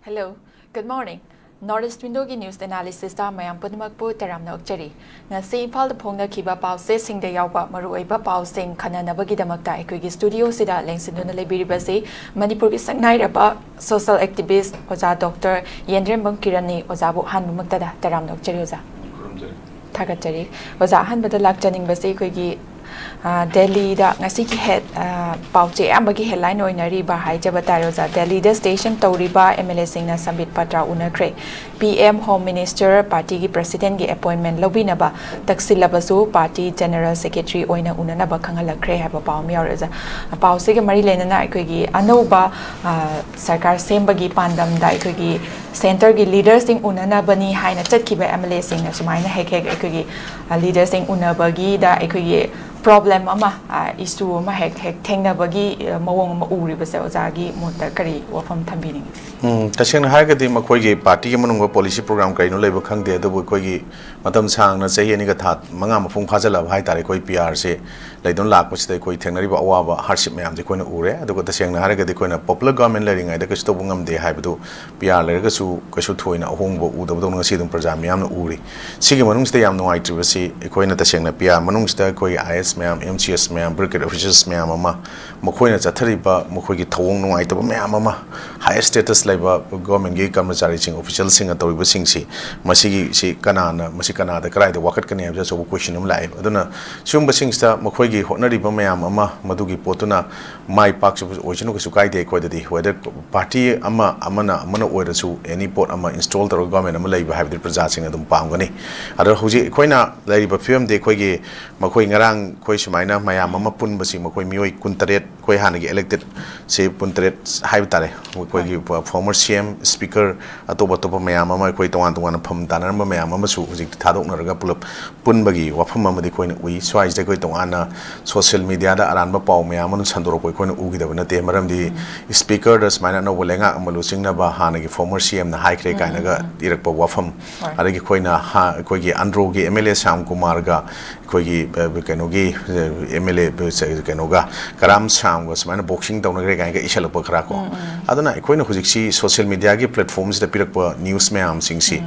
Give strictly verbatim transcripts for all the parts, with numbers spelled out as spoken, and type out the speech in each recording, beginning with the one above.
Hello, good morning. North East Windowꯒꯤ news analysisꯇ ꯃꯌꯥꯝ ꯄꯨꯝꯅꯃꯛꯄꯨ ꯇꯔꯥꯝꯅ ꯑꯣꯛꯆꯔꯤ꯫ ꯉꯁꯤ ꯏꯝꯐꯥꯜꯗ ꯐꯣꯡꯅꯈꯤꯕ ꯄꯥꯎꯆꯦꯁꯤꯡꯗ ꯌꯥꯎꯕ ꯃꯔꯨꯑꯣꯏꯕ ꯄꯥꯎꯁꯤꯡ ꯈꯟꯅꯅꯕꯒꯤꯗꯃꯛꯇ ꯑꯩꯈꯣꯏꯒꯤ studioꯁꯤꯗ ꯂꯦꯡꯁꯤꯟꯗꯨꯅ ꯂꯩꯕꯤꯔꯤꯕꯁꯤ ꯃꯅꯤꯄꯨꯔꯒꯤ ꯁꯛꯅꯥꯏꯔꯕ social activist ꯑꯣꯖꯥ ꯗꯣꯛꯇꯔ ꯌꯦꯟꯗ꯭ꯔꯦꯝꯕꯝ ꯀꯤꯔꯟꯅꯤ꯫ ꯑꯣꯖꯥꯕꯨ ꯑꯍꯥꯟꯕꯃꯛꯇꯗ ꯇꯔꯥꯝꯅ ꯑꯣꯛꯆꯔꯤ ꯑꯣꯖꯥ꯫ ꯊꯥꯒꯠꯆꯔꯤ꯫ ꯑꯣꯖꯥ, ꯑꯍꯥꯟꯕꯗ ꯂꯥꯛꯆꯅꯤꯡꯕꯁꯤ ꯑꯩꯈꯣꯏꯒꯤ, ꯑ, ꯗꯦꯜꯂꯤꯗ ꯉꯁꯤꯒꯤ head, ꯑ, ꯄꯥꯎꯆꯦ ꯑꯌꯥꯝꯕꯒꯤ headline ꯑꯣꯏꯅꯔꯤꯕ ꯍꯥꯏꯖꯕ ꯇꯥꯔꯦ ꯑꯣꯖꯥ, ꯗꯦꯜꯂꯤꯗ station ꯇꯧꯔꯤꯕ MLAꯁꯤꯡꯅ ꯁꯝꯕꯤꯠ Patra ꯎꯅꯈ꯭ꯔꯦ꯫ PM, Home Minister, partyꯒꯤ presidentꯒꯤ appointment ꯂꯧꯕꯤꯅꯕ ꯇꯛꯁꯤꯜꯂꯕꯁꯨ party general secretary ꯑꯣꯏꯅ ꯎꯅꯅꯕ ꯈꯪꯍꯜꯂꯛꯈ꯭ꯔꯦ ꯍꯥꯏꯕ ꯄꯥꯎ ꯑꯃ ꯌꯥꯎꯔꯦ ꯑꯣꯖꯥ꯫ ꯄꯥꯎꯁꯤꯒ ꯃꯔꯤ ꯂꯩꯅꯅ ꯑꯩꯈꯣꯏꯒꯤ ꯑꯅꯧꯕ, ꯑ, ꯁꯔꯀꯥꯔ ꯁꯦꯝꯕꯒꯤ ꯄꯥꯟꯗꯝꯗ ꯑꯩꯈꯣꯏꯒꯤ centreꯒꯤ leaderꯁꯤꯡ ꯎꯅꯅꯕꯅꯤ ꯍꯥꯏꯅ ꯆꯠꯈꯤꯕ MLAꯁꯤꯡꯅ ꯁꯨꯃꯥꯏꯅ ꯍꯦꯛ ꯍꯦꯛ ꯑꯩꯈꯣꯏꯒꯤ, ꯑ, leaderꯁꯤꯡ ꯎꯅꯕꯒꯤꯗ ꯑꯩꯈꯣꯏꯒꯤ problem ꯑꯃ, ꯑ, issue ꯑꯃ ꯍꯦꯛ ꯍꯦꯛ ꯊꯦꯡꯅꯕꯒꯤ, ꯑ, ꯃꯑꯣꯡ ꯑꯃ ꯎꯔꯤꯕꯁꯦ ꯑꯣꯖꯥꯒꯤ ꯃꯣꯠꯇ ꯀꯔꯤ ꯋꯥꯐꯝ ꯊꯝꯕꯤꯅꯤꯡꯉꯤ? ꯎꯝ, ꯇꯁꯦꯡꯅ ꯍꯥꯏꯔꯒꯗꯤ ꯃꯈꯣꯏꯒꯤ partyꯒꯤ ꯃꯅꯨꯡꯗ policy program ꯀꯔꯤꯅꯣ ꯂꯩꯕ ꯈꯪꯗꯦ, ꯑꯗꯨꯕꯨ ꯑꯩꯈꯣꯏꯒꯤ ꯃꯇꯝ ꯁꯥꯡꯅ ꯆꯍꯤ ꯑꯅꯤꯒ ꯊꯥ ꯃꯉꯥ ꯃꯄꯨꯡ ꯐꯥꯖꯜꯂꯛꯑꯕ ꯍꯥꯏꯇꯥꯔꯦ ꯑꯩꯈꯣꯏ PRꯁꯦ ꯂꯩꯗꯨꯅ ꯂꯥꯛꯄꯁꯤꯗ ꯑꯩꯈꯣꯏ ꯊꯦꯡꯅꯔꯤꯕ ꯑꯋꯥꯕ hardship ꯃꯌꯥꯝꯁꯦ ꯑꯩꯈꯣꯏꯅ ꯎꯔꯦ꯫ ꯑꯗꯨꯒ ꯇꯁꯦꯡꯅ ꯍꯥꯏꯔꯒꯗꯤ ꯑꯩꯈꯣꯏꯅ popular government ꯂꯩꯔꯤꯉꯩꯗ ꯀꯩꯁꯨ ꯇꯧꯕ ꯉꯝꯗꯦ ꯍꯥꯏꯕꯗꯨ PR ꯂꯩꯔꯒꯁꯨ ꯀꯩꯁꯨ ꯊꯣꯏꯅ ꯑꯍꯣꯡꯕ ꯎꯗꯕꯗꯧꯅ ꯉꯁꯤ ꯑꯗꯨꯝ ꯄ꯭ꯔꯖꯥ ꯃꯤꯌꯥꯝꯅ ꯎꯔꯤ꯫ ꯁꯤꯒꯤ ꯃꯅꯨꯡꯁꯤꯗ ꯌꯥꯝ ꯅꯨꯡꯉꯥꯏꯇ꯭ꯔꯤꯕꯁꯤ ꯑꯩꯈꯣꯏꯅ ꯇꯁꯦꯡꯅ PR ꯃꯅꯨꯡꯁꯤꯗ ꯑꯩꯈꯣꯏ IAS ꯃꯌꯥꯝ, MCS ꯃꯌꯥꯝ, bureaucratic officials ꯃꯌꯥꯝ ꯑꯃ ꯃꯈꯣꯏꯅ ꯆꯠꯊꯔꯤꯕ ꯃꯈꯣꯏꯒꯤ ꯊꯧꯑꯣꯡ ꯅꯨꯡꯉꯥꯏꯇꯕ ꯃꯌꯥꯝ ꯑꯃ, high status ꯂꯩꯕ governmentꯀꯤ ꯀꯔꯃꯆꯥꯔꯤꯁꯤꯡ, officialꯁꯤꯡꯅ ꯇꯧꯔꯤꯕꯁꯤꯡꯁꯤ, ꯃꯁꯤꯒꯤꯁꯤ ꯀꯅꯥꯅ, ꯃꯁꯤ ꯀꯅꯥꯗ ꯀꯗꯥꯏꯗ ꯋꯥꯀꯠꯀꯅꯤ ꯍꯥꯏꯕꯁꯤ ꯑꯆꯧꯕ question ꯑꯃ ꯂꯥꯛꯑꯦ꯫ ꯑꯗꯨꯅ ꯁꯤꯒꯨꯝꯕꯁꯤꯡꯁꯤꯗ ꯃꯈꯣꯏꯒꯤ ꯍꯣꯠꯅꯔꯤꯕ ꯃꯌꯥꯝ ꯑꯃ, ꯃꯗꯨꯒꯤ ꯄꯣꯠꯇꯨꯅ ꯃꯥꯏ ꯄꯥꯛꯆꯕ ꯑꯣꯏꯁꯅꯨ, ꯀꯩꯁꯨ ꯀꯥꯏꯗꯦ ꯑꯩꯈꯣꯏꯗꯗꯤ꯫ Whether party ꯑꯃ, ꯑꯃꯅ, ꯑꯃꯅ ꯑꯣꯏꯔꯁꯨ, any ꯄꯣꯠ ꯑꯃ install ꯇꯧꯔꯒ government ꯑꯃ ꯂꯩꯕ ꯍꯥꯏꯕꯗꯤ ꯄ꯭ꯔꯖꯥꯁꯤꯡꯅ ꯑꯗꯨꯝ ꯄꯥꯝꯒꯅꯤ꯫ ꯑꯗꯣ ꯍꯧꯖꯤꯛ ꯑꯩꯈꯣꯏꯅ ꯂꯩꯔꯤꯕ ꯐꯤꯕꯝꯗꯤ ꯑꯩꯈꯣꯏꯒꯤ, ꯃꯈꯣꯏ ꯉꯔꯥꯡ ꯑꯩꯈꯣꯏ ꯁꯨꯃꯥꯏꯅ ꯃꯌꯥꯝ ꯑꯃ ꯄꯨꯟꯕꯁꯤ ꯃꯈꯣꯏ ꯃꯤꯑꯣꯏ ꯀꯨꯟꯇꯔꯦꯠ, ꯑꯩꯈꯣꯏ ꯍꯥꯟꯅꯒꯤ elected ꯁꯤ ꯀꯨꯟꯇꯔꯦꯠ ꯍꯥꯏꯕ ꯇꯥꯔꯦ, ꯑꯩꯈꯣꯏꯒꯤ former CM, speaker, ꯑꯇꯣꯞ ꯑꯇꯣꯞꯄ ꯃꯌꯥꯝ ꯑꯃ, ꯑꯩꯈꯣꯏ ꯇꯣꯉꯥꯟ ꯇꯣꯉꯥꯟꯅ ꯐꯝ ꯇꯥꯅꯔꯝꯕ ꯃꯌꯥꯝ ꯑꯃꯁꯨ ꯍꯧꯖꯤꯛꯇꯤ ꯊꯥꯗꯣꯛꯅꯔꯒ ꯄꯨꯂꯞ ꯄꯨꯟꯕꯒꯤ ꯋꯥꯐꯝ ꯑꯃꯗꯤ ꯑꯩꯈꯣꯏꯅ ꯎꯏ꯫ ꯁ꯭ꯋꯥꯏꯁꯤꯗ ꯑꯩꯈꯣꯏ ꯇꯣꯉꯥꯟꯅ social mediaꯗ ꯑꯔꯥꯟꯕ ꯄꯥꯎ ꯃꯌꯥꯝ ꯑꯃ ꯁꯟꯗꯣꯔꯛꯄ ꯑꯩꯈꯣꯏꯅ ꯎꯈꯤꯗꯕ ꯅꯠꯇꯦ꯫ ꯃꯔꯝꯗꯤ speakerꯗ ꯁꯨꯃꯥꯏꯅ ꯑꯅꯧꯕ ꯂꯩꯉꯥꯛ ꯑꯃ ꯂꯨꯆꯤꯡꯅꯕ ꯍꯥꯟꯅꯒꯤ former CMꯅ ꯍꯥꯏꯈ꯭ꯔꯦ ꯀꯥꯏꯅꯒ ꯏꯔꯛꯄ ꯋꯥꯐꯝ, ꯍꯣꯏ꯫ ꯑꯗꯒꯤ ꯑꯩꯈꯣꯏꯅ ꯍꯥ-, ꯑꯩꯈꯣꯏꯒꯤ ꯑꯟꯗ꯭ꯔꯣꯒꯤ MLA ꯁ꯭ꯌꯥꯝ ꯀꯨꯃꯥꯔꯒ ꯑꯩꯈꯣꯏꯒꯤ, ꯑ, ꯀꯩꯅꯣꯒꯤ, ꯑ, MLA, ꯑ, ꯀꯩꯅꯣꯒ, ꯀꯔꯥꯝ ꯁ꯭ꯌꯥꯝ ꯃꯌꯥꯝꯒ ꯁꯨꯃꯥꯏꯅ boxing ꯇꯧꯅꯈ꯭ꯔꯦ ꯀꯥꯏꯅꯒ ꯏꯁꯜꯂꯛꯄ ꯈꯔ ꯀꯣ꯫ ꯑꯗꯨꯅ ꯑꯩꯈꯣꯏꯅ ꯍꯧꯖꯤꯛꯁꯤ social media ꯒꯤ platform ꯁꯤꯗ ꯄꯤꯔꯛꯄ news ꯃꯌꯥꯝꯁꯤꯡꯁꯤ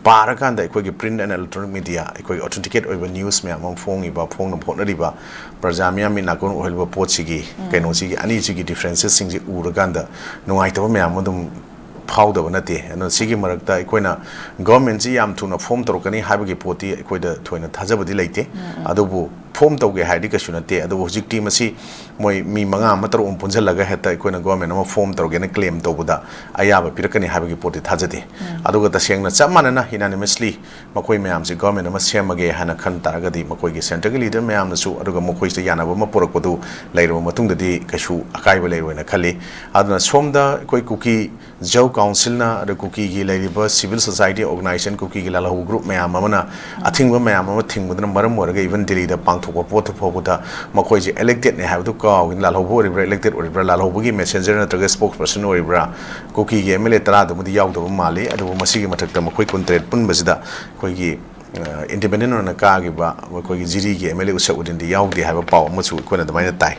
ꯄꯥꯔꯀꯥꯟꯗ ꯑꯩꯈꯣꯏꯒꯤ print and electronic media, ꯑꯩꯈꯣꯏꯒꯤ authenticate ꯑꯣꯏꯕ news ꯃꯌꯥꯝ ꯑꯃ ꯐꯣꯡꯉꯤꯕ, ꯐꯣꯡꯅꯕ ꯍꯣꯠꯅꯔꯤꯕ ꯄ꯭ꯔꯖꯥ ꯃꯤꯌꯥꯝ ꯃꯤꯠ ꯅꯥꯀꯣꯡ ꯑꯣꯏꯍꯜꯂꯤꯕ ꯄꯣꯠꯁꯤꯒꯤ ꯀꯩꯅꯣꯁꯤꯒꯤ ꯑꯅꯤꯁꯤꯒꯤ differences ꯁꯤꯡꯁꯤ ꯎꯔꯀꯥꯟꯗ ꯅꯨꯡꯉꯥꯏꯇꯕ ꯃꯌꯥꯝ ꯑꯗꯨꯝ ꯐꯥꯎꯗꯕ ꯅꯠꯇꯦ꯫ ꯑꯗꯨꯅ ꯁꯤꯒꯤ ꯃꯔꯛꯇ ꯑꯩꯈꯣꯏꯅ government ꯁꯤ ꯌꯥꯝ ꯊꯨꯅ form ꯇꯧꯔꯛꯀꯅꯤ ꯍꯥꯏꯕꯒꯤ ꯄꯣꯠꯇꯤ ꯑꯩꯈꯣꯏꯗ ꯊꯣꯏꯅ ꯊꯥꯖꯕꯗꯤ ꯂꯩꯇꯦ꯫ ꯑꯗꯨꯕꯨ form ꯇꯧꯒꯦ ꯍꯥꯏꯔꯗꯤ ꯀꯩꯁꯨ ꯅꯠꯇꯦ꯫ ꯑꯗꯨꯕꯨ ꯍꯧꯖꯤꯛꯇꯤ ꯃꯁꯤ ꯃꯣꯏ ꯃꯤ ꯃꯉꯥ ꯑꯃ, ꯇꯔꯨꯛ ꯑꯃ ꯄꯨꯟꯁꯤꯜꯂꯒ ꯍꯦꯛꯇ ꯑꯩꯈꯣꯏꯅ government ꯑꯃ form ꯇꯧꯔꯒꯦꯅ claim ꯇꯧꯕꯗ ꯑꯌꯥꯕ ꯄꯤꯔꯛꯀꯅꯤ ꯍꯥꯏꯕꯒꯤ ꯄꯣꯠꯇꯤ ꯊꯥꯖꯗꯦ꯫ ꯑꯗꯨꯒ ꯇꯁꯦꯡꯅ ꯆꯞ ꯃꯥꯟꯅꯅ unanimously ꯃꯈꯣꯏ ꯃꯌꯥꯝꯁꯤ government ꯑꯃ ꯁꯦꯝꯃꯒꯦ ꯍꯥꯏꯅ ꯈꯟ ꯇꯥꯔꯒꯗꯤ, ꯃꯈꯣꯏꯒꯤ centre ꯒꯤ leader ꯃꯌꯥꯝꯅꯁꯨ ꯑꯗꯨꯒ ꯃꯈꯣꯏꯁꯤꯗ ꯌꯥꯅꯕ ꯑꯃ ꯄꯨꯔꯛꯄꯗꯨ ꯂꯩꯔꯕ ꯃꯇꯨꯡꯗꯗꯤ ꯀꯩꯁꯨ ꯑꯀꯥꯏꯕ ꯂꯩꯔꯣꯏꯅ ꯈꯜꯂꯤ꯫ ꯑꯗꯨꯅ ꯁꯣꯝꯗ ꯑꯩꯈꯣꯏ ꯀꯨꯀꯤ ꯖꯧ council ꯅ, ꯑꯗ ꯀꯨꯀꯤꯒꯤ ꯂꯩꯔꯤꯕ civil society organization, ꯀꯨꯀꯤꯒꯤ ꯂꯥꯜꯍꯧꯕ group ꯃꯌꯥꯝ ꯑꯃꯅ ꯑꯊꯤꯡꯕ ꯃꯌꯥꯝ ꯑꯃ ꯊꯤꯡꯕꯗꯨꯅ ꯃꯔꯝ ꯑꯣꯏꯔꯒ even ꯗꯤꯜꯂꯤꯗ ꯄꯥꯡꯊꯣꯛꯄ ꯄꯣꯠꯇꯨ ꯐꯥꯎꯕꯗ ꯃꯈꯣꯏꯁꯦ elected ꯅꯦ ꯍꯥꯏꯕꯗꯨ ꯀꯥꯎꯏꯅ꯫ ꯂꯥꯜꯍꯧꯕ ꯑꯣꯏꯔꯤꯕ꯭ꯔꯥ, elected ꯑꯣꯏꯔꯤꯕ꯭ꯔꯥ, ꯂꯥꯜꯍꯧꯕꯒꯤ messenger ꯅꯠꯇ꯭ꯔꯒ spokesperson ꯑꯣꯏꯔꯤꯕ꯭ꯔꯥ, ꯀꯨꯀꯤꯒꯤ M L A ꯇꯔꯥꯗꯨꯃꯗꯤ ꯌꯥꯎꯗꯕ ꯃꯥꯜꯂꯤ꯫ ꯑꯗꯨꯕꯨ ꯃꯁꯤꯒꯤ ꯃꯊꯛꯇ ꯃꯈꯣꯏ ꯀꯨꯟꯇꯔꯦꯠ ꯄꯨꯟꯕꯁꯤꯗ ꯑꯩꯈꯣꯏꯒꯤ ꯑ, independent ꯑꯣꯏꯅ ꯀꯥꯈꯤꯕ ꯑꯩꯈꯣꯏꯒꯤ ꯖꯤꯔꯤꯒꯤ M L A ꯎꯁꯛ ꯎꯗꯤꯟꯗꯤ ꯌꯥꯎꯗꯦ ꯍꯥꯏꯕ ꯄꯥꯎ ꯑꯃꯁꯨ ꯑꯩꯈꯣꯏꯅ ꯑꯗꯨꯃꯥꯏꯅ ꯇꯥꯏ꯫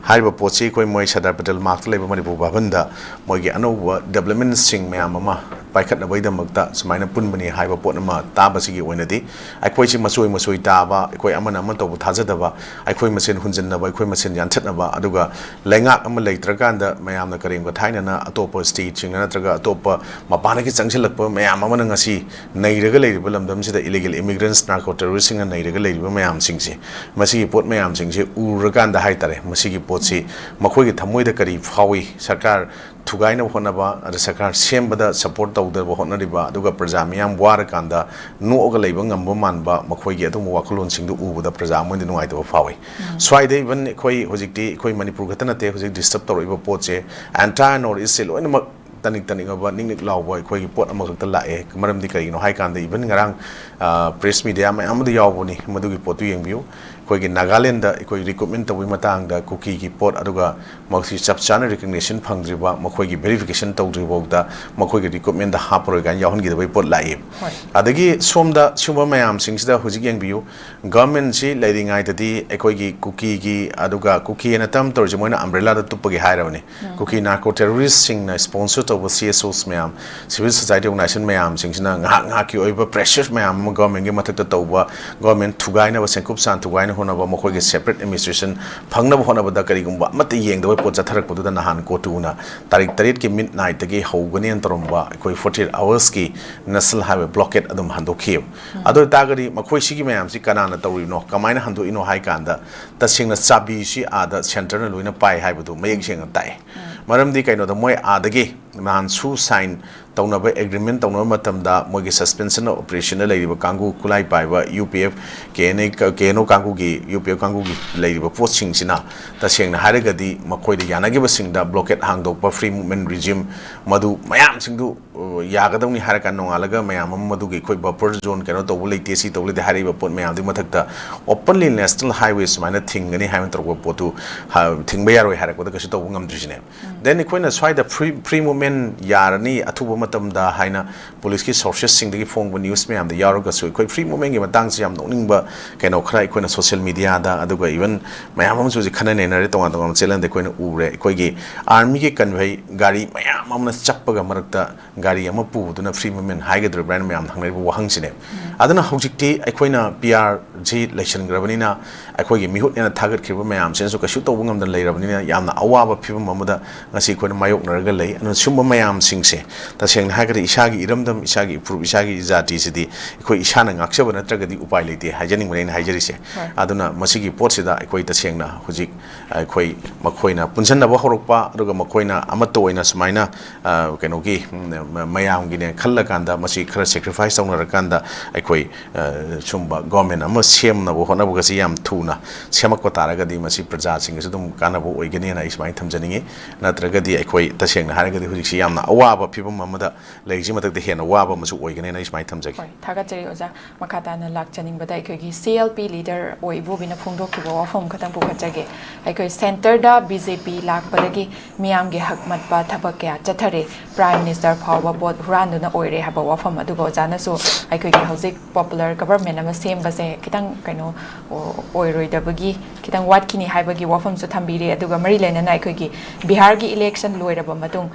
ꯍꯥꯏꯔꯤꯕ ꯄꯣꯠꯁꯤ ꯑꯩꯈꯣꯏ ꯃꯣꯏ ꯁꯔꯗꯥꯔ ꯄꯇꯦꯜ ꯃꯥꯔꯛꯇ ꯂꯩꯕ ꯃꯅꯤꯄꯨꯔ ꯚꯕꯟꯗ ꯃꯣꯏꯒꯤ ꯑꯅꯧꯕ development ꯁꯤꯡ ꯃꯌꯥꯝ ꯑꯃ ꯄꯥꯏꯈꯠꯅꯕꯒꯤꯗꯃꯛꯇ ꯁꯨꯃꯥꯏꯅ ꯄꯨꯟꯕꯅꯤ ꯍꯥꯏꯕ ꯄꯣꯠ ꯑꯃ ꯇꯥꯕꯁꯤꯒꯤ ꯑꯣꯏꯅꯗꯤ, ꯑꯩꯈꯣꯏꯁꯤ ꯃꯆꯣꯏ ꯃꯆꯣꯏ ꯇꯥꯕ, ꯑꯩꯈꯣꯏ ꯑꯃꯅ ꯑꯃ ꯇꯧꯕ ꯊꯥꯖꯗꯕ, ꯑꯩꯈꯣꯏ ꯃꯁꯦꯟ ꯍꯨꯟꯖꯤꯟꯅꯕ, ꯑꯩꯈꯣꯏ ꯃꯁꯦꯟ ꯌꯥꯟꯊꯠꯅꯕ, ꯑꯗꯨꯒ ꯂꯩꯉꯥꯛ ꯑꯃ ꯂꯩꯇ꯭ꯔꯀꯥꯟꯗ ꯃꯌꯥꯝꯅ ꯀꯔꯤꯒꯨꯝꯕ ꯊꯥꯏꯅꯅ ꯑꯇꯣꯞꯄ state ꯁꯤꯡꯅ ꯅꯠꯇ꯭ꯔꯒ ꯑꯇꯣꯞꯄ ꯃꯄꯥꯟꯗꯒꯤ ꯆꯪꯁꯤꯜꯂꯛꯄ ꯃꯌꯥꯝ ꯑꯃꯅ ꯉꯁꯤ ꯅꯩꯔꯒ ꯂꯩꯔꯤꯕ ꯂꯝꯗꯝꯁꯤꯗ illegal immigrants, narco terrorist ꯁꯤꯡꯅ ꯅꯩꯔꯒ ꯂꯩꯔꯤꯕ ꯃꯌꯥꯝꯁꯤꯡꯁꯦ, ꯃꯁꯤꯒꯤ ꯄꯣꯠ ꯃꯌꯥꯝꯁꯤꯡꯁꯦ ꯎꯔꯀꯥꯟꯗ ꯍꯥꯏꯇꯥꯔꯦ, ꯃꯁꯤꯒꯤ ꯄꯣꯠꯁꯤ ꯃꯈꯣꯏꯒꯤ ꯊꯃꯣꯏꯗ ꯀꯔꯤ ꯐꯥꯎꯏ? ꯁꯔꯀꯥꯔ ꯊꯨꯒꯥꯏꯅꯕ ꯍꯣꯠꯅꯕ, ꯑꯗ ꯁꯔꯀꯥꯔ ꯁꯦꯝꯕꯗ support ꯇꯧꯗꯕ ꯍꯣꯠꯅꯔꯤꯕ, ꯑꯗꯨꯒ ꯄ꯭ꯔꯖꯥ ꯃꯤꯌꯥꯝ ꯋꯥꯔꯀꯥꯟꯗ ꯅꯣꯛꯑꯒ ꯂꯩꯕ ꯉꯝꯕ ꯃꯥꯟꯕ ꯃꯈꯣꯏꯒꯤ ꯑꯗꯨꯒꯨꯝꯕ ꯋꯥꯈꯜꯂꯣꯟꯁꯤꯡꯗꯨ ꯎꯕꯗ ꯄ꯭ꯔꯖꯥ ꯑꯃꯗꯤ ꯅꯨꯡꯉꯥꯏꯇꯕ ꯐꯥꯎꯏ꯫ ꯁ꯭ꯋꯥꯏꯗ even ꯑꯩꯈꯣꯏ ꯍꯧꯖꯤꯛꯇꯤ ꯑꯩꯈꯣꯏ ꯃꯅꯤꯄꯨꯔ ꯈꯛꯇ ꯅꯠꯇꯦ ꯍꯧꯖꯤꯛ disturb ꯇꯧꯔꯛꯏꯕ ꯄꯣꯠꯁꯦ, entire North East ꯁꯦ ꯂꯣꯏꯅꯃꯛ ꯇꯅꯤꯛ ꯇꯅꯤꯛ ꯑꯣꯏꯕ, ꯅꯤꯛ ꯅꯤꯛ ꯂꯥꯎꯕ ꯑꯩꯈꯣꯏꯒꯤ ꯄꯣꯠ ꯑꯃꯈꯛꯇ ꯂꯥꯛꯑꯦ꯫ ꯃꯔꯝꯗꯤ ꯀꯔꯤꯒꯤꯅꯣ ꯍꯥꯏ ꯀꯥꯟꯗ, even ꯉꯔꯥꯡ, ꯑ, press media ꯃꯌꯥꯝ ꯑꯃꯗ ꯌꯥꯎꯕꯅꯤ, ꯃꯗꯨꯒꯤ ꯄꯣꯠꯇꯨ ꯌꯦꯡꯕꯤꯌꯨ꯫ ꯑꯩꯈꯣꯏꯒꯤ ꯅꯥꯒꯥꯂꯦꯟꯗ ꯑꯩꯈꯣꯏ ꯔꯤꯀ꯭ꯔꯨꯠꯃꯦꯟ ꯇꯧꯕꯒꯤ ꯃꯇꯥꯡꯗ ꯀꯨꯀꯤꯒꯤ ꯄꯣꯠ, ꯑꯗꯨꯒ ꯃꯁꯤ ꯆꯞ ꯆꯥꯅ ꯔꯤꯀꯣꯒꯅꯤꯁꯟ ꯐꯪꯗ꯭ꯔꯤꯕ, ꯃꯈꯣꯏꯒꯤ ꯚꯦꯔꯤꯐꯤꯀꯦꯁꯟ ꯇꯧꯗ꯭ꯔꯤꯐꯥꯎꯗ ꯃꯈꯣꯏꯒꯤ ꯔꯤꯀ꯭ꯔꯨꯠꯃꯦꯟꯗ ꯍꯥꯞꯄꯔꯣꯏ ꯀꯥꯏꯅ ꯌꯥꯎꯍꯟꯈꯤꯗꯕꯒꯤ ꯄꯣꯠ ꯂꯥꯛꯏ꯫ ꯍꯣꯏ꯫ ꯑꯗꯒꯤ ꯁꯣꯝꯗ ꯁꯤꯒꯨꯝꯕ ꯃꯌꯥꯝꯁꯤꯡꯁꯤꯗ ꯍꯧꯖꯤꯛ ꯌꯦꯡꯕꯤꯌꯨ, ꯒꯚꯔꯟꯃꯦꯟꯁꯤ ꯂꯩꯔꯤꯉꯩꯗꯗꯤ ꯑꯩꯈꯣꯏꯒꯤ ꯀꯨꯀꯤꯒꯤ, ꯑꯗꯨꯒ ꯀꯨꯀꯤ ꯍꯥꯏꯅ ꯇꯔꯝ ꯇꯧꯔꯤꯁꯦ ꯃꯣꯏꯅ ꯑꯝꯕ꯭ꯔꯦꯂꯥꯗ ꯇꯨꯞꯄꯒꯤ ꯍꯥꯏꯔꯕꯅꯤ꯫ ꯀꯨꯀꯤ ꯅꯥꯔꯀꯣ ꯇꯦꯔꯣꯔꯤꯁꯁꯤꯡꯅ ꯁ꯭ꯄꯣꯟꯁꯔ ꯇꯧꯕ ꯁꯤ ꯑꯦꯁ ꯑꯣꯁ ꯃꯌꯥꯝ, ꯁꯤꯚꯤꯜ ꯁꯣꯁꯥꯏꯇꯤ ꯑꯣꯔꯒꯅꯥꯏꯖꯦꯁꯟ ꯃꯌꯥꯝꯁꯤꯡꯁꯤꯅ ꯉꯥꯏꯍꯥꯛ ꯉꯥꯏꯍꯥꯛꯀꯤ ꯑꯣꯏꯕ ꯄ꯭ꯔꯦꯁꯔ ꯃꯌꯥꯝ ꯑꯃ ꯒꯚꯔꯟꯃꯦꯟꯒꯤ ꯃꯊꯛꯇ ꯇꯧꯕ, ꯒꯚꯔꯟꯃꯦꯟ ꯊꯨꯒꯥꯏꯅꯕ, ꯁꯦꯡꯀꯨꯞ ꯁꯥꯟ ꯊꯨꯒꯥꯏꯅ ꯍꯣꯠꯅꯕ, ꯃꯈꯣꯏꯒꯤ ꯁꯦꯄꯔꯦꯠ ꯑꯦꯗꯃꯤꯅꯤꯁꯇ꯭ꯔꯦꯁꯟ ꯐꯪꯅꯕ ꯍꯣꯠꯅꯕꯗ ꯀꯔꯤꯒꯨꯝꯕ ꯑꯃꯠꯇ ꯌꯦꯡꯗꯕ ꯄꯣꯠ ꯆꯠꯊꯔꯛꯄꯗꯨꯗ ꯅꯍꯥꯟ ꯀꯣꯇꯨꯅ ꯇꯥꯔꯤꯛ ꯇꯔꯦꯠꯀꯤ ꯃꯤꯗ ꯅꯥꯏꯠꯇꯒꯤ ꯍꯧꯒꯅꯦꯅ ꯇꯧꯔꯝꯕ ꯑꯩꯈꯣꯏ ꯐꯣꯔꯇꯤ ꯑꯦꯠ ꯑꯋꯔꯁꯀꯤ ꯅꯦꯁꯅꯦꯜ ꯍꯥꯏꯋꯦ ꯕ꯭ꯂꯣꯀꯦꯠ ꯑꯗꯨꯝ ꯍꯟꯗꯣꯛꯈꯤꯑꯕ꯫ ꯑꯗꯨ ꯑꯣꯏꯇꯥꯔꯒꯗꯤ ꯃꯈꯣꯏꯁꯤꯒꯤ ꯃꯌꯥꯝꯁꯤ ꯀꯅꯥꯅ ꯇꯧꯔꯤꯅꯣ, ꯀꯃꯥꯏꯅ ꯍꯟꯗꯣꯛꯏꯅꯣ ꯍꯥꯏ ꯀꯥꯟꯗ, ꯇꯁꯦꯡꯅ ꯆꯥꯕꯤꯁꯤ ꯑꯥꯗ ꯁꯦꯟꯇꯔꯅ ꯂꯣꯏꯅ ꯄꯥꯏ ꯍꯥꯏꯕꯗꯨ ꯃꯌꯦꯛ ꯁꯦꯡꯅ ꯇꯥꯛꯑꯦ꯫ ꯃꯔꯝꯗꯤ ꯀꯩꯅꯣꯗ ꯃꯣꯏ ꯑꯥꯗꯒꯤ ꯅꯍꯥꯟ ꯁꯨ ꯁꯥꯏꯟ ꯇꯧꯅꯕ, ꯑꯦꯒ꯭ꯔꯤꯃꯦꯟ ꯇꯧꯅꯕ ꯃꯇꯝꯗ ꯃꯣꯏꯒꯤ ꯁꯁꯄꯦꯟꯁꯟ ꯑꯣꯐ ꯑꯣꯄꯔꯦꯁꯟꯗ ꯂꯩꯔꯤꯕ ꯀꯥꯡꯕꯨ, ꯈꯨꯠꯂꯥꯏ ꯄꯥꯏꯕ U P F, K N A, K N O ꯀꯥꯡꯕꯨꯒꯤ, ꯌꯨ ꯄꯤ ꯑꯦꯐ ꯀꯥꯡꯕꯨꯒꯤ ꯂꯩꯔꯤꯕ ꯄꯣꯠꯁꯤꯡꯁꯤꯅ ꯇꯁꯦꯡꯅ ꯍꯥꯏꯔꯒꯗꯤ ꯃꯈꯣꯏꯗ ꯌꯥꯅꯈꯤꯕꯁꯤꯡꯗ ꯕ꯭ꯂꯣꯀꯦꯠ ꯍꯥꯡꯗꯣꯛꯄ, ꯐ꯭ꯔꯤ ꯃꯨꯚꯃꯦꯟ ꯔꯤꯖꯤꯝ, ꯃꯗꯨ ꯃꯌꯥꯝꯁꯤꯡꯗꯨ, ꯑ, ꯌꯥꯒꯗꯧꯅꯤ ꯍꯥꯏꯔꯀꯥꯟꯗ ꯅꯣꯡꯉꯥꯜꯂꯒ ꯃꯌꯥꯝ ꯑꯃ ꯃꯗꯨꯒꯤ ꯑꯩꯈꯣꯏ ꯕꯐꯔ ꯖꯣꯟ ꯀꯩꯅꯣ ꯇꯧꯕ ꯂꯩꯇꯦ, ꯁꯤ ꯇꯧꯕ ꯂꯩꯇꯦ ꯍꯥꯏꯔꯤꯕ ꯄꯣꯠ ꯃꯌꯥꯝꯗꯨꯒꯤ ꯃꯊꯛꯇ ꯑꯣꯄꯟꯂꯤ ꯅꯦꯁꯅꯦꯜ ꯍꯥꯏꯋꯦ ꯁꯨꯃꯥꯏꯅ ꯊꯤꯡꯒꯅꯤ ꯍꯥꯏꯅ ꯇꯧꯔꯛꯄ ꯄꯣꯠꯇꯨ, ꯍ-, ꯊꯤꯡꯕ ꯌꯥꯔꯣꯏ ꯍꯥꯏꯔꯛꯄꯗ ꯀꯩꯁꯨ ꯇꯧꯕ ꯉꯝꯗ꯭ꯔꯤꯁꯤꯅꯦ꯫ ꯗꯦꯟ ꯑꯩꯈꯣꯏꯅ ꯁ꯭ꯋꯥꯏꯗ ꯐ꯭ꯔꯤ, ꯐ꯭ꯔꯤ ꯃꯨꯚꯃꯦꯟ ꯌꯥꯔꯅꯤ ꯑꯊꯨꯕ ꯃꯇꯝꯗ ꯍꯥꯏꯅ ꯄꯨꯂꯤꯁꯀꯤ ꯁꯣꯔꯁꯦꯁꯁꯤꯡꯗꯒꯤ ꯐꯣꯡꯕ ꯅ꯭ꯌꯨꯁ ꯃꯌꯥꯝꯗ ꯌꯥꯎꯔꯒꯁꯨ, ꯑꯩꯈꯣꯏ ꯐ꯭ꯔꯤ ꯃꯨꯚꯃꯦꯟꯒꯤ ꯃꯇꯥꯡꯁꯤ ꯌꯥꯝ ꯅꯣꯛꯅꯤꯡꯕ ꯀꯩꯅꯣ ꯈꯔ ꯑꯩꯈꯣꯏꯅ ꯁꯣꯁꯤꯌꯦꯜ ꯃꯤꯗꯤꯌꯥꯗ, ꯑꯗꯨꯒ ꯏꯚꯟ ꯃꯌꯥꯝ ꯑꯃꯁꯨ ꯍꯧꯖꯤꯛ ꯈꯟꯅ ꯅꯩꯅꯔꯦ, ꯇꯣꯉꯥꯟ ꯇꯣꯉꯥꯟꯕ ꯆꯦꯅꯦꯜꯗ ꯑꯩꯈꯣꯏꯅ ꯎꯔꯦ꯫ ꯑꯩꯈꯣꯏꯒꯤ ꯑꯥꯔꯃꯤꯒꯤ ꯀꯟꯚꯦ ꯒꯥꯔꯤ ꯃꯌꯥꯝ ꯑꯃꯅ ꯆꯞꯄꯒ ꯃꯔꯛꯇ ꯒꯥꯔꯤ ꯑꯃ ꯄꯨꯕꯗꯨꯅ ꯐ꯭ꯔꯤ ꯃꯨꯚꯃꯦꯟ ꯍꯥꯏꯒꯗ꯭ꯔꯥ, ꯕ꯭ꯔꯥꯟ ꯃꯌꯥꯝꯅ ꯍꯪꯅꯔꯤꯕ ꯋꯥꯍꯪꯁꯤꯅꯦ꯫ ꯑꯗꯨꯅ ꯍꯧꯖꯤꯛꯇꯤ ꯑꯩꯈꯣꯏꯅ ꯄꯤ ꯑꯥꯔꯁꯤ ꯂꯩꯁꯤꯟꯈ꯭ꯔꯕꯅꯤꯅ, ꯑꯩꯈꯣꯏꯒꯤ ꯃꯤꯍꯨꯠꯅꯦꯅ ꯊꯥꯒꯠꯈꯤꯕ ꯃꯌꯥꯝꯁꯤꯅꯁꯨ ꯀꯩꯁꯨ ꯇꯧꯕ ꯉꯝꯗꯅ ꯂꯩꯔꯕꯅꯤꯅ, ꯌꯥꯝꯅ ꯑꯋꯥꯕ ꯐꯤꯕꯝ ꯑꯃꯗ ꯉꯁꯤ ꯑꯩꯈꯣꯏꯅ ꯃꯥꯌꯣꯛꯅꯔꯒ ꯂꯩ꯫ ꯑꯗꯨꯅ ꯁꯨꯝꯕ ꯃꯌꯥꯝꯁꯤꯡꯁꯦ, ꯇꯁꯦꯡꯅ ꯍꯥꯏꯔꯒꯗꯤ, ꯏꯁꯥꯒꯤ ꯏꯔꯝꯗꯝ, ꯏꯁꯥꯒꯤ ꯏꯐꯨꯔꯨꯞ, ꯏꯁꯥꯒꯤ ꯖꯥꯇꯤꯁꯤꯗꯤ ꯑꯩꯈꯣꯏ ꯏꯁꯥꯅ ꯉꯥꯛꯆꯕ ꯅꯠꯇ꯭ꯔꯒꯗꯤ ꯎꯄꯥꯏ ꯂꯩꯇꯦ ꯍꯥꯏꯖꯅꯤꯡꯕꯅꯦ ꯑꯩꯅ ꯍꯥꯏꯖꯔꯤꯁꯦ꯫ ꯍꯣꯏ꯫ ꯑꯗꯨꯅ ꯃꯁꯤꯒꯤ ꯄꯣꯠꯁꯤꯗ ꯑꯩꯈꯣꯏ ꯇꯁꯦꯡꯅ ꯍꯧꯖꯤꯛ ꯑꯩꯈꯣꯏ ꯃꯈꯣꯏꯅ ꯄꯨꯟꯁꯤꯟꯅꯕ ꯍꯧꯔꯛꯄ, ꯑꯗꯨꯒ ꯃꯈꯣꯏꯅ ꯑꯃꯠꯇ ꯑꯣꯏꯅ ꯁꯨꯃꯥꯏꯅ, ꯑ, ꯀꯩꯅꯣꯒꯤ, ꯎꯝ, ꯃ-, ꯃꯌꯥꯝꯒꯤꯅꯦ ꯈꯜꯂꯀꯥꯟꯗ, ꯃꯁꯤ ꯈꯔ sacrifice ꯇꯧꯅꯔꯀꯥꯟꯗ ꯑꯩꯈꯣꯏ, ꯑ, ꯁꯨꯝꯕ government ꯑꯃ ꯁꯦꯝꯅꯕ ꯍꯣꯠꯅꯕꯒꯁꯤ ꯌꯥꯝ ꯊꯨꯅ ꯁꯦꯝꯃꯛꯄ ꯇꯥꯔꯒꯗꯤ, ꯃꯁꯤ ꯄ꯭ꯔꯖꯥꯁꯤꯡꯒꯤꯁꯨ ꯑꯗꯨꯝ ꯀꯥꯟꯅꯕ ꯑꯣꯏꯒꯅꯤꯅ ꯑꯩ ꯁꯨꯃꯥꯏꯅ ꯊꯝꯖꯅꯤꯡꯉꯤ꯫ ꯅꯠꯇ꯭ꯔꯒꯗꯤ ꯑꯩꯈꯣꯏ ꯇꯁꯦꯡꯅ ꯍꯥꯏꯔꯒꯗꯤ ꯍꯧꯖꯤꯛꯁꯤ ꯌꯥꯝꯅ ꯑꯋꯥꯕ ꯐꯤꯕꯝ ꯑꯃꯗ ꯂꯩꯔꯤꯁꯤ ꯃꯊꯛꯇ ꯍꯦꯟꯅ ꯋꯥꯕ ꯑꯃꯁꯨ ꯑꯣꯏꯒꯅꯤꯅ ꯑꯩ ꯁꯨꯃꯥꯏꯅ ꯊꯝꯖꯒꯦ꯫ ꯍꯣꯏ, ꯊꯥꯒꯠꯆꯔꯤ ꯑꯣꯖꯥ꯫ ꯃꯈꯥ ꯇꯥꯅ ꯂꯥꯛꯆꯅꯤꯡꯕꯗ, ꯑꯩꯈꯣꯏꯒꯤ C L P leader ꯑꯣꯏ ꯏꯕꯣꯕꯤꯅ ꯐꯣꯡꯗꯣꯛꯈꯤꯕ ꯋꯥꯐꯝ ꯈꯇꯪ ꯄꯨꯈꯠꯆꯒꯦ꯫ ꯑꯩꯈꯣꯏ centreꯗ B J P ꯂꯥꯛꯄꯗꯒꯤ ꯃꯤꯌꯥꯝꯒꯤ ꯍꯛ ꯃꯠꯄ ꯊꯕꯛ ꯀꯌꯥ ꯆꯠꯊꯔꯦ, Prime Minister ꯐꯥꯎꯕ vote ꯍꯨꯔꯥꯟꯗꯨꯅ ꯑꯣꯏꯔꯦ ꯍꯥꯏꯕ ꯋꯥꯐꯝ꯫ ꯑꯗꯨꯒ ꯑꯣꯖꯥꯅꯁꯨ ꯑꯩꯈꯣꯏꯒꯤ ꯍꯧꯖꯤꯛ popular government ꯑꯃ ꯁꯦꯝꯕꯁꯦ ꯈꯤꯇꯪ ꯀꯩꯅꯣ, ꯑꯣ-, ꯑꯣꯏꯔꯣꯏꯗꯕꯒꯤ, ꯈꯤꯇꯪ ꯋꯥꯠꯈꯤꯅꯤ ꯍꯥꯏꯕꯒꯤ ꯋꯥꯐꯝꯁꯨ ꯊꯝꯕꯤꯔꯦ꯫ ꯑꯗꯨꯒ ꯃꯔꯤ ꯂꯩꯅꯅ ꯑꯩꯈꯣꯏꯒꯤ ꯕꯤꯍꯥꯔꯒꯤ election ꯂꯣꯏꯔꯕ ꯃꯇꯨꯡ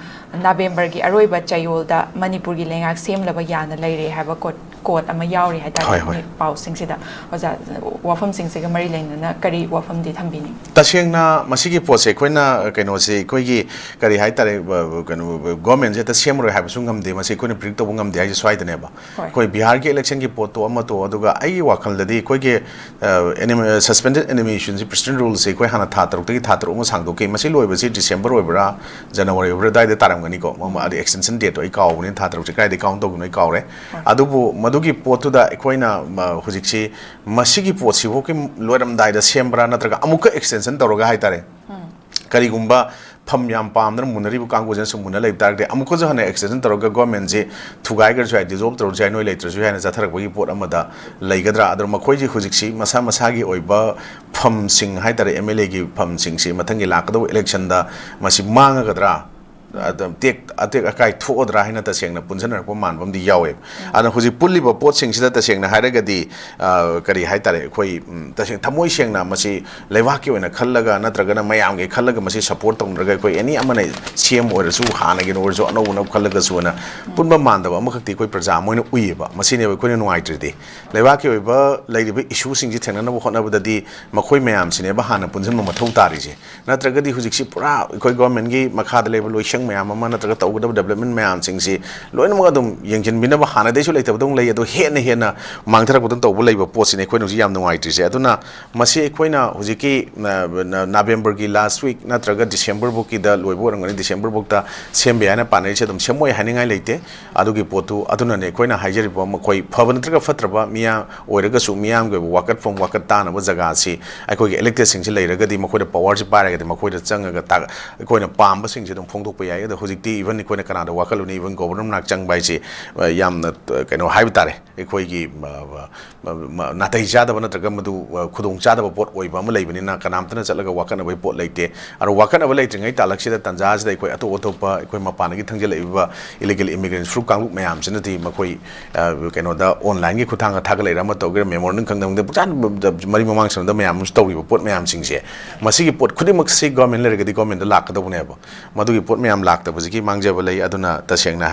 ꯅꯕꯦꯝꯕꯔꯒꯤ ꯑꯔꯣꯏꯕ ꯆꯌꯣꯜꯗ ꯃꯅꯤꯄꯨꯔꯒꯤ ꯂꯩꯉꯥꯛ ꯁꯦꯝꯂꯕ ꯌꯥꯅ ꯂꯩꯔꯦ ꯍꯥꯏꯕ ꯀꯣꯠ-, ꯀꯣꯠ ꯑꯃ ꯌꯥꯎꯔꯤ ꯍꯥꯏꯇꯥꯔꯦ꯫ ꯍꯣꯏ, ꯍꯣꯏ꯫ ꯃꯤ ꯄꯥꯎꯁꯤꯡꯁꯤꯗ꯫ ꯑꯣꯖꯥ, ꯋꯥꯐꯝꯁꯤꯡꯁꯤꯒ ꯃꯔꯤ ꯂꯩꯅꯅ ꯀꯔꯤ ꯋꯥꯐꯝꯗꯤ ꯊꯝꯕꯤꯅꯤꯡ? ꯇꯁꯦꯡꯅ ꯃꯁꯤꯒꯤ ꯄꯣꯠꯁꯦ ꯑꯩꯈꯣꯏꯅ, ꯀꯩꯅꯣꯁꯦ, ꯑꯩꯈꯣꯏꯒꯤ ꯀꯔꯤ ꯍꯥꯏꯇꯥꯔꯦ, ꯕ-, ꯕ-, ꯀꯩꯅꯣ, governmentꯁꯦ ꯍꯦꯛꯇ ꯁꯦꯝꯃꯔꯣꯏ ꯍꯥꯏꯕꯁꯨ ꯉꯝꯗꯦ, ꯃꯁꯤ ꯑꯩꯈꯣꯏꯅ predict ꯇꯧꯕ ꯉꯝꯗꯦ ꯍꯥꯏꯁꯦ ꯁ꯭ꯋꯥꯏꯗꯅꯦꯕ꯫ ꯍꯣꯏ꯫ ꯑꯩꯈꯣꯏ ꯕꯤꯍꯥꯔꯒꯤ electionꯒꯤ ꯄꯣꯠꯇꯣ ꯑꯃ ꯇꯣꯛꯑꯣ, ꯑꯗꯨꯒ ꯑꯩꯒꯤ ꯋꯥꯈꯜꯗꯗꯤ ꯑꯩꯈꯣꯏꯒꯤ, ꯑ, ꯑꯦꯅꯤꯃꯦ-, suspended animationꯁꯦ, president ruleꯁꯦ ꯑꯩꯈꯣꯏ ꯍꯥꯟꯅ ꯊꯥ ꯇꯔꯨꯛꯇꯒꯤ ꯊꯥ ꯇꯔꯨꯛ ꯑꯃ ꯁꯥꯡꯗꯣꯛꯈꯤ꯫ ꯃꯁꯤ ꯂꯣꯏꯕꯁꯤ December ꯑꯣꯏꯕ꯭ꯔꯥ, January ꯑꯣꯏꯕ꯭ꯔꯥ, ꯑꯗꯨꯋꯥꯏꯗ ꯇꯥꯔꯝꯒꯅꯤꯀꯣ, ꯃ-, ꯃ-, ꯑꯗꯨ extension dateꯇꯣ ꯑꯩ ꯀꯥꯎꯕꯅꯤꯅ, ꯊꯥ ꯇꯔꯨꯛꯁꯦ ꯀꯥꯏꯗꯒꯤ count ꯇꯧꯗꯣꯏꯅꯣ ꯑꯩ ꯀꯥꯎꯔꯦ꯫ ꯍꯣꯏ꯫ ꯑꯗꯨꯕꯨ ꯃꯗꯨꯒꯤ ꯄꯣꯠꯇꯨꯗ ꯑꯩꯈꯣꯏꯅ, ꯃ-, ꯍꯧꯖꯤꯛꯁꯤ ꯃꯁꯤꯒꯤ ꯄꯣꯠꯁꯤꯐꯥꯎꯒꯤ ꯂꯣꯏꯔꯝꯗꯥꯏꯗ ꯁꯦꯝꯕ꯭ꯔꯥ, ꯅꯠꯇ꯭ꯔꯒ ꯑꯃꯨꯛꯀ extension ꯇꯧꯔꯒ ꯍꯥꯏꯇꯥꯔꯦ, ꯎꯝ꯫ ꯀꯔꯤꯒꯨꯝꯕ ꯐꯝ ꯌꯥꯝ ꯄꯥꯝꯗꯅ ꯃꯨꯟꯅꯔꯤꯕ ꯀꯥꯡꯕꯨꯁꯤꯅ ꯁꯨꯝ ꯃꯨꯟꯅ ꯂꯩꯕ ꯇꯥꯔꯒꯗꯤ, ꯑꯃꯨꯛꯀꯁꯨ ꯍꯟꯅ extension ꯇꯧꯔꯒ governmentꯁꯦ ꯊꯨꯒꯥꯏꯈ꯭ꯔꯁꯨ ꯌꯥꯏ, dissolve ꯇꯧꯔꯁꯨ ꯌꯥꯏ, ꯅꯣꯏ ꯂꯩꯇ꯭ꯔꯁꯨ ꯌꯥꯏ ꯍꯥꯏꯅ ꯆꯠꯊꯔꯛꯄꯒꯤ ꯄꯣꯠ ꯑꯃꯗ ꯂꯩꯒꯗ꯭ꯔꯥ? ꯑꯗꯣ ꯃꯈꯣꯏꯁꯤ ꯍꯧꯖꯤꯛꯁꯤ ꯃꯁꯥ ꯃꯁꯥꯒꯤ ꯑꯣꯏꯕ ꯐꯝꯁꯤꯡ ꯍꯥꯏꯇꯥꯔꯦ, M L Aꯒꯤ ꯐꯝꯁꯤꯡꯁꯤ ꯃꯊꯪꯒꯤ ꯂꯥꯛꯀꯗꯧꯕ electionꯗ ꯃꯁꯤ ꯃꯥꯡꯉꯒꯗ꯭ꯔꯥ? ꯑꯗꯨꯝ ꯇꯦꯛ-, ꯑꯇꯦꯛ ꯑꯀꯥꯏ ꯊꯣꯛꯑꯗ꯭ꯔꯥ ꯍꯥꯏꯅ ꯇꯁꯦꯡꯅ ꯄꯨꯟꯁꯤꯟꯅꯔꯛꯄ ꯃꯥꯟꯕ ꯑꯃꯗꯤ ꯌꯥꯎꯋꯦ꯫ ꯎꯝ꯫ ꯑꯗꯨꯅ ꯍꯧꯖꯤꯛ ꯄꯨꯜꯂꯤꯕ ꯄꯣꯠꯁꯤꯡꯁꯤꯗ ꯇꯁꯦꯡꯅ ꯍꯥꯏꯔꯒꯗꯤ, ꯑ, ꯀꯔꯤ ꯍꯥꯏꯇꯥꯔꯦ, ꯑꯩꯈꯣꯏ, ꯎꯝ, ꯇꯁꯦꯡ-, ꯊꯃꯣꯏ ꯁꯦꯡꯅ ꯃꯁꯤ ꯂꯩꯕꯥꯛꯀꯤ ꯑꯣꯏꯅ ꯈꯜꯂꯒ ꯅꯠꯇ꯭ꯔꯒꯅ ꯃꯌꯥꯝꯒꯤ ꯈꯜꯂꯒ ꯃꯁꯤ support ꯇꯧꯅꯔꯒ ꯑꯩꯈꯣꯏ any ꯑꯃꯅ C M ꯑꯣꯏꯔꯁꯨ, ꯍꯥꯟꯅꯒꯤꯅ ꯑꯣꯏꯔꯁꯨ, ꯑꯅꯧꯕꯅ ꯈꯜꯂꯒꯁꯨ ꯑꯅ ꯎꯝ꯫ ꯄꯨꯟꯕ ꯃꯥꯟꯗꯕ ꯑꯃꯈꯛꯇꯤ ꯑꯩꯈꯣꯏ ꯄ꯭ꯔꯖꯥ ꯃꯣꯏꯅ ꯎꯏꯌꯦꯕ꯫ ꯃꯁꯤꯅꯦꯕ ꯑꯩꯈꯣꯏꯅ ꯅꯨꯡꯉꯥꯏꯇ꯭ꯔꯤꯗꯤ꯫ ꯂꯩꯕꯥꯛꯀꯤ ꯑꯣꯏꯕ ꯂꯩꯔꯤꯕ issueꯁꯤꯡꯁꯤ ꯊꯦꯡꯅꯅꯕ ꯍꯣꯠꯅꯕꯗꯗꯤ ꯃꯈꯣꯏ ꯃꯌꯥꯝꯁꯤꯅꯦꯕ ꯍꯥꯟꯅ ꯄꯨꯟꯁꯤꯟꯕ ꯃꯊꯧ ꯇꯥꯔꯤꯁꯦ꯫ ꯅꯠꯇ꯭ꯔꯒꯗꯤ ꯍꯧꯖꯤꯛꯁꯤ ꯄꯨꯔꯥ ꯑꯩꯈꯣꯏ governmentꯀꯤ ꯃꯈꯥꯗ ꯂꯩꯕ ꯂꯣꯏꯁꯪ ꯃꯌꯥꯝ ꯑꯃ ꯅꯠꯇ꯭ꯔꯒ ꯇꯧꯒꯗꯕ development ꯃꯌꯥꯝꯁꯤꯡꯁꯤ ꯂꯣꯏꯅꯃꯛ ꯑꯗꯨꯝ ꯌꯦꯡꯁꯤꯟꯕꯤꯅꯕ ꯍꯥꯟꯅꯗꯩꯁꯨ ꯂꯩꯇꯕꯗꯧꯅ ꯂꯩ, ꯑꯗꯣ ꯍꯦꯟꯅ ꯍꯦꯟꯅ ꯃꯥꯡꯊꯔꯛꯄꯗꯧꯅ ꯇꯧꯕ ꯂꯩꯕ ꯄꯣꯠꯁꯤꯅꯦ ꯑꯩꯈꯣꯏꯅ ꯍꯧꯖꯤꯛ ꯌꯥꯝ ꯅꯨꯡꯉꯥꯏꯇ꯭ꯔꯤꯁꯦ꯫ ꯑꯗꯨꯅ ꯃꯁꯤ ꯑꯩꯈꯣꯏꯅ ꯍꯧꯖꯤꯛꯀꯤ, ꯑ, ꯅ-, ꯅꯕꯦꯝꯕꯔꯒꯤ last week ꯅꯠꯇ꯭ꯔꯒ ꯗꯤꯁꯦꯝꯕꯔ ꯐꯥꯎꯀꯤꯗ ꯂꯣꯏꯕ ꯑꯣꯏꯔꯝꯒꯅꯤ, ꯗꯤꯁꯦꯝꯕꯔ ꯐꯥꯎꯇ ꯁꯦꯝꯕ ꯌꯥꯏꯅ ꯄꯥꯅꯔꯤꯁꯦ꯫ ꯑꯗꯨꯝ ꯁꯦꯝꯃꯣꯏ ꯍꯥꯏꯅꯤꯡꯉꯥꯏ ꯂꯩꯇꯦ ꯑꯗꯨꯒꯤ ꯄꯣꯠꯇꯨ꯫ ꯑꯗꯨꯅꯅꯦ ꯑꯩꯈꯣꯏꯅ ꯍꯥꯏꯖꯔꯤꯕ, ꯃꯈꯣꯏ ꯐꯕ ꯅꯠꯇ꯭ꯔꯒ ꯐꯠꯇ꯭ꯔꯕ ꯃꯤꯌꯥꯝ ꯑꯣꯏꯔꯒꯁꯨ ꯃꯤꯌꯥꯝꯒꯤ ꯑꯣꯏꯕ ꯋꯥꯀꯠꯐꯝ ꯋꯥꯀꯠ ꯇꯥꯅꯕ ꯖꯒꯥꯁꯤ ꯑꯩꯈꯣꯏꯒꯤ electedꯁꯤꯡꯁꯤ ꯂꯩꯔꯒꯗꯤ, ꯃꯈꯣꯏꯗ powerꯁꯤ ꯄꯥꯏꯔꯒꯗꯤ, ꯃꯈꯣꯏꯗ ꯆꯪꯉꯒ ꯇꯥ-, ꯑꯩꯈꯣꯏꯅ ꯄꯥꯝꯕꯁꯤꯡꯁꯤ ꯑꯗꯨꯝ ꯐꯣꯡꯗꯣꯛꯄ ꯌꯥꯏ꯫ ꯑꯗꯣ ꯍꯧꯖꯤꯛꯇꯤ even ꯑꯩꯈꯣꯏꯅ ꯀꯅꯥꯗ ꯋꯥꯀꯠꯂꯨꯅꯤ, even ꯒꯣꯕꯔꯅꯔ ꯃꯅꯥꯛ ꯆꯪꯕ ꯍꯥꯏꯁꯤ, ꯑ, ꯌꯥꯝꯅ, ꯑ, ꯀꯩꯅꯣ ꯍꯥꯏꯕ ꯇꯥꯔꯦ, ꯑꯩꯈꯣꯏꯒꯤ, ꯑ, ꯑ, ꯃ-, ꯃ-, ꯅꯥꯇꯩ ꯆꯥꯗꯕ ꯅꯠꯇ꯭ꯔꯒ ꯃꯗꯨ, ꯑ, ꯈꯨꯗꯣꯡ ꯆꯥꯗꯕ ꯄꯣꯠ ꯑꯣꯏꯕ ꯑꯃ ꯂꯩꯕꯅꯤꯅ ꯀꯅꯥꯝꯇꯅ ꯆꯠꯂꯒ ꯋꯥꯀꯠꯅꯕꯒꯤ ꯄꯣꯠ ꯂꯩꯇꯦ꯫ ꯑꯗꯣ ꯋꯥꯀꯠꯅꯕ ꯂꯩꯇ꯭ꯔꯤꯉꯩ ꯇꯥꯂꯛꯁꯤꯗ, ꯇꯥꯟꯖꯥꯁꯤꯗ ꯑꯩꯈꯣꯏ ꯑꯇꯣꯞ ꯑꯇꯣꯞꯄ ꯑꯩꯈꯣꯏ ꯃꯄꯥꯟꯗꯒꯤ ꯊꯪꯖꯤꯜꯂꯛꯏꯕ illegal immigrants ꯐꯨꯔꯨꯞ ꯀꯥꯡꯂꯨꯞ ꯃꯌꯥꯝꯁꯤꯅꯗꯤ ꯃꯈꯣꯏ, ꯑ, ꯀꯩꯅꯣꯗ, onlineꯒꯤ ꯈꯨꯠꯊꯥꯡꯗ ꯊꯥꯒꯠꯂꯛꯏꯔꯥ ꯑꯃ ꯇꯧꯒꯦꯔꯥ, memorandum ꯈꯪꯗꯕ ꯈꯪꯗꯦ, ꯄꯨꯡꯆꯥꯟ ꯃꯔꯤ ꯃꯃꯥꯡ ꯁꯅꯗ ꯃꯌꯥꯝ ꯑꯃꯁꯨ ꯇꯧꯔꯤꯕ ꯄꯣꯠ ꯃꯌꯥꯝꯁꯤꯡꯁꯦ, ꯃꯁꯤꯒꯤ ꯄꯣꯠ ꯈꯨꯗꯤꯡꯃꯛꯁꯤ government ꯂꯩꯔꯒꯗꯤ governmentꯗ ꯂꯥꯛꯀꯗꯧꯕꯅꯦꯕ꯫ ꯃꯗꯨꯒꯤ ꯄꯣꯠ ꯃꯌꯥꯝ ꯂꯥꯛꯇꯕꯁꯤꯒꯤ ꯃꯥꯡꯖꯕ ꯂꯩ꯫ ꯑꯗꯨꯅ ꯇꯁꯦꯡꯅ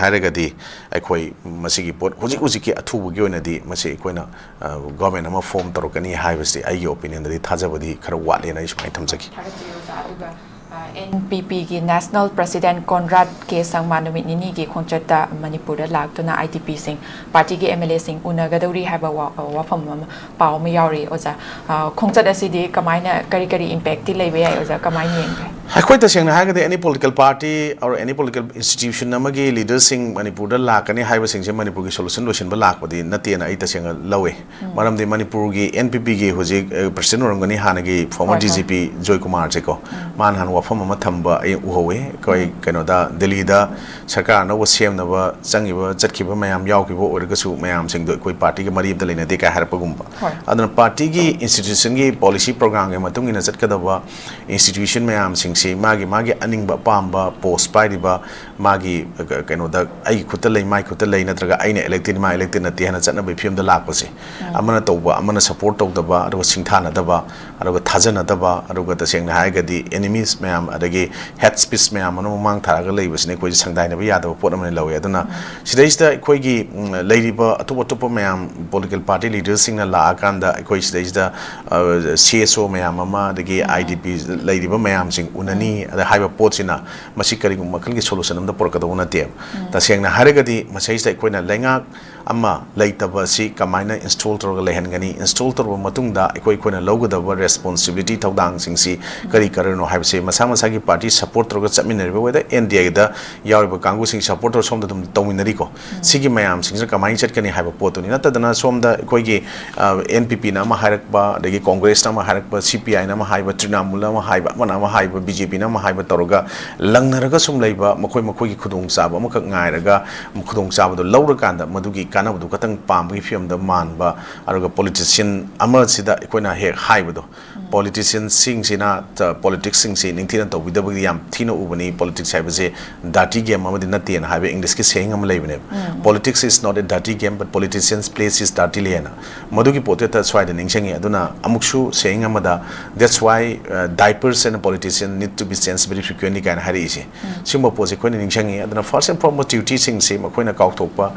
ꯍꯥꯏꯔꯒꯗꯤ ꯑꯩꯈꯣꯏ ꯃꯁꯤꯒꯤ ꯄꯣꯠ ꯍꯧꯖꯤꯛ ꯍꯧꯖꯤꯛꯀꯤ ꯑꯊꯨꯕꯒꯤ ꯑꯣꯏꯅꯗꯤ ꯃꯁꯤ ꯑꯩꯈꯣꯏꯅ, ꯑ, government ꯑꯃ form ꯇꯧꯔꯛꯀꯅꯤ ꯍꯥꯏꯕꯁꯤꯗꯤ ꯑꯩꯒꯤ opinionꯗꯗꯤ ꯊꯥꯖꯕꯗꯤ ꯈꯔ ꯋꯥꯠꯂꯦꯅ ꯑꯩ ꯁꯨꯃꯥꯏꯅ ꯊꯝꯖꯒꯦ꯫ ꯊꯥꯒꯠꯆꯔꯤ ꯑꯣꯖꯥ꯫ ꯑꯗꯨꯒ, ꯑ, NPPꯒꯤ National President Conrad K ꯁꯪꯃꯥ ꯅꯨꯃꯤꯠ ꯅꯤꯅꯤꯒꯤ ꯈꯣꯡꯆꯠꯇ ꯃꯅꯤꯄꯨꯔꯗ ꯂꯥꯛꯇꯨꯅ IDPꯁꯤꯡ, partyꯒꯤ MLAꯁꯤꯡ ꯎꯅꯒꯗꯧꯔꯤ ꯍꯥꯏꯕ ꯋꯥ-, ꯋꯥꯐꯝ ꯑꯃ, ꯄꯥꯎ ꯑꯃ ꯌꯥꯎꯔꯤ ꯑꯣꯖꯥ꯫ ꯑ, ꯈꯣꯡꯆꯠ ꯑꯁꯤꯗꯤ ꯀꯃꯥꯏꯅ, ꯀꯔꯤ ꯀꯔꯤ impactꯇꯤ ꯂꯩꯕ ꯌꯥꯏ ꯑꯣꯖꯥ? ꯀꯃꯥꯏꯅ ꯌꯦꯡꯒꯦ? ꯑꯩꯈꯣꯏ ꯇꯁꯦꯡꯅ ꯍꯥꯏꯔꯒꯗꯤ any political party or any political institution ꯑꯃꯒꯤ leaderꯁꯤꯡ ꯃꯅꯤꯄꯨꯔꯗ ꯂꯥꯛꯀꯅꯤ ꯍꯥꯏꯕꯁꯤꯡꯁꯦ ꯃꯅꯤꯄꯨꯔꯒꯤ solution ꯂꯣꯏꯁꯤꯟꯕ ꯂꯥꯛꯄꯗꯤ ꯅꯠꯇꯦꯅ ꯑꯩ ꯇꯁꯦꯡꯅ ꯂꯧꯋꯦ꯫ ꯎꯝ꯫ ꯃꯔꯝꯗꯤ ꯃꯅꯤꯄꯨꯔꯒꯤ NPPꯒꯤ ꯍꯧꯖꯤꯛ, ꯑ, president ꯑꯣꯏꯔꯝꯒꯅꯤ ꯍꯥꯟꯅꯒꯤ former ꯍꯣꯏ, ꯍꯣꯏ꯫ DGP ꯖꯣꯏꯀꯨꯃꯥꯔꯁꯦꯀꯣ, ꯎꯝ꯫ ꯃꯥꯅ ꯍꯥꯟꯅ ꯋꯥꯐꯝ ꯑꯃ ꯊꯝꯕ ꯑꯩ ꯎꯍꯧꯋꯦ꯫ ꯑꯩꯈꯣꯏ ꯎꯝ꯫ ꯀꯩꯅꯣꯗ ꯗꯦꯜꯂꯤꯗ ꯁꯔꯀꯥꯔ ꯑꯅꯧꯕ ꯁꯦꯝꯅꯕ ꯆꯪꯉꯤꯕ, ꯆꯠꯈꯤꯕ ꯃꯌꯥꯝ ꯌꯥꯎꯈꯤꯕ ꯑꯣꯏꯔꯒꯁꯨ ꯃꯌꯥꯝꯁꯤꯡꯗꯣ ꯑꯩꯈꯣꯏ partyꯒ ꯃꯔꯤ ꯑꯝꯇ ꯂꯩꯅꯗꯦ ꯀꯥꯏ ꯍꯥꯏꯔꯛꯄꯒꯨꯝꯕ꯫ ꯍꯣꯏ꯫ ꯑꯗꯨꯅ partyꯒꯤ institutionꯒꯤ policy programꯒꯤ ꯃꯇꯨꯡ ꯏꯟꯅ ꯆꯠꯀꯗꯕ institution ꯃꯌꯥꯝꯁꯤꯡꯁꯤ ꯃꯥꯒꯤ, ꯃꯥꯒꯤ ꯑꯅꯤꯡꯕ ꯑꯄꯥꯝꯕ post ꯄꯥꯏꯔꯤꯕ ꯃꯥꯒꯤ, ꯑ, ꯀꯩꯅꯣꯗ ꯑꯩꯒꯤ ꯈꯨꯠꯇ ꯂꯩ, ꯃꯥꯒꯤ ꯈꯨꯠꯇ ꯂꯩ, ꯅꯠꯇ꯭ꯔꯒ ꯑꯩꯅ elected, ꯃꯥ elected ꯅꯠꯇꯦ ꯍꯥꯏꯅ ꯆꯠꯅꯕꯒꯤ ꯐꯤꯕꯝꯗ ꯂꯥꯛꯄꯁꯦ, ꯎꯝ꯫ ꯑꯃꯅ ꯇꯧꯕ, ꯑꯃꯅ support ꯇꯧꯗꯕ, ꯑꯗꯨꯒ ꯁꯤꯡꯊꯥꯅꯗꯕ, ꯑꯗꯨꯒ ꯊꯥꯖꯅꯗꯕ, ꯑꯗꯨꯒ ꯇꯁꯦꯡꯅ ꯍꯥꯏꯔꯒꯗꯤ enemies ꯃꯌꯥꯝ ꯃꯌꯥꯝ, ꯑꯗꯒꯤ ꯍꯦꯠ ꯁ꯭ꯄꯤꯆ ꯃꯌꯥꯝ ꯑꯃ ꯃꯃꯥꯡ ꯊꯥꯔꯒ ꯂꯩꯕꯁꯤꯅ ꯑꯩꯈꯣꯏꯁꯦ ꯁꯪꯗꯥꯏꯅꯕ ꯌꯥꯗꯕ ꯄꯣꯠ ꯑꯃꯅ ꯂꯧꯋꯦ꯫ ꯑꯗꯨꯅ ꯁꯤꯗꯩꯁꯤꯗ ꯑꯩꯈꯣꯏꯒꯤ, ꯎꯝ, ꯂꯩꯔꯤꯕ ꯑꯇꯣꯞ ꯑꯇꯣꯞꯄ ꯃꯌꯥꯝ, ꯄꯣꯂꯤꯇꯤꯀꯦꯜ ꯄꯥꯔꯇꯤ ꯂꯤꯗꯔꯁꯤꯡꯅ ꯂꯥꯛꯑꯀꯥꯟꯗ ꯑꯩꯈꯣꯏ ꯁꯤꯗꯩꯁꯤꯗ, ꯑ, ꯁꯤ ꯑꯦꯁ ꯑꯣ ꯃꯌꯥꯝ ꯑꯃ, ꯑꯗꯒꯤ ꯑꯥꯏ ꯗꯤ ꯄꯤ ꯂꯩꯔꯤꯕ ꯃꯌꯥꯝꯁꯤꯡ ꯎꯅꯅꯤ, ꯑꯗ ꯍꯥꯏꯕ ꯄꯣꯠꯁꯤꯅ ꯃꯁꯤ ꯀꯔꯤꯒꯨꯝꯕ ꯃꯈꯜꯒꯤ ꯁꯣꯂꯨꯁꯟ ꯑꯃꯗ ꯄꯨꯔꯛꯀꯗꯧꯕ ꯅꯠꯇꯦꯕ꯫ ꯇꯁꯦꯡꯅ ꯍꯥꯏꯔꯒꯗꯤ ꯃꯁꯩꯁꯤꯗ ꯑꯩꯈꯣꯏꯅ ꯂꯩꯉꯥꯛ ꯑꯃ ꯂꯩꯇꯕ ꯑꯁꯤ ꯀꯃꯥꯏꯅ ꯏꯟꯁꯇꯣꯜ ꯇꯧꯔꯒ ꯂꯩꯍꯟꯒꯅꯤ? ꯏꯟꯁꯇꯣꯜ ꯇꯧꯔꯕ ꯃꯇꯨꯡꯗ ꯑꯩꯈꯣꯏ, ꯑꯩꯈꯣꯏꯅ ꯂꯧꯒꯗꯕ ꯔꯦꯁꯄꯣꯟꯁꯤꯕꯤꯂꯤꯇꯤ, ꯊꯧꯗꯥꯡꯁꯤꯡꯁꯤ ꯀꯔꯤ ꯀꯔꯤꯅꯣ ꯍꯥꯏꯕꯁꯤ ꯃꯁꯥ ꯃꯁꯥꯒꯤ ꯄꯥꯔꯇꯤ ꯁꯄꯣꯔꯠ ꯇꯧꯔꯒ ꯆꯠꯃꯤꯟꯅꯔꯤꯕ, whether ꯑꯦꯟ ꯗꯤ ꯑꯦꯗ ꯌꯥꯎꯔꯤꯕ ꯀꯥꯡꯕꯨꯁꯤꯡ ꯁꯄꯣꯔꯠ ꯇꯧꯔ ꯁꯣꯝꯗ ꯑꯗꯨꯝ ꯇꯧꯃꯤꯟꯅꯔꯤꯀꯣ꯫ ꯁꯤꯒꯤ ꯃꯌꯥꯝꯁꯤꯡꯁꯤꯅ ꯀꯃꯥꯏꯅ ꯆꯠꯀꯅꯤ ꯍꯥꯏꯕ ꯄꯣꯠꯇꯨꯅꯤ꯫ ꯅꯠꯇꯗꯅ ꯁꯣꯝꯗ ꯑꯩꯈꯣꯏꯒꯤ, ꯑ, ꯑꯦꯟ ꯄꯤ ꯄꯤꯅ ꯑꯃ ꯍꯥꯏꯔꯛꯄ, ꯑꯗꯒꯤ ꯀꯣꯡꯒ꯭ꯔꯦꯁꯅ ꯑꯃ ꯍꯥꯏꯔꯛꯄ, ꯁꯤ ꯄꯤ ꯑꯥꯏꯅ ꯑꯃ ꯍꯥꯏꯕ, ꯇ꯭ꯔꯤꯅꯥꯃꯨꯜꯅ ꯑꯃ ꯍꯥꯏꯕ, ꯑꯃꯅ ꯑꯃ ꯍꯥꯏꯕ, ꯕꯤ ꯖꯦ ꯄꯤꯅ ꯑꯃ ꯍꯥꯏꯕ ꯇꯧꯔꯒ ꯂꯪꯅꯔꯒ ꯁꯨꯝ ꯂꯩꯕ, ꯃꯈꯣꯏ ꯃꯈꯣꯏꯒꯤ ꯈꯨꯗꯣꯡꯆꯥꯕ ꯑꯃꯈꯛ ꯉꯥꯏꯔꯒ, ꯈꯨꯗꯣꯡꯆꯥꯕꯗꯣ ꯂꯧꯔꯀꯥꯟꯗ ꯃꯗꯨꯒꯤ ꯀꯥꯟꯅꯕꯗꯨ ꯈꯛꯇꯪ ꯄꯥꯝꯕꯒꯤ ꯐꯤꯕꯝꯗ ꯃꯥꯟꯕ, ꯑꯗꯨꯒ ꯄꯣꯂꯤꯇꯤꯁꯤꯌꯟ ꯑꯃꯁꯤꯗ ꯑꯩꯈꯣꯏꯅ ꯍꯦꯛ ꯍꯥꯏꯕꯗꯣ, ꯄꯣꯂꯤꯇꯤꯁꯤꯌꯟꯁꯤꯡꯁꯤꯅ, ꯇ-, ꯄꯣꯂꯤꯇꯤꯛꯁꯁꯤꯡꯁꯤ ꯅꯤꯡꯊꯤꯅ ꯇꯧꯕꯤꯗꯕꯒꯤ ꯌꯥꯝ ꯊꯤꯅ ꯎꯕꯅꯤ꯫ ꯄꯣꯂꯤꯇꯤꯛꯁ ꯍꯥꯏꯕꯁꯦ ꯗꯥꯔꯇꯤ ꯒꯦꯝ ꯑꯃꯗꯤ ꯅꯠꯇꯦꯅ ꯍꯥꯏꯕ ꯏꯪꯂꯤꯁꯀꯤ ꯁꯦꯌꯤꯡ ꯑꯃ ꯂꯩꯕꯅꯦꯕ꯫ "Politics is not a dirty game, but politicians plays is dirtily" ꯍꯥꯏꯅ꯫ ꯃꯗꯨꯒꯤ ꯄꯣꯠꯇꯨ ꯍꯦꯛꯇ ꯁ꯭ꯋꯥꯏꯗ ꯅꯤꯡꯁꯤꯡꯉꯤ꯫ ꯑꯗꯨꯅ ꯑꯃꯨꯛꯁꯨ ꯁꯦꯌꯤꯡ ꯑꯃꯗ, "That's why, uh, diapers and a politician need to be changed very frequently" ꯀꯥꯏꯅ ꯍꯥꯏꯔꯛꯏꯁꯦ꯫ ꯁꯤꯒꯨꯝꯕ ꯄꯣꯠꯁꯦ ꯑꯩꯈꯣꯏꯅ ꯅꯤꯡꯁꯤꯡꯉꯤ꯫ ꯑꯗꯨꯅ first and foremost ꯗ꯭ꯌꯨꯇꯤꯁꯤꯡꯁꯤ ꯃꯈꯣꯏꯅ ꯀꯥꯎꯊꯣꯛꯄ,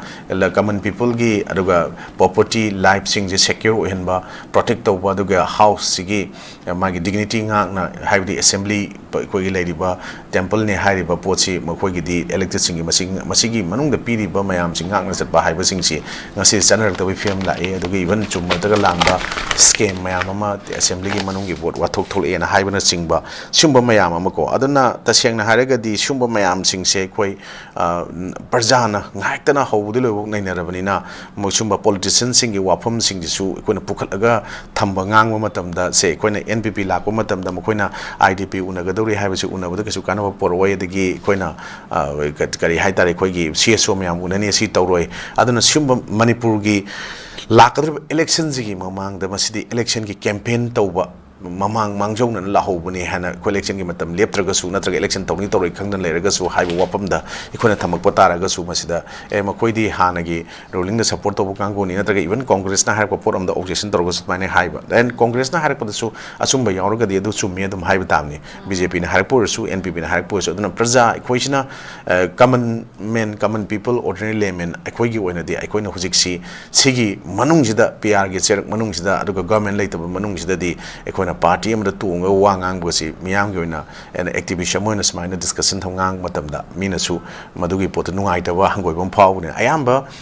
ꯀꯃꯟ ꯄꯤꯄꯜꯒꯤ, ꯑꯗꯨꯒ ꯄ꯭ꯔꯣꯄꯔꯇꯤ, ꯂꯥꯏꯐꯁꯤꯡꯁꯦ ꯁꯦꯀ꯭ꯌꯣꯔ ꯑꯣꯏꯍꯟꯕ, ꯄ꯭ꯔꯣꯇꯦꯛ ꯇꯧꯕ, ꯑꯗꯨꯒ ꯍꯥꯎꯁꯁꯤꯒꯤ ꯃꯥꯒꯤ ꯗꯤꯒꯅꯤꯇꯤ ꯉꯥꯛꯅ, ꯍꯥꯏꯕꯗꯤ ꯑꯦꯁꯦꯝꯕ꯭ꯂꯤ, ꯑꯩꯈꯣꯏꯒꯤ ꯂꯩꯔꯤꯕ ꯇꯦꯝꯄꯜꯅꯦ ꯍꯥꯏꯔꯤꯕ ꯄꯣꯠꯁꯤ, ꯃꯈꯣꯏꯒꯤꯗꯤ ꯏꯂꯦꯛꯇꯦꯗꯁꯤꯡꯒꯤ ꯃꯁꯤꯡ, ꯃꯁꯤꯒꯤ ꯃꯅꯨꯡꯗ ꯄꯤꯔꯤꯕ ꯃꯌꯥꯝꯁꯤ ꯉꯥꯛꯅ ꯆꯠꯄ ꯍꯥꯏꯕꯁꯤꯡꯁꯤ ꯉꯁꯤ ꯆꯠꯅꯔꯛꯇꯕꯒꯤ ꯐꯤꯕꯝ ꯂꯥꯛꯑꯦ꯫ ꯑꯗꯨꯒ ꯏꯚꯟ ꯆꯨꯝꯕ ꯅꯠꯇ꯭ꯔꯒ ꯂꯥꯟꯕ ꯁ꯭ꯀꯦꯝ ꯃꯌꯥꯝ ꯑꯃ ꯑꯦꯁꯦꯝꯕ꯭ꯂꯤꯒꯤ ꯃꯅꯨꯡꯒꯤ ꯚꯣꯠ ꯋꯥꯊꯣꯛ ꯊꯣꯛꯂꯛꯑꯦꯅ ꯍꯥꯏꯕꯅꯆꯤꯡꯕ, ꯁꯤꯒꯨꯝꯕ ꯃꯌꯥꯝ ꯑꯃ ꯀꯣ꯫ ꯑꯗꯨꯅ ꯇꯁꯦꯡꯅ ꯍꯥꯏꯔꯒꯗꯤ ꯁꯤꯒꯨꯝꯕ ꯃꯌꯥꯝꯁꯤꯡꯁꯦ ꯑꯩꯈꯣꯏ, ꯑ, ꯄ꯭ꯔꯖꯥꯅ ꯉꯥꯏꯍꯥꯛꯇꯅ ꯍꯧꯕꯗꯩ ꯂꯣꯏꯐꯥꯎ ꯅꯩꯅꯔꯕꯅꯤꯅ, ꯃꯣꯏ ꯁꯨꯝꯕ ꯄꯣꯂꯤꯇꯤꯁꯤꯌꯟꯁꯤꯡꯒꯤ ꯋꯥꯐꯝꯁꯤꯡꯁꯤꯁꯨ ꯑꯩꯈꯣꯏꯅ ꯄꯨꯈꯠꯂꯒ ꯊꯝꯕ, ꯉꯥꯡꯕ ꯃꯇꯝꯗ, ꯁꯦ, ꯑꯩꯈꯣꯏꯅ ꯑꯦꯟ ꯄꯤ ꯄꯤ ꯂꯥꯛꯄ ꯃꯇꯝꯗ ꯃꯈꯣꯏꯅ ꯑꯥꯏ ꯗꯤ ꯄꯤ ꯎꯅꯒꯗꯧꯔꯤ ꯍꯥꯏꯕꯁꯤ ꯎꯅꯕꯗ ꯀꯩꯁꯨ ꯀꯥꯟꯅꯕ ꯄꯨꯔꯛꯑꯣꯏ꯫ ꯑꯗꯒꯤ ꯑꯩꯈꯣꯏꯅ, ꯑ, ꯀ-, ꯀꯔꯤ ꯍꯥꯏꯇꯥꯔꯦ, ꯑꯩꯈꯣꯏꯒꯤ ꯁꯤ ꯑꯦꯁ ꯑꯣ ꯃꯌꯥꯝ ꯎꯅꯅꯤ, ꯑꯁꯤ ꯇꯧꯔꯣꯏ꯫ ꯑꯗꯨꯅ ꯁꯤꯒꯨꯝꯕ ꯃꯅꯤꯄꯨꯔꯒꯤ ꯂꯥꯛꯀꯗꯧꯔꯤꯕ ꯏꯂꯦꯛꯁꯟꯁꯤꯒꯤ ꯃꯃꯥꯡꯗ ꯃꯁꯤꯗꯤ ꯏꯂꯦꯛꯁꯟꯒꯤ ꯀꯦꯝꯄꯦꯟ ꯇꯧꯕ ꯃꯃꯥꯡ ꯃꯥꯡꯖꯧꯅꯅ ꯂꯥꯛꯍꯧꯕꯅꯤ ꯍꯥꯏꯅ, ꯑꯩꯈꯣꯏ ꯏꯂꯦꯛꯁꯟꯒꯤ ꯃꯇꯝ ꯂꯦꯞꯇ꯭ꯔꯒꯁꯨ ꯅꯠꯇ꯭ꯔꯒ ꯏꯂꯦꯛꯁꯟ ꯇꯧꯅꯤ ꯇꯧꯔꯣꯏ ꯈꯪꯗꯅ ꯂꯩꯔꯒꯁꯨ ꯍꯥꯏꯕ ꯋꯥꯐꯝꯗ ꯑꯩꯈꯣꯏꯅ ꯊꯝꯃꯛꯄ ꯇꯥꯔꯒꯁꯨ, ꯃꯁꯤꯗ ꯑꯦ ꯃꯈꯣꯏꯗꯤ ꯍꯥꯟꯅꯒꯤ ꯔꯨꯂꯤꯡꯗ ꯁꯞꯄꯣꯔꯠ ꯇꯧꯕ ꯀꯥꯡꯕꯨꯅꯤ, ꯅꯠꯇ꯭ꯔꯒ ꯏꯚꯟ ꯀꯣꯡꯒ꯭ꯔꯦꯁꯅ ꯍꯥꯏꯔꯛꯄ ꯄꯣꯠ ꯑꯃꯗ ꯑꯣꯕꯖꯦꯛꯁꯟ ꯇꯧꯔꯒꯁꯨ ꯑꯗꯨꯃꯥꯏꯅ ꯍꯥꯏꯕ꯫ ꯑꯦꯟ ꯀꯣꯡꯒ꯭ꯔꯦꯁꯅ ꯍꯥꯏꯔꯛꯄꯗꯁꯨ ꯑꯆꯨꯝꯕ ꯌꯥꯎꯔꯒꯗꯤ ꯑꯗꯨ ꯆꯨꯝꯃꯤ ꯑꯗꯨꯝ ꯍꯥꯏꯕ ꯇꯥꯕꯅꯤ꯫ ꯕꯤ ꯖꯦ ꯄꯤꯅ ꯍꯥꯏꯔꯛꯄ ꯑꯣꯏꯔꯁꯨ, ꯑꯦꯟ ꯄꯤ ꯄꯤꯅ ꯍꯥꯏꯔꯛꯄ ꯑꯣꯏꯔꯁꯨ꯫ ꯑꯗꯨꯅ ꯄ꯭ꯔꯖꯥ ꯑꯩꯈꯣꯏꯁꯤꯅ, ꯀꯃꯟ ꯃꯦꯟ, ꯀꯃꯟ ꯄꯤꯄꯜ, ꯑꯣꯔꯗꯤꯅꯔꯤ ꯂꯦꯃꯦꯟ ꯑꯩꯈꯣꯏꯒꯤ ꯑꯣꯏꯅꯗꯤ, ꯑꯩꯈꯣꯏꯅ ꯍꯧꯖꯤꯛꯁꯤ ꯁꯤꯒꯤ ꯃꯅꯨꯡꯁꯤꯗ, ꯄꯤ ꯑꯥꯔꯒꯤ ꯆꯩꯔꯛ ꯃꯅꯨꯡꯁꯤꯗ, ꯑꯗꯨꯒ ꯒꯚꯔꯟꯃꯦꯟ ꯂꯩꯇꯕ ꯃꯅꯨꯡꯁꯤꯗꯗꯤ ꯑꯩꯈꯣꯏꯅ ꯄꯥꯔꯇꯤ ꯑꯃꯗ ꯇꯣꯡꯉꯒ ꯋꯥ ꯉꯥꯡꯕꯁꯤ ꯃꯤꯌꯥꯝꯒꯤ ꯑꯣꯏꯅ, ꯑꯦꯟ ꯑꯦꯛꯇꯤꯚꯤꯁ ꯑꯃ ꯑꯣꯏꯅ ꯁꯨꯃꯥꯏꯅ ꯗꯤꯁꯀꯁꯟ ꯊꯧ ꯉꯥꯡꯕ ꯃꯇꯝꯗ ꯃꯤꯅꯁꯨ ꯃꯗꯨꯒꯤ ꯄꯣꯠꯇꯨ ꯅꯨꯡꯉꯥꯏꯇꯕ, ꯍꯪꯒꯣꯏꯕ ꯑꯃ ꯐꯥꯎꯕꯅꯤ꯫ ꯑꯌꯥꯝꯕ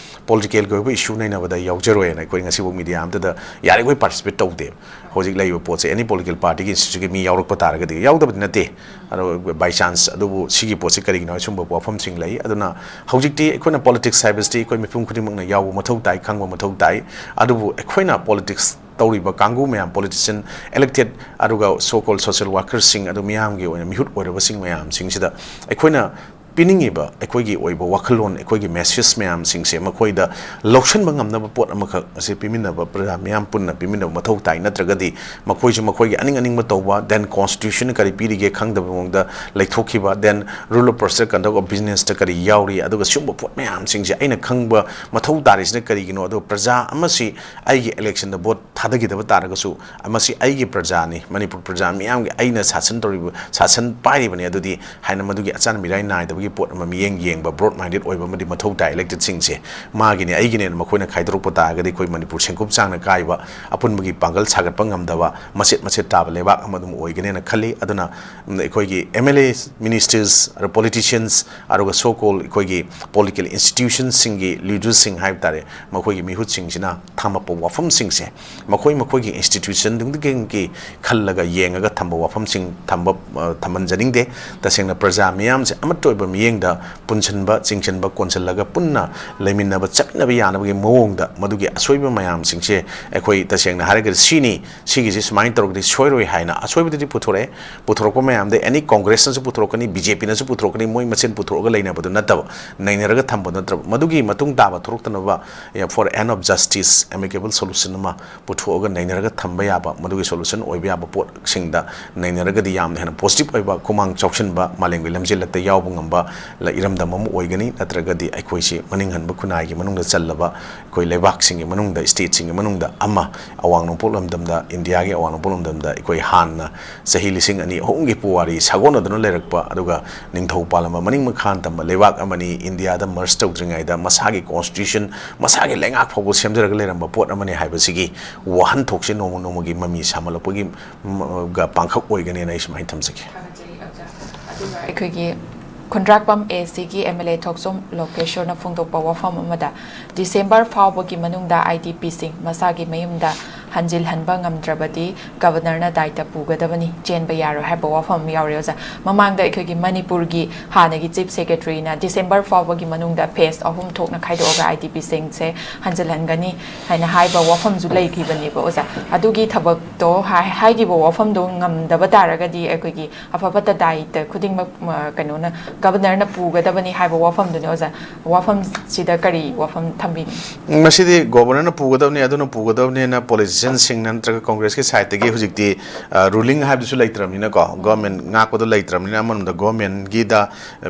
ꯄꯣꯂꯤꯇꯤꯀꯦꯜꯒꯤ ꯑꯣꯏꯕ ꯏꯁꯨ ꯅꯩꯅꯕꯗ ꯌꯥꯎꯖꯔꯣꯏꯅ ꯑꯩꯈꯣꯏ ꯉꯁꯤꯐꯥꯎ ꯃꯤꯗꯤꯌꯥ ꯑꯝꯇꯗ ꯌꯥꯔꯤꯈꯣꯏ ꯄꯥꯔꯇꯤꯁꯤꯄꯦꯠ ꯇꯧꯗꯦ꯫ ꯍꯧꯖꯤꯛ ꯂꯩꯔꯤꯕ ꯄꯣꯠꯁꯦ ꯑꯦꯅꯤ ꯄꯣꯂꯤꯇꯤꯀꯦꯜ ꯄꯥꯔꯇꯤꯒꯤ ꯏꯟꯁꯇꯤꯇ꯭ꯌꯨꯠꯀꯤ ꯃꯤ ꯌꯥꯎꯔꯛꯄ ꯇꯥꯔꯒꯗꯤ, ꯌꯥꯎꯗꯕꯗꯤ ꯅꯠꯇꯦ, ꯑꯗꯣ ꯕꯥꯏ ꯆꯥꯟꯁ꯫ ꯑꯗꯨꯕꯨ ꯁꯤꯒꯤ ꯄꯣꯠꯁꯦ ꯀꯔꯤꯒꯤꯅꯣ ꯍꯥꯏ ꯁꯨꯝꯕ ꯋꯥꯐꯝꯁꯤꯡ ꯂꯩ꯫ ꯑꯗꯨꯅ ꯍꯧꯖꯤꯛꯇꯤ ꯑꯩꯈꯣꯏꯅ ꯄꯣꯂꯤꯇꯤꯛꯁ ꯍꯥꯏꯕꯁꯤꯗꯤ ꯑꯩꯈꯣꯏ ꯃꯤꯄꯨꯝ ꯈꯨꯗꯤꯡꯃꯛꯅ ꯌꯥꯎꯕ ꯃꯊꯧ ꯇꯥꯏ, ꯈꯪꯕ ꯃꯊꯧ ꯇꯥꯏ꯫ ꯑꯗꯨꯕꯨ ꯑꯩꯈꯣꯏꯅ ꯄꯣꯂꯤꯇꯤꯛꯁ ꯇꯧꯔꯤꯕ ꯀꯥꯡꯕꯨ ꯃꯌꯥꯝ, ꯄꯣꯂꯤꯇꯤꯁꯤꯌꯟ, ꯏꯂꯦꯛꯇꯦꯠ, ꯑꯗꯨꯒ ꯁꯣ ꯀꯣꯜ ꯁꯣꯁꯤꯌꯦꯜ ꯋꯥꯔꯀꯔꯁꯤꯡ, ꯑꯗꯨ ꯃꯤꯌꯥꯝꯒꯤ ꯑꯣꯏꯅ ꯃꯤꯍꯨꯠ ꯑꯣꯏꯔꯕꯁꯤꯡ ꯃꯌꯥꯝꯁꯤꯡꯁꯤꯗ ꯑꯩꯈꯣꯏꯅ ꯄꯤꯅꯤꯡꯉꯤꯕ ꯑꯩꯈꯣꯏꯒꯤ ꯑꯣꯏꯕ ꯋꯥꯈꯜꯂꯣꯟ, ꯑꯩꯈꯣꯏꯒꯤ ꯃꯦꯁꯦꯖ ꯃꯌꯥꯝꯁꯤꯡꯁꯦ ꯃꯈꯣꯏꯗ ꯂꯧꯁꯤꯟꯕ ꯉꯝꯅꯕ ꯄꯣꯠ ꯑꯃꯈꯛ ꯑꯁꯤ ꯄꯤꯃꯤꯟꯅꯕ, ꯄ꯭ꯔꯖꯥ ꯃꯤꯌꯥꯝ ꯄꯨꯟꯅ ꯄꯤꯃꯤꯟꯅꯕ ꯃꯊꯧ ꯇꯥꯏ꯫ ꯅꯠꯇ꯭ꯔꯒꯗꯤ ꯃꯈꯣꯏꯁꯨ ꯃꯈꯣꯏꯒꯤ ꯑꯅꯤꯡ ꯑꯅꯤꯡꯕ ꯇꯧꯕ, ꯗꯦꯟ ꯀꯣꯟꯁꯇꯤꯇ꯭ꯌꯨꯁꯟꯅ ꯀꯔꯤ ꯄꯤꯔꯤꯒꯦ ꯈꯪꯗꯕ ꯃꯑꯣꯡꯗ ꯂꯩꯊꯣꯛꯈꯤꯕ, ꯗꯦꯟ ꯔꯨꯜ ꯑꯣꯐ ꯄ꯭ꯔꯣꯁꯦꯁꯇ, ꯀꯟꯗꯛ ꯑꯣꯐ ꯕꯤꯖꯤꯅꯦꯁꯇ ꯀꯔꯤ ꯌꯥꯎꯔꯤ, ꯑꯗꯨꯒ ꯁꯤꯒꯨꯝꯕ ꯄꯣꯠ ꯃꯌꯥꯝꯁꯤꯡꯁꯦ ꯑꯩꯅ ꯈꯪꯕ ꯃꯊꯧ ꯇꯥꯔꯤꯁꯤꯅ ꯀꯔꯤꯒꯤꯅꯣ? ꯑꯗꯨꯒ ꯄ꯭ꯔꯖꯥ ꯑꯃꯁꯤ ꯑꯩꯒꯤ ꯏꯂꯦꯛꯁꯟꯗ ꯚꯣꯠ ꯊꯥꯗꯈꯤꯗꯕ ꯇꯥꯔꯒꯁꯨ, ꯃꯁꯤ ꯑꯩꯒꯤ ꯄ꯭ꯔꯖꯥꯅꯤ, ꯃꯅꯤꯄꯨꯔ ꯄ꯭ꯔꯖꯥ ꯃꯤꯌꯥꯝꯒꯤ, ꯑꯩꯅ ꯁꯥꯁꯟ ꯇꯧꯔꯤꯕ, ꯁꯥꯁꯟ ꯄꯥꯏꯔꯤꯕꯅꯤ, ꯑꯗꯨꯗꯤ ꯍꯥꯏꯅ ꯃꯗꯨꯒꯤ ꯑꯆꯥꯟ ꯃꯤꯔꯥꯏ ꯅꯥꯏꯗꯕꯒꯤ ꯄꯣꯠ ꯑꯃ, ꯃꯤꯠꯌꯦꯡ ꯌꯦꯡꯕ, ꯕ꯭ꯔꯣꯗ ꯃꯥꯏꯟꯗꯦꯗ ꯑꯣꯏꯕ ꯑꯃꯗꯤ ꯃꯊꯧ ꯇꯥꯏ꯫ ꯏꯂꯦꯛꯇꯦꯗꯁꯤꯡꯁꯦ ꯃꯥꯒꯤꯅꯦ, ꯑꯩꯒꯤꯅꯦꯅ ꯃꯈꯣꯏꯅ ꯈꯥꯏꯗꯣꯔꯛꯄ ꯇꯥꯔꯒꯗꯤ, ꯑꯩꯈꯣꯏ ꯃꯅꯤꯄꯨꯔ ꯁꯦꯡꯀꯨꯞ ꯆꯥꯡꯅ ꯀꯥꯏꯕ, ꯑꯄꯨꯟꯕꯒꯤ ꯄꯥꯡꯒꯜ ꯁꯥꯒꯠꯄ ꯉꯝꯗꯕ, ꯃꯆꯦꯠ ꯃꯆꯦꯠ ꯇꯥꯕ ꯂꯩꯕꯥꯛ ꯑꯃ ꯑꯗꯨꯝ ꯑꯣꯏꯒꯅꯦꯅ ꯈꯜꯂꯤ꯫ ꯑꯗꯨꯅ, ꯎꯝ, ꯑꯩꯈꯣꯏꯒꯤ ꯑꯦꯝ ꯑꯦꯜ ꯑꯦ, ꯃꯤꯅꯤꯁꯇꯔꯁ, ꯑꯗꯨꯒ ꯄꯣꯂꯤꯇꯤꯁꯤꯌꯟꯁ, ꯑꯗꯨꯒ ꯁꯣ ꯀꯣꯜ ꯑꯩꯈꯣꯏꯒꯤ ꯄꯣꯂꯤꯇꯤꯀꯦꯜ ꯏꯟꯁꯇꯤꯇ꯭ꯌꯨꯁꯟꯁꯤꯡꯒꯤ ꯂꯤꯗꯔꯁꯤꯡ ꯍꯥꯏꯕ ꯇꯥꯔꯦ, ꯃꯈꯣꯏꯒꯤ ꯃꯤꯍꯨꯠꯁꯤꯡꯁꯤꯅ ꯊꯝꯃꯛꯄ ꯋꯥꯐꯝꯁꯤꯡꯁꯦ ꯃꯈꯣꯏ ꯃꯈꯣꯏꯒꯤ ꯏꯟꯁꯇꯤꯇ꯭ꯌꯨꯁꯟꯗꯨꯗꯒꯤ ꯈꯜꯂꯒ ꯌꯦꯡꯉꯒ ꯊꯝꯕ ꯋꯥꯐꯝꯁꯤꯡ ꯊꯝꯕ, ꯑ, ꯊꯝꯍꯟꯖꯅꯤꯡꯗꯦ꯫ ꯇꯁꯦꯡꯅ ꯄ꯭ꯔꯖꯥ ꯃꯤꯌꯥꯝꯁꯦ ꯑꯃꯠꯇ ꯑꯣꯏꯕ ꯃꯤꯠꯌꯦꯡꯗ ꯄꯨꯟꯁꯤꯟꯕ, ꯆꯤꯡꯁꯤꯟꯕ, ꯀꯣꯟꯁꯤꯜꯂꯒ ꯄꯨꯟꯅ ꯂꯩꯃꯤꯟꯅꯕ, ꯆꯠꯃꯤꯟꯅꯕ ꯌꯥꯅꯕꯒꯤ ꯃꯑꯣꯡꯗ ꯃꯗꯨꯒꯤ ꯑꯁꯣꯏꯕ ꯃꯌꯥꯝꯁꯤꯡꯁꯦ ꯑꯩꯈꯣꯏ ꯇꯁꯦꯡꯅ ꯍꯥꯏꯔꯒꯗꯤ ꯁꯤꯅꯤ, ꯁꯤꯒꯤꯁꯤ ꯁꯨꯃꯥꯏꯅ ꯇꯧꯔꯒꯗꯤ ꯁꯣꯏꯔꯣꯏ ꯍꯥꯏꯅ ꯑꯁꯣꯏꯕꯗꯨꯗꯤ ꯄꯨꯊꯣꯔꯛꯑꯦ꯫ ꯄꯨꯊꯣꯔꯛꯄ ꯃꯌꯥꯝꯗ ꯑꯦꯅꯤ ꯀꯣꯡꯒ꯭ꯔꯦꯁꯅꯁꯨ ꯄꯨꯊꯣꯔꯛꯀꯅꯤ, ꯕꯤ ꯖꯦ ꯄꯤꯅꯁꯨ ꯄꯨꯊꯣꯔꯛꯀꯅꯤ, ꯃꯣꯏ ꯃꯁꯦꯟ ꯄꯨꯊꯣꯔꯛꯑꯒ ꯂꯩꯅꯕꯗꯨ ꯅꯠꯇꯕ, ꯅꯩꯅꯔꯒ ꯊꯝꯕꯗꯨ ꯅꯠꯇ꯭ꯔꯕ, ꯃꯗꯨꯒꯤ ꯃꯇꯨꯡ ꯇꯥꯕ ꯊꯣꯛꯂꯛꯇꯅꯕ, for end of justice amicable solution ꯑꯃ ꯄꯨꯊꯣꯛꯑꯒ ꯅꯩꯅꯔꯒ ꯊꯝꯕ ꯌꯥꯕ, ꯃꯗꯨꯒꯤ ꯁꯣꯂꯨꯁꯟ ꯑꯣꯏꯕ ꯌꯥꯕ ꯄꯣꯠꯁꯤꯡꯗ ꯅꯩꯅꯔꯒꯗꯤ ꯌꯥꯝꯅ ꯍꯦꯟꯅ ꯄꯣꯖꯤꯇꯤꯚ ꯑꯣꯏꯕ, ꯈꯨꯃꯥꯡ ꯆꯥꯎꯁꯤꯟꯕ, ꯃꯥꯂꯦꯝꯒꯤ ꯂꯝꯖꯦꯜꯂꯛꯇ ꯌꯥꯎꯕ ꯉꯝꯕ ꯂ-, ꯏꯔꯝꯗꯝ ꯑꯃ ꯑꯣꯏꯒꯅꯤ꯫ ꯅꯠꯇ꯭ꯔꯒꯗꯤ ꯑꯩꯈꯣꯏꯁꯤ ꯃꯅꯤꯡ ꯍꯟꯕ ꯈꯨꯟꯅꯥꯏꯒꯤ ꯃꯅꯨꯡꯗ ꯆꯜꯂꯕ ꯑꯩꯈꯣꯏ ꯂꯩꯕꯥꯛꯁꯤꯡꯒꯤ ꯃꯅꯨꯡꯗ, ꯁ꯭ꯇꯦꯠꯁꯤꯡꯒꯤ ꯃꯅꯨꯡꯗ ꯑꯃ, ꯑꯋꯥꯡ ꯅꯣꯡꯄꯣꯛ ꯂꯝꯗꯝꯗ, ꯏꯟꯗꯤꯌꯥꯒꯤ ꯑꯋꯥꯡ ꯅꯣꯡꯄꯣꯛ ꯂꯝꯗꯝꯗ ꯑꯩꯈꯣꯏ ꯍꯥꯟꯅ ꯆꯍꯤ ꯂꯤꯁꯤꯡ ꯑꯅꯤ ꯑꯍꯨꯝꯒꯤ ꯄꯨꯋꯥꯔꯤ ꯁꯥꯒꯣꯟꯅꯗꯨꯅ ꯂꯩꯔꯛꯄ, ꯑꯗꯨꯒ ꯅꯤꯡꯊꯧ ꯄꯥꯜꯂꯝꯕ ꯃꯅꯤꯡ ꯃꯈꯥ ꯇꯝꯕ ꯂꯩꯕꯥꯛ ꯑꯃꯅꯤ꯫ ꯏꯟꯗꯤꯌꯥꯗ ꯃꯔꯁ ꯇꯧꯗ꯭ꯔꯤꯉꯩꯗ ꯃꯁꯥꯒꯤ ꯀꯣꯟꯁꯇꯤꯇ꯭ꯌꯨꯁꯟ, ꯃꯁꯥꯒꯤ ꯂꯩꯉꯥꯛ ꯐꯥꯎꯕ ꯁꯦꯝꯖꯔꯒ ꯂꯩꯔꯝꯕ ꯄꯣꯠ ꯑꯃꯅꯤ ꯍꯥꯏꯕꯁꯤꯒꯤ ꯋꯥꯍꯟꯊꯣꯛꯁꯦ ꯅꯣꯡꯃ ꯅꯣꯡꯃꯒꯤ ꯃꯃꯤ ꯁꯥꯃꯠꯂꯛꯄꯒꯤ ꯒ ꯄꯥꯡꯈꯛ ꯑꯣꯏꯒꯅꯦꯅ ꯑꯩ ꯁꯨꯃꯥꯏꯅ ꯊꯝꯖꯒꯦ꯫ ꯊꯥꯒꯠꯆꯔꯤ ꯑꯣꯖꯥ꯫ ꯑꯗꯨꯒ ꯑꯩꯈꯣꯏꯒꯤ ꯈꯨꯟꯗ꯭ꯔꯥꯛꯄꯝ ꯑꯦ ꯁꯤꯒꯤ ꯑꯦꯝ ꯑꯦꯜ ꯑꯦ ꯊꯣꯛꯆꯣꯝ ꯂꯣꯀꯦꯁꯣꯔꯅ ꯐꯣꯡꯗꯣꯛꯄ ꯋꯥꯐꯝ ꯑꯃꯗ, ꯗꯤꯁꯦꯝꯕꯔ ꯐꯥꯎꯕꯒꯤ ꯃꯅꯨꯡꯗ ꯑꯥꯏ ꯗꯤ ꯄꯤꯁꯤꯡ ꯃꯁꯥꯒꯤ ꯃꯌꯨꯝꯗ ꯍꯟꯖꯤꯜꯍꯟꯕ ꯉꯝꯗ꯭ꯔꯕꯗꯤ ꯒꯕꯔꯅꯔꯅ ꯗꯥꯏꯇ ꯄꯨꯒꯗꯕꯅꯤ, ꯆꯦꯟꯕ ꯌꯥꯔꯣꯏ ꯍꯥꯏꯕ ꯋꯥꯐꯝ ꯑꯃ ꯌꯥꯎꯔꯤ ꯑꯣꯖꯥ꯫ ꯃꯃꯥꯡꯗ ꯑꯩꯈꯣꯏꯒꯤ ꯃꯅꯤꯄꯨꯔꯒꯤ ꯍꯥꯟꯅꯒꯤ ꯆꯤꯐ ꯁꯦꯀ꯭ꯔꯦꯇꯔꯤꯅ ꯗꯤꯁꯦꯝꯕꯔ ꯐꯥꯎꯕꯒꯤ ꯃꯅꯨꯡꯗ ꯐꯦꯁ ꯑꯍꯨꯝ ꯊꯣꯛꯅ ꯈꯥꯏꯗꯣꯛꯑꯒ ꯑꯥꯏ ꯗꯤ ꯄꯤꯁꯤꯡꯁꯦ ꯍꯟꯖꯤꯜꯍꯟꯒꯅꯤ ꯍꯥꯏꯅ ꯍꯥꯏꯕ ꯋꯥꯐꯝꯁꯨ ꯂꯩꯈꯤꯕꯅꯦꯕ ꯑꯣꯖꯥ꯫ ꯑꯗꯨꯒꯤ ꯊꯕꯛꯇꯣ ꯍꯥꯏ-, ꯍꯥꯏꯈꯤꯕ ꯋꯥꯐꯝꯗꯣ ꯉꯝꯗꯕ ꯇꯥꯔꯒꯗꯤ ꯑꯩꯈꯣꯏꯒꯤ ꯑꯐ ꯐꯠꯇ ꯗꯥꯏꯇ ꯈꯨꯗꯤꯡꯃꯛ, ꯃ-, ꯀꯩꯅꯣꯅ, ꯒꯕꯔꯅꯔꯅ ꯄꯨꯒꯗꯕꯅꯤ ꯍꯥꯏꯕ ꯋꯥꯐꯝꯗꯨꯅꯤ ꯑꯣꯖꯥ꯫ ꯋꯥꯐꯝꯁꯤꯗ ꯀꯔꯤ ꯋꯥꯐꯝ ꯊꯝꯕꯤꯅꯤ? ꯃꯁꯤꯗꯤ ꯒꯣꯕꯔꯅꯔꯅ ꯄꯨꯒꯗꯕꯅꯤ, ꯑꯗꯨꯅ ꯄꯨꯒꯗꯕꯅꯤꯅ ꯄꯣꯂꯤꯇꯤꯁꯤꯌꯟꯁꯤꯡꯅ ꯅꯠꯇ꯭ꯔꯒ ꯀꯣꯡꯒ꯭ꯔꯦꯁꯀꯤ ꯁꯥꯏꯠꯇꯒꯤ ꯍꯧꯖꯤꯛꯇꯤ, ꯑ, ꯔꯨꯂꯤꯡ ꯍꯥꯏꯕꯗꯨꯁꯨ ꯂꯩꯇ꯭ꯔꯕꯅꯤꯅꯀꯣ, ꯒꯣꯔꯃꯦꯟ ꯉꯥꯛꯄꯗꯣ ꯂꯩꯇ꯭ꯔꯕꯅꯤꯅ, ꯑꯃꯔꯣꯝꯗ ꯒꯣꯔꯃꯦꯟꯒꯤꯗ,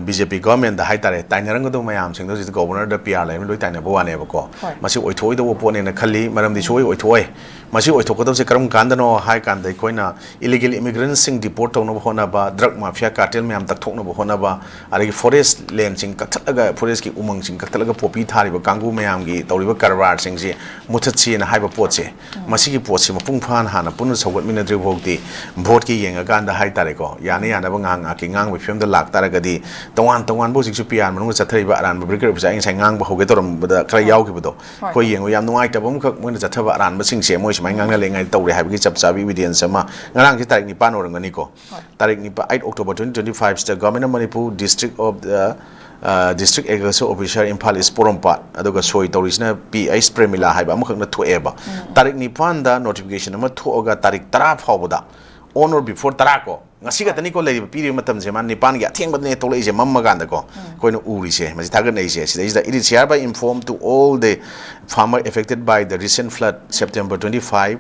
ꯕꯤ ꯖꯦ ꯄꯤ ꯒꯣꯔꯃꯦꯟꯗ ꯍꯥꯏꯇꯥꯔꯦ, ꯇꯥꯏꯅꯔꯝꯒꯗꯕ ꯃꯌꯥꯝꯁꯤꯡꯗꯣ ꯍꯧꯖꯤꯛꯇꯤ ꯒꯣꯕꯔꯅꯔꯗ ꯄꯤ ꯑꯥꯔ ꯂꯩꯔꯝꯅꯤꯅ ꯂꯣꯏ ꯇꯥꯏꯅꯕ ꯋꯥꯅꯦꯕꯀꯣ꯫ ꯍꯣꯏ꯫ ꯃꯁꯤ ꯑꯣꯏꯊꯣꯛꯑꯣꯏꯗꯧꯕ ꯄꯣꯠꯅꯦꯅ ꯈꯜꯂꯤ, ꯃꯔꯝꯗꯤ ꯁꯨꯡꯑꯣꯏ ꯑꯣꯏꯊꯣꯛꯑꯣꯏ꯫ ꯃꯁꯤ ꯑꯣꯏꯊꯣꯛꯀꯗꯕꯁꯦ ꯀꯔꯝ ꯀꯥꯟꯗꯅꯣ ꯍꯥꯏ ꯀꯥꯟꯗ, ꯑꯩꯈꯣꯏꯅ ꯏꯂꯤꯒꯦꯜ ꯏꯃꯤꯒ꯭ꯔꯦꯟꯁꯤꯡ ꯗꯤꯄꯣꯔꯠ ꯇꯧꯅꯕ ꯍꯣꯠꯅꯕ, ꯗ꯭ꯔꯒ ꯃꯥꯐꯤꯌꯥ ꯀꯥꯔꯇꯦꯜ ꯃꯌꯥꯝ ꯇꯛꯊꯣꯛꯅꯕ ꯍꯣꯠꯅꯕ, ꯑꯗꯒꯤ ꯐꯣꯔꯦꯁ ꯂꯦꯟꯁꯤꯡ ꯀꯛꯊꯠꯂꯒ, ꯐꯣꯔꯦꯁꯀꯤ ꯎꯃꯪꯁꯤꯡ ꯀꯛꯊꯠꯂꯒ ꯄꯣꯄꯤ ꯊꯥꯔꯤꯕ ꯀꯥꯡꯕꯨ ꯃꯌꯥꯝꯒꯤ ꯇꯧꯔꯤꯕ ꯀꯔꯕꯥꯔꯁꯤꯡꯁꯤ ꯃꯨꯊꯠꯁꯤꯅ ꯍꯥꯏꯕ ꯄꯣꯠꯁꯦ, ꯃꯁꯤ ꯁꯤꯒꯤ ꯄꯣꯠꯁꯤ ꯃꯄꯨꯡ ꯐꯥꯅ ꯍꯥꯟꯅ ꯄꯨꯟꯅ ꯁꯧꯒꯠꯃꯤꯟꯅꯗ꯭ꯔꯤꯕ ꯐꯥꯎꯗꯤ ꯚꯣꯠꯀꯤ ꯌꯦꯡꯉꯀꯥꯟꯗ ꯍꯥꯏꯇꯥꯔꯦꯀꯣ, ꯌꯥꯅ ꯌꯥꯅꯕ ꯉꯥꯡ ꯉꯥꯡꯈꯤ ꯉꯥꯡꯕꯒꯤ ꯐꯤꯕꯝꯗ ꯂꯥꯛꯇꯥꯔꯒꯗꯤ, ꯇꯣꯉꯥꯟ ꯇꯣꯉꯥꯟꯕ ꯍꯧꯖꯤꯛꯁꯨ ꯄꯤ ꯑꯥꯔ ꯃꯅꯨꯡꯗ ꯆꯠꯊꯔꯤꯕ ꯑꯔꯥꯟꯕ ꯕ꯭ꯔꯤꯒꯦꯗ ꯑꯣꯐꯤꯁꯥꯔ ꯑꯩ ꯉꯁꯥꯏ ꯉꯥꯡꯕ ꯍꯧꯒꯦ ꯇꯧꯔꯝꯕꯗ ꯈꯔ ꯍꯣꯏ꯫ ꯌꯥꯎꯈꯤꯕꯗꯣ, ꯍꯣꯏ, ꯑꯩꯈꯣꯏ ꯍꯣꯏ꯫ ꯌꯦꯡꯉꯣ, ꯌꯥꯝ ꯅꯨꯡꯉꯥꯏꯇꯕ ꯑꯃꯈꯛ ꯃꯣꯏꯅ ꯆꯠꯊꯕ ꯑꯔꯥꯟꯕꯁꯤꯡꯁꯦ ꯃꯣꯏ ꯁꯨꯃꯥꯏꯅ ꯉꯥꯡꯅ ꯂꯩꯉꯩꯗ ꯇꯧꯔꯦ ꯍꯥꯏꯕꯒꯤ ꯆꯞ ꯆꯥꯕ ꯏꯕꯤꯗꯦꯟꯁ ꯑꯃ ꯉꯔꯥꯡꯁꯦ ꯇꯥꯔꯤꯛ ꯅꯤꯄꯥꯟ ꯑꯣꯏꯔꯝꯒꯅꯤꯀꯣ꯫ ꯍꯣꯏ꯫ ꯇꯥꯔꯤꯛ ꯅꯤꯄꯥꯟ, eight October twenty twenty-five ꯁꯤꯗ Government of Manipur, District of the, ꯑ, District Agriculture Officer, Imphal East, ꯄꯣꯔꯣꯝꯄꯥꯠ, ꯑꯗꯨꯒ ꯁꯣꯏ ꯇꯧꯔꯤꯁꯤꯅ ꯄꯤ ꯑꯩꯆ ꯄ꯭ꯔꯦꯃꯤꯂꯥ ꯍꯥꯏꯕ ꯑꯃꯈꯛꯅ ꯊꯣꯛꯑꯦꯕ꯫ ꯎꯝ꯫ ꯇꯥꯔꯤꯛ ꯅꯤꯄꯥꯟꯗ notification ꯑꯃ ꯊꯣꯛꯑꯒ ꯇꯥꯔꯤꯛ ꯇꯔꯥ ꯐꯥꯎꯕꯗ, on or before ꯇꯔꯥ ꯀꯣ, ꯉꯁꯤ ꯈꯛꯇꯅꯤꯀꯣ ꯂꯩꯔꯤꯕ, ꯄꯤꯔꯤꯕ ꯃꯇꯝꯁꯦ, ꯃꯥ ꯅꯤꯄꯥꯟꯒꯤ ꯑꯊꯦꯡꯕꯗꯅꯦ ꯊꯣꯛꯂꯛꯏꯁꯦ, ꯃꯝꯃꯀꯥꯟꯗꯀꯣ꯫ ꯎꯝ꯫ ꯑꯩꯈꯣꯏꯅ ꯎꯔꯤꯁꯦ, ꯃꯁꯤ ꯊꯥꯒꯠꯅꯔꯤꯁꯦ꯫ ꯁꯤꯗꯩꯁꯤꯗ, "It is hereby informed to all the farmer affected by the recent flood, September twenty-five,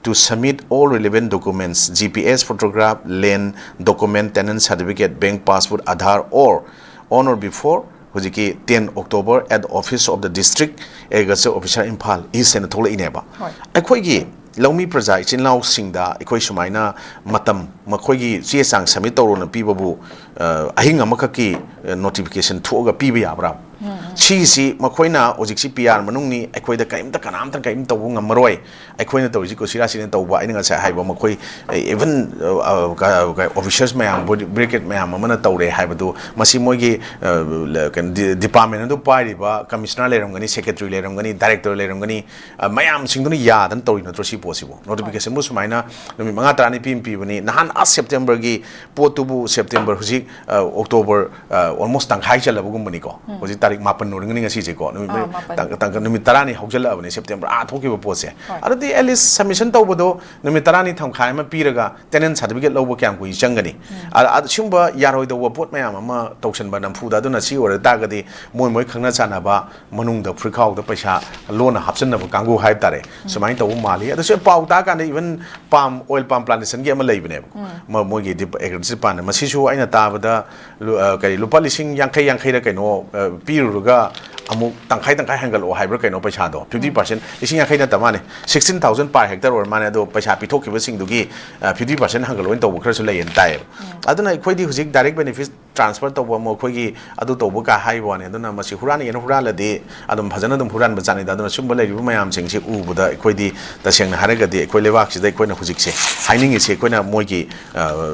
to submit all relevant documents, G P S photograph, land document, tenant certificate, bank passbook, Aadhaar, or on or before ꯍꯧꯖꯤꯛꯀꯤ ten October at the office of the District Agriculture Officer, Imphal East" ꯍꯥꯏꯅ ꯊꯣꯛꯂꯛꯏꯅꯦꯕ꯫ ꯍꯣꯏ꯫ ꯑꯩꯈꯣꯏꯒꯤ ꯂꯧꯃꯤ ꯄ꯭ꯔꯖꯥ ꯏꯆꯤꯟ ꯏꯅꯥꯎꯁꯤꯡꯗ ꯑꯩꯈꯣꯏ ꯁꯨꯃꯥꯏꯅ ꯃꯇꯝ, ꯃꯈꯣꯏꯒꯤ ꯆꯦ ꯆꯥꯡ submit ꯇꯧꯔꯣꯅ ꯄꯤꯕꯕꯨ, ꯑ, ꯑꯍꯤꯡ ꯑꯃꯈꯛꯀꯤ, ꯑ, notification ꯊꯣꯛꯑꯒ ꯄꯤꯕ ꯌꯥꯕ꯭ꯔꯥ? ꯎꯝ, ꯎꯝ꯫ ꯁꯤꯒꯤꯁꯤ ꯃꯈꯣꯏꯅ ꯍꯧꯖꯤꯛꯁꯤ ꯄꯤ ꯑꯥꯔ ꯃꯅꯨꯡꯅꯤ, ꯑꯩꯈꯣꯏꯗ ꯀꯔꯤꯝꯇ, ꯀꯅꯥꯝꯇ ꯀꯔꯤꯝ ꯇꯧꯕ ꯉꯝꯃꯔꯣꯏ, ꯑꯩꯈꯣꯏꯅ ꯇꯧꯔꯤꯁꯤ ꯀꯨꯁꯤꯔꯥꯁꯤꯅ ꯇꯧꯕ, ꯑꯩꯅ ꯉꯁꯥꯏ ꯍꯥꯏꯕ ꯃꯈꯣꯏ, even, ꯑ, ꯑ, ꯀ-, ꯀ-, officers ꯃꯌꯥꯝ, ꯕ꯭ꯔꯤ-, ꯕ꯭ꯔꯤꯒꯦꯗ ꯃꯌꯥꯝ ꯑꯃꯅ ꯇꯧꯔꯦ ꯍꯥꯏꯕꯗꯨ, ꯃꯁꯤ ꯃꯣꯏꯒꯤ, ꯑ, ꯂ-, ꯀꯩꯅꯣ, ꯗꯤ-, department ꯑꯗꯨ ꯄꯥꯏꯔꯤꯕ commissioner ꯂꯩꯔꯝꯒꯅꯤ, secretary ꯂꯩꯔꯝꯒꯅꯤ, director ꯂꯩꯔꯝꯒꯅꯤ, ꯑ, ꯃꯌꯥꯝꯁꯤꯡꯗꯨꯅ ꯌꯥꯗꯅ ꯇꯧꯔꯤ ꯅꯠꯇ꯭ꯔꯣ ꯁꯤ ꯄꯣꯠꯁꯤꯕꯨ? Notificationꯕꯨ ꯁꯨꯃꯥꯏꯅ ꯅꯨꯃꯤꯠ ꯃꯉꯥ ꯇꯔꯥꯅꯤ ꯄꯤ-, ꯄꯤꯕꯅꯤ꯫ ꯅꯍꯥꯟ ꯑꯥ Septemberꯒꯤ ꯄꯣꯠꯇꯨꯕꯨ, September ꯍꯧꯖꯤꯛ, ꯑ, October, ꯑ, almost ꯇꯪꯈꯥꯏ ꯆꯜꯂꯕꯒꯨꯝꯕꯅꯤꯀꯣ꯫ ꯎꯝ꯫ ꯍꯧꯖꯤꯛ ꯇꯥꯔꯤꯛ ꯃꯥꯄꯟ ꯑꯣꯏꯔꯝꯒꯅꯤ ꯉꯁꯤꯁꯦꯀꯣ꯫ ꯅꯨꯃꯤꯠ ꯑꯥ, ꯃꯔꯤ-, ꯃꯥꯄꯟ꯫ ꯇꯪ-, ꯇꯪ-, ꯅꯨꯃꯤꯠ ꯇꯔꯥꯅꯤ ꯍꯧꯖꯤꯜꯂꯛꯑꯕꯅꯤ September ꯑꯥ ꯊꯣꯛꯈꯤꯕ ꯄꯣꯠꯁꯦ꯫ ꯍꯣꯏ꯫ ꯑꯗꯨꯗꯤ at least submission ꯇꯧꯕꯗꯣ ꯅꯨꯃꯤꯠ ꯇꯔꯥꯅꯤ ꯊꯝꯈꯥꯏ ꯑꯃ ꯄꯤꯔꯒ tenant certificate ꯂꯧꯕ ꯀꯌꯥꯝ ꯀꯨꯏ ꯆꯪꯒꯅꯤ? ꯎꯝ꯫ ꯑ-, ꯑ-, ꯁꯤꯒꯨꯝꯕ ꯌꯥꯔꯣꯏꯗꯧꯕ ꯄꯣꯠ ꯃꯌꯥꯝ ꯑꯃ ꯇꯧꯁꯟꯕ ꯅꯝꯐꯨꯗ꯫ ꯑꯗꯨꯅ ꯁꯤ ꯑꯣꯏꯔ ꯇꯥꯔꯒꯗꯤ ꯃꯣꯏ ꯃꯣꯏ ꯈꯪꯅ ꯆꯥꯟꯅꯕ ꯃꯅꯨꯡꯗ ꯐꯨꯔꯤꯈꯥꯎꯗ ꯄꯩꯁꯥ ꯂꯣꯟꯅ ꯍꯥꯞꯆꯤꯟꯅꯕ ꯀꯥꯡꯕꯨ ꯍꯥꯏꯕ ꯇꯥꯔꯦ, ꯎꯝ꯫ ꯁꯨꯃꯥꯏꯅ ꯇꯧꯕ ꯃꯥꯜꯂꯤ꯫ ꯑꯗꯨꯁꯨ ꯄꯥꯎ ꯇꯥꯀꯥꯟꯗ even palm, oil palm plantationꯒꯤ ꯑꯃ ꯂꯩꯕꯅꯦꯕ꯫ ꯎꯝ꯫ ꯃ-, ꯃꯣꯏꯒꯤ ꯗꯤꯞ-, agriculture department꯫ ꯃꯁꯤꯁꯨ ꯑꯩꯅ ꯇꯥꯕꯗ ꯂꯨ-, ꯑ, ꯀꯔꯤ, ꯂꯨꯄꯥ ꯂꯤꯁꯤꯡ ꯌꯥꯡꯈꯩ, ꯌꯥꯡꯈꯩꯔ ꯀꯩꯅꯣ, ꯑ, ꯄꯤꯔꯨꯔꯒ ꯑꯃꯨꯛ ꯇꯪꯈꯥꯏ ꯇꯪꯈꯥꯏ ꯍꯦꯟꯒꯠꯂꯛꯑꯣ ꯍꯥꯏꯕ꯭ꯔꯥ ꯀꯩꯅꯣ ꯄꯩꯁꯥꯗꯣ, fifty percent, ꯎꯝ꯫ ꯂꯤꯁꯤꯡ ꯌꯥꯡꯈꯩ ꯅꯠꯇ ꯃꯥꯅꯦ, sixteen thousand per hectare ꯑꯣꯏꯔ ꯃꯥꯅꯦ꯫ ꯑꯗꯣ ꯄꯩꯁꯥ ꯄꯤꯊꯣꯛꯈꯤꯕꯁꯤꯡꯗꯨꯒꯤ, ꯑ, fifty percent ꯍꯦꯟꯒꯠꯂꯣꯅ ꯇꯧꯕ ꯈꯔꯁꯨ ꯂꯩꯌꯦꯅ ꯇꯥꯏꯌꯦꯕ꯫ ꯎꯝ꯫ ꯑꯗꯨꯅ ꯑꯩꯈꯣꯏꯗꯤ ꯍꯧꯖꯤꯛ direct benefit transfer ꯇꯧꯕ, ꯃꯈꯣꯏꯒꯤ ꯑꯗꯨ ꯇꯧꯕ ꯀꯥ ꯍꯥꯏꯕ ꯋꯥꯅꯤ꯫ ꯑꯗꯨꯅ ꯃꯁꯤ ꯍꯨꯔꯥꯟꯒꯦꯅ ꯍꯨꯔꯥꯜꯂꯗꯤ ꯑꯗꯨꯝ ꯐꯖꯅ ꯑꯗꯨꯝ ꯍꯨꯔꯥꯟꯕ ꯖꯥꯠꯅꯤꯗ꯫ ꯑꯗꯨꯅ ꯁꯨꯝꯕ ꯂꯩꯔꯤꯕ ꯃꯌꯥꯝꯁꯤꯡꯁꯤ ꯎꯕꯗ ꯑꯩꯈꯣꯏꯗꯤ ꯇꯁꯦꯡꯅ ꯍꯥꯏꯔꯒꯗꯤ ꯑꯩꯈꯣꯏ ꯂꯩꯕꯥꯛꯁꯤꯗ ꯑꯩꯈꯣꯏꯅ ꯍꯧꯖꯤꯛꯁꯦ ꯍꯥꯏꯅꯤꯡꯉꯤꯁꯦ, ꯑꯩꯈꯣꯏꯅ ꯃꯣꯏꯒꯤ, ꯑ,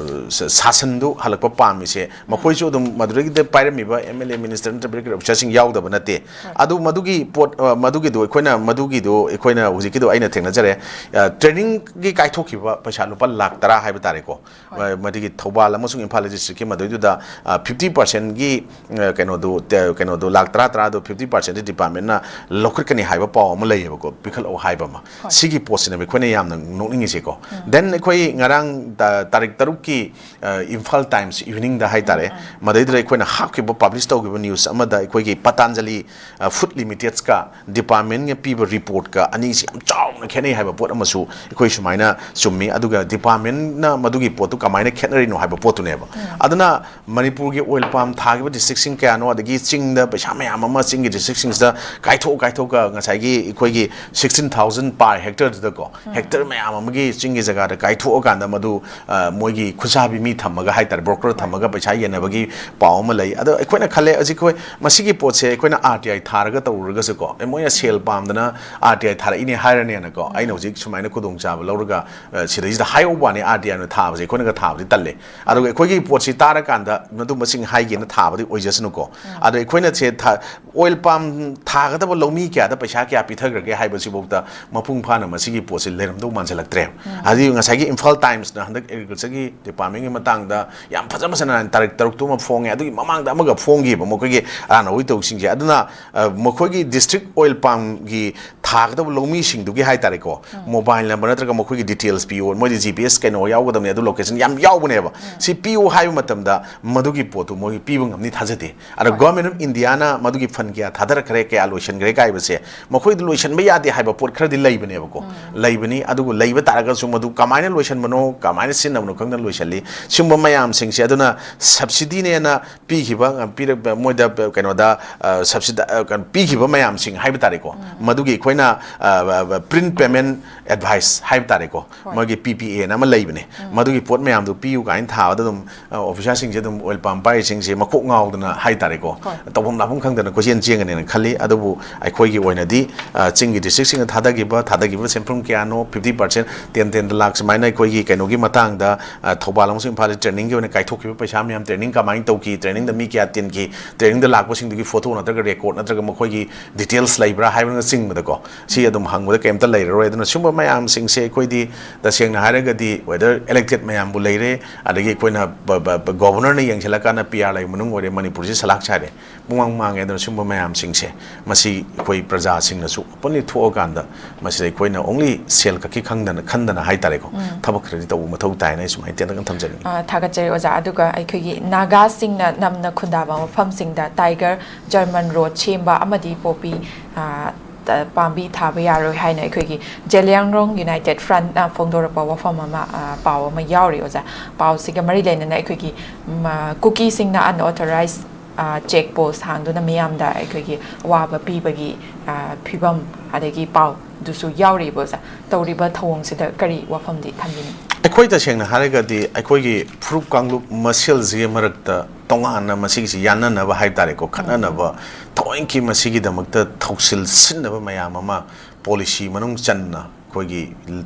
ꯁ-, ꯁꯥꯁꯟꯗꯨ ꯍꯜꯂꯛꯄ ꯄꯥꯝꯃꯤꯁꯦ꯫ ꯃꯈꯣꯏꯁꯨ ꯑꯗꯨꯝ ꯃꯗꯨꯗꯒꯤꯗ ꯄꯥꯏꯔꯝꯃꯤꯕ M L A minister ꯅꯠꯇ꯭ꯔꯒ ꯑꯣꯐꯤꯁꯥꯔꯁꯤꯡ ꯌꯥꯎꯗꯕ ꯅꯠꯇꯦ꯫ ꯑꯗꯨ ꯃꯗꯨꯒꯤ ꯄꯣꯠ, ꯑ, ꯃꯗꯨꯒꯤꯗꯨ ꯑꯩꯈꯣꯏꯅ, ꯃꯗꯨꯒꯤꯗꯨ ꯑꯩꯈꯣꯏꯅ ꯍꯧꯖꯤꯛꯀꯤꯗꯨ ꯑꯩꯅ ꯊꯦꯡꯅꯖꯔꯦ꯫ ꯑ, trainingꯒꯤ ꯀꯥꯏꯊꯣꯛꯈꯤꯕ ꯄꯩꯁꯥ ꯂꯨꯄꯥ ꯂꯥꯈ ꯇꯔꯥ ꯍꯥꯏꯕ ꯇꯥꯔꯦꯀꯣ꯫ ꯃ-, ꯃꯗꯨꯒꯤ ꯊꯧꯕꯥꯜ ꯑꯃꯁꯨꯡ ꯏꯝꯐꯥꯜ districtꯀꯤ ꯃꯗꯨꯏꯗꯨꯗ, ꯑ, fifty percentꯒꯤ, ꯑ, ꯀꯩꯅꯣꯗꯨ, ꯇ-, ꯀꯩꯅꯣꯗꯨ ꯂꯥꯈ ꯇꯔꯥ, ꯇꯔꯥꯗꯨ fifty percentꯗꯤ departmentꯅ ꯂꯧꯈꯠꯀꯅꯤ ꯍꯥꯏꯕ ꯄꯥꯎ ꯑꯃ ꯂꯩꯌꯦꯕꯀꯣ, ꯄꯤꯈꯠꯂꯛꯑꯣ ꯍꯥꯏꯕ ꯑꯃ꯫ ꯁꯤꯒꯤ ꯄꯣꯠꯁꯤꯅꯦꯕ ꯑꯩꯈꯣꯏꯅ ꯌꯥꯝꯅ ꯅꯣꯛꯅꯤꯡꯉꯤꯁꯦꯀꯣ꯫ Then ꯑꯩꯈꯣꯏ ꯉꯔꯥꯡ ꯇ-, ꯇꯥꯔꯤꯛ ꯇꯔꯨꯛꯀꯤ, ꯑ, ꯏꯝꯐꯥꯜ Times Eveningꯗ ꯍꯥꯏ ꯇꯥꯔꯦ, ꯃꯗꯩꯗꯨꯗ ꯑꯩꯈꯣꯏꯅ ꯍꯥꯞꯈꯤꯕ, publish ꯇꯧꯈꯤꯕ news ꯑꯃꯗ ꯑꯩꯈꯣꯏꯒꯤ Patanjali, ꯑ, Food Limitedꯀ departmentꯅ ꯄꯤꯕ reportꯀ ꯑꯅꯤꯁꯤ ꯌꯥꯝ ꯆꯥꯎꯅ ꯈꯦꯠꯅꯩ ꯍꯥꯏꯕ ꯄꯣꯠ ꯑꯃꯁꯨ ꯑꯩꯈꯣꯏ ꯁꯨꯃꯥꯏꯅ ꯆꯨꯝꯃꯤ꯫ ꯑꯗꯨꯒ departmentꯅ ꯃꯗꯨꯒꯤ ꯄꯣꯠꯇꯨ ꯀꯃꯥꯏꯅ ꯈꯦꯠꯅꯔꯤꯅꯣ ꯍꯥꯏꯕ ꯄꯣꯠꯇꯨꯅꯦꯕ꯫ ꯑꯗꯨꯅ ꯃꯅꯤꯄꯨꯔꯒꯤ oil palm ꯊꯥꯈꯤꯕ districtꯁꯤꯡ ꯀꯌꯥꯅꯣ, ꯑꯗꯒꯤ ꯆꯤꯡꯗ ꯄꯩꯁꯥ ꯃꯌꯥꯝ ꯑꯃ ꯆꯤꯡꯒꯤ districtꯁꯤꯡꯁꯤꯗ ꯀꯥꯏꯊꯣꯛ ꯀꯥꯏꯊꯣꯛꯑꯒ ꯉꯁꯥꯏꯒꯤ ꯑꯩꯈꯣꯏꯒꯤ sixteen thousand per hectareꯗꯨꯗꯀꯣ, hectare ꯃꯌꯥꯝ ꯑꯃꯒꯤ ꯆꯤꯡꯒꯤ ꯖꯒꯥꯗ ꯀꯥꯏꯊꯣꯛꯑꯀꯥꯟꯗ ꯃꯗꯨ, ꯑ, ꯃꯣꯏꯒꯤ ꯈꯨꯠꯁꯥꯕꯤ ꯃꯤ ꯊꯝꯃꯒ ꯍꯥꯏ ꯇꯥꯔꯦ, broker ꯊꯝꯃꯒ ꯄꯩꯁꯥ ꯌꯦꯟꯅꯕꯒꯤ ꯄꯥꯎ ꯑꯃ ꯂꯩ꯫ ꯑꯗꯣ ꯑꯩꯈꯣꯏꯅ ꯈꯜꯂꯦ, ꯍꯧꯖꯤꯛ ꯑꯩꯈꯣꯏ ꯃꯁꯤꯒꯤ ꯄꯣꯠꯁꯦ ꯑꯩꯈꯣꯏꯅ R T I ꯊꯥꯔꯒ ꯇꯧꯔꯨꯔꯒꯁꯨꯀꯣ, ꯑꯦ, ꯃꯣꯏꯅ ꯁꯦꯜ ꯄꯥꯝꯗꯅ R T I ꯊꯥꯔꯛꯏꯅꯦ ꯍꯥꯏꯔꯅꯦꯅꯀꯣ, ꯑꯩꯅ ꯍꯧꯖꯤꯛ ꯁꯨꯃꯥꯏꯅ ꯈꯨꯗꯣꯡꯆꯥꯕ ꯂꯧꯔꯒ, ꯑ, ꯁꯤꯗꯩꯁꯤꯗ ꯍꯥꯏꯍꯧꯕ ꯋꯥꯅꯤ, R T Iꯅ ꯊꯥꯕꯁꯦ ꯑꯩꯈꯣꯏꯅꯒ ꯊꯥꯕꯗꯤ ꯇꯜꯂꯦ꯫ ꯑꯗꯨꯒ ꯑꯩꯈꯣꯏꯒꯤ ꯄꯣꯠꯁꯤ ꯇꯥꯔꯀꯥꯟꯗ ꯃꯗꯨ ꯃꯁꯤꯡ ꯍꯥꯏꯒꯦꯅ ꯊꯥꯕꯗꯤ ꯑꯣꯏꯖꯁꯅꯨꯀꯣ꯫ ꯑꯗꯣ ꯑꯩꯈꯣꯏꯅ ꯁꯦ ꯊꯥ-, oil palm ꯊꯥꯒꯗꯕ ꯂꯧꯃꯤ ꯀꯌꯥꯗ ꯄꯩꯁꯥ ꯀꯌꯥ ꯄꯤꯊꯈ꯭ꯔꯒꯦ ꯍꯥꯏꯕꯁꯤꯐꯥꯎꯗ ꯃꯄꯨꯡ ꯐꯥꯅ ꯃꯁꯤꯒꯤ ꯄꯣꯠꯁꯤ ꯂꯩꯔꯝꯗꯧ ꯃꯥꯟꯁꯤꯜꯂꯛꯇ꯭ꯔꯦ꯫ ꯍꯥꯏꯗꯤ ꯉꯁꯥꯏꯒꯤ ꯏꯝꯐꯥꯜ Timesꯅ ꯍꯟꯗꯛ agricultureꯒꯤ departmentꯀꯤ ꯃꯇꯥꯡꯗ ꯌꯥꯝ ꯐꯖ ꯐꯖꯅ ꯇꯥꯔꯤꯛ ꯇꯔꯨꯛꯇꯨ ꯑꯃ ꯐꯣꯡꯉꯦ, ꯑꯗꯨꯒꯤ ꯃꯃꯥꯡꯗ ꯑꯃꯒ ꯐꯣꯡꯈꯤꯕ ꯃꯈꯣꯏꯒꯤ ꯑꯔꯥꯟ ꯑꯋꯥꯏ ꯇꯧꯁꯤꯡꯁꯦ꯫ ꯑꯗꯨꯅ, ꯑ, ꯃꯈꯣꯏꯒꯤ district oil palmꯒꯤ ꯊꯥꯒꯗꯕ ꯂꯧꯃꯤꯁꯤꯡꯗꯨꯒꯤ ꯍꯥꯏ ꯇꯥꯔꯦꯀꯣ, mobile number ꯅꯠꯇ꯭ꯔꯒ ꯃꯈꯣꯏꯒꯤ details ꯄꯤꯌꯣ, ꯃꯣꯏꯗꯤ G P S ꯀꯩꯅꯣ ꯌꯥꯎꯒꯗꯕꯅꯤ, ꯑꯗꯨ location ꯌꯥꯝ ꯌꯥꯎꯕꯅꯦꯕ꯫ ꯁꯤ ꯄꯤꯌꯨ ꯍꯥꯏꯕ ꯃꯇꯝꯗ ꯃꯗꯨꯒꯤ ꯄꯣꯠꯇꯨ ꯃꯣꯏ ꯄꯤꯕ ꯉꯝꯅꯤ ꯊꯥꯖꯗꯦ꯫ ꯑꯗ Government of Indiaꯅ ꯃꯗꯨꯒꯤ fund ꯀꯌꯥ ꯊꯥꯗꯔꯛꯈ꯭ꯔꯦ, ꯀꯌꯥ ꯂꯣꯏꯁꯤꯟꯈ꯭ꯔꯦ ꯀꯥꯏꯕꯁꯦ ꯃꯈꯣꯏꯗ ꯂꯣꯏꯁꯤꯟꯕ ꯌꯥꯗꯦ ꯍꯥꯏꯕ ꯄꯣꯠ ꯈꯔꯗꯤ ꯂꯩꯕꯅꯦꯕꯀꯣ꯫ ꯂꯩꯕꯅꯤ, ꯑꯗꯨꯕꯨ ꯂꯩꯕ ꯇꯥꯔꯒꯁꯨ ꯃꯗꯨ ꯀꯃꯥꯏꯅ ꯂꯣꯏꯁꯤꯟꯕꯅꯣ, ꯀꯃꯥꯏꯅ ꯁꯤꯖꯤꯟꯅꯕꯅꯣ ꯈꯪꯗꯅ ꯂꯣꯏꯁꯤꯜꯂꯤ꯫ ꯁꯤꯒꯨꯝꯕ ꯃꯌꯥꯝꯁꯤꯡꯁꯦ ꯑꯗꯨꯅ subsidyꯅꯦꯅ ꯄꯤꯈꯤꯕ, ꯄꯤꯔꯛꯄ, ꯃꯣꯏꯗ ꯀꯩꯅꯣꯗ, ꯑ, subsidi-, ꯑ, ꯀꯩꯅꯣ, ꯄꯤꯈꯤꯕ ꯃꯌꯥꯝꯁꯤꯡ ꯍꯥꯏꯕ ꯇꯥꯔꯦꯀꯣ, ꯃꯗꯨꯒꯤ ꯑꯩꯈꯣꯏꯅ, ꯑ, ꯑ, print payment advice ꯍꯥꯏꯕ ꯇꯥꯔꯦꯀꯣ, ꯃꯣꯏꯒꯤ P P Aꯅ ꯑꯃ ꯂꯩꯕꯅꯦ, ꯃꯗꯨꯒꯤ ꯄꯣꯠ ꯃꯌꯥꯝꯗꯨ ꯄꯤꯌꯨ ꯀꯥꯏꯅ ꯊꯥꯕꯗ ꯑꯗꯨꯝ, ꯑ, officerꯁꯤꯡꯁꯦ ꯑꯗꯨꯝ oil ꯄꯥꯝ ꯄꯥꯏꯔꯤꯁꯤꯡꯁꯦ ꯃꯀꯣꯛ ꯉꯥꯎꯗꯅ ꯍꯥꯏꯇꯥꯔꯦꯀꯣ, ꯍꯣꯏ꯫ ꯇꯧꯐꯝ ꯂꯥꯛꯐꯝ ꯈꯪꯗꯅ ꯀꯣꯏꯆꯦꯟ ꯆꯦꯟꯒꯅꯦꯅ ꯈꯜꯂꯤ꯫ ꯑꯗꯨꯕꯨ ꯑꯩꯈꯣꯏꯒꯤ ꯑꯣꯏꯅꯗꯤ, ꯑ, ꯆꯤꯡꯒꯤ ꯗꯤꯁꯇ꯭ꯔꯤꯛꯁꯤꯡꯗ ꯊꯥꯗꯈꯤꯕ, ꯊꯥꯗꯈꯤꯕ ꯁꯦꯟꯐꯝ ꯀꯌꯥꯅꯣ, ꯐꯤꯐꯇꯤ ꯄꯥꯔꯁꯦꯟ, ꯇꯦꯟ ꯇꯦꯟꯗ ꯂꯥꯛ ꯁꯨꯃꯥꯏꯅ ꯑꯩꯈꯣꯏꯒꯤ ꯀꯩꯅꯣꯒꯤ ꯃꯇꯥꯡꯗ, ꯑ, ꯊꯧꯕꯥꯜ ꯑꯃꯁꯨꯡ ꯏꯝꯐꯥꯜꯗ ꯇ꯭ꯔꯦꯅꯤꯡꯒꯤ ꯑꯣꯏꯅ ꯀꯥꯏꯊꯣꯛꯈꯤꯕ ꯄꯩꯁꯥ ꯃꯌꯥꯝ, ꯇ꯭ꯔꯦꯅꯤꯡ ꯀꯃꯥꯏꯅ ꯇꯧꯈꯤ, ꯇ꯭ꯔꯦꯅꯤꯡꯗ ꯃꯤ ꯀꯌꯥ ꯇꯤꯟꯈꯤ, ꯇ꯭ꯔꯦꯅꯤꯡꯗ ꯂꯥꯛꯄꯁꯤꯡꯗꯨꯒꯤ ꯐꯣꯇꯣ ꯅꯠꯇ꯭ꯔꯒ ꯔꯦꯀꯣꯔꯠ ꯅꯠꯇ꯭ꯔꯒ ꯃꯈꯣꯏꯒꯤ ꯗꯤꯇꯦꯜꯁ ꯂꯩꯕ꯭ꯔꯥ ꯍꯥꯏꯕꯅꯆꯤꯡꯕꯗꯀꯣ, ꯁꯤ ꯑꯗꯨꯝ ꯍꯪꯕꯗ ꯀꯩꯝꯇ ꯂꯩꯔꯔꯣꯏ꯫ ꯑꯗꯨꯅ ꯁꯤꯒꯨꯝꯕ ꯃꯌꯥꯝꯁꯤꯡꯁꯦ ꯑꯩꯈꯣꯏꯗꯤ ꯇꯁꯦꯡꯅ ꯍꯥꯏꯔꯒꯗꯤ whether elected ꯃꯌꯥꯝꯕꯨ ꯂꯩꯔꯦ, ꯑꯗꯒꯤ ꯑꯩꯈꯣꯏꯅ ꯕ-, ꯕ-, ꯕ-, ꯒꯣꯕꯔꯅꯔꯅ ꯌꯦꯡꯁꯤꯜꯂꯀꯥꯟꯗ ꯄꯤ ꯑꯥꯔ ꯂꯩ ꯃꯅꯨꯡ ꯑꯣꯏꯔꯦ, ꯃꯅꯤꯄꯨꯔꯁꯤ ꯁꯂꯥꯛ ꯁꯥꯔꯦ, ꯄꯨꯡꯃꯥꯡ ꯃꯥꯡꯉꯦ꯫ ꯑꯗꯨꯅ ꯁꯤꯒꯨꯝꯕ ꯃꯌꯥꯝꯁꯤꯡꯁꯦ ꯃꯁꯤ ꯑꯩꯈꯣꯏ ꯄ꯭ꯔꯖꯥꯁꯤꯡꯅꯁꯨ ꯑꯣꯄꯟꯂꯤ ꯊꯣꯛꯑꯀꯥꯟꯗ ꯃꯁꯤꯗ ꯑꯩꯈꯣꯏꯅ ꯑꯣꯡꯂꯤ ꯁꯦꯜ ꯈꯛꯀꯤ ꯈꯪꯗꯅ, ꯈꯟꯗꯅ ꯍꯥꯏꯇꯥꯔꯦꯀꯣ, ꯊꯕꯛ ꯈꯔꯗꯤ ꯇꯧꯕ ꯃꯊꯧ ꯇꯥꯏꯅ ꯑꯩ ꯁꯨꯃꯥꯏꯅ ꯇꯦꯟꯇꯛꯅ ꯊꯝꯖꯅꯤꯡꯉꯤ꯫ ꯑ, ꯊꯥꯒꯠꯆꯔꯤ ꯑꯣꯖꯥ꯫ ꯑꯗꯨꯒ ꯑꯩꯈꯣꯏꯒꯤ ꯅꯥꯒꯥꯁꯤꯡꯅ ꯅꯝꯅ ꯈꯨꯟꯗꯥꯕ ꯃꯐꯝꯁꯤꯡꯗ ꯇꯥꯏꯒꯔ ꯖꯔꯃꯟ ꯔꯣꯗ ꯁꯦꯝꯕ ꯑꯃꯗꯤ ꯄꯣꯄꯤ, ꯑ, ꯇ-, ꯄꯥꯝꯕꯤ ꯊꯥꯕ ꯌꯥꯔꯣꯏ ꯍꯥꯏꯅ ꯑꯩꯈꯣꯏꯒꯤ ꯖꯦꯂꯤꯌꯥꯡꯔꯣꯡ ꯌꯨꯅꯥꯏꯇꯦꯠ ꯐ꯭ꯔꯟꯠꯅ ꯐꯣꯡꯗꯣꯔꯛꯄ ꯋꯥꯐꯝ ꯑꯃ, ꯑ, ꯄꯥꯎ ꯑꯃ ꯌꯥꯎꯔꯤ ꯑꯣꯖꯥ꯫ ꯄꯥꯎꯁꯤꯒ ꯃꯔꯤ ꯂꯩꯅꯅ ꯑꯩꯈꯣꯏꯒꯤ, ꯎꯝ, ꯑ, ꯀꯨꯀꯤꯁꯤꯡꯅ unauthorized, ꯑ, check post ꯍꯥꯡꯗꯨꯅ ꯃꯤꯌꯥꯝꯗ ꯑꯩꯈꯣꯏꯒꯤ ꯑꯋꯥꯕ ꯄꯤꯕꯒꯤ, ꯑ, ꯐꯤꯕꯝ ꯑꯗꯒꯤ ꯄꯥꯎꯗꯨꯁꯨ ꯌꯥꯎꯔꯤꯕ ꯑꯣꯖꯥ꯫ ꯇꯧꯔꯤꯕ ꯊꯧꯑꯣꯡꯁꯤꯗ ꯀꯔꯤ ꯋꯥꯐꯝꯗꯤ ꯊꯝꯕꯤꯅꯤꯡ? ꯑꯩꯈꯣꯏ ꯇꯁꯦꯡꯅ ꯍꯥꯏꯔꯒꯗꯤ ꯑꯩꯈꯣꯏꯒꯤ ꯐꯨꯔꯨꯞ ꯀꯥꯡꯂꯨꯞ ꯃꯁꯦꯜꯁꯤꯒꯤ ꯃꯔꯛꯇ ꯇꯣꯉꯥꯟꯅ ꯃꯁꯤꯒꯤꯁꯤ ꯌꯥꯅꯅꯕ ꯍꯥꯏ ꯇꯥꯔꯦꯀꯣ, ꯈꯠꯅꯅꯕ ꯊꯑꯣꯏꯀꯤ ꯃꯁꯤꯒꯤꯗꯃꯛꯇ ꯊꯧꯁꯤꯜ ꯁꯤꯟꯅꯕ ꯃꯌꯥꯝ ꯑꯃ ꯄꯣꯂꯤꯁꯤ ꯃꯅꯨꯡ ꯆꯟꯅ ꯑꯩꯈꯣꯏꯒꯤ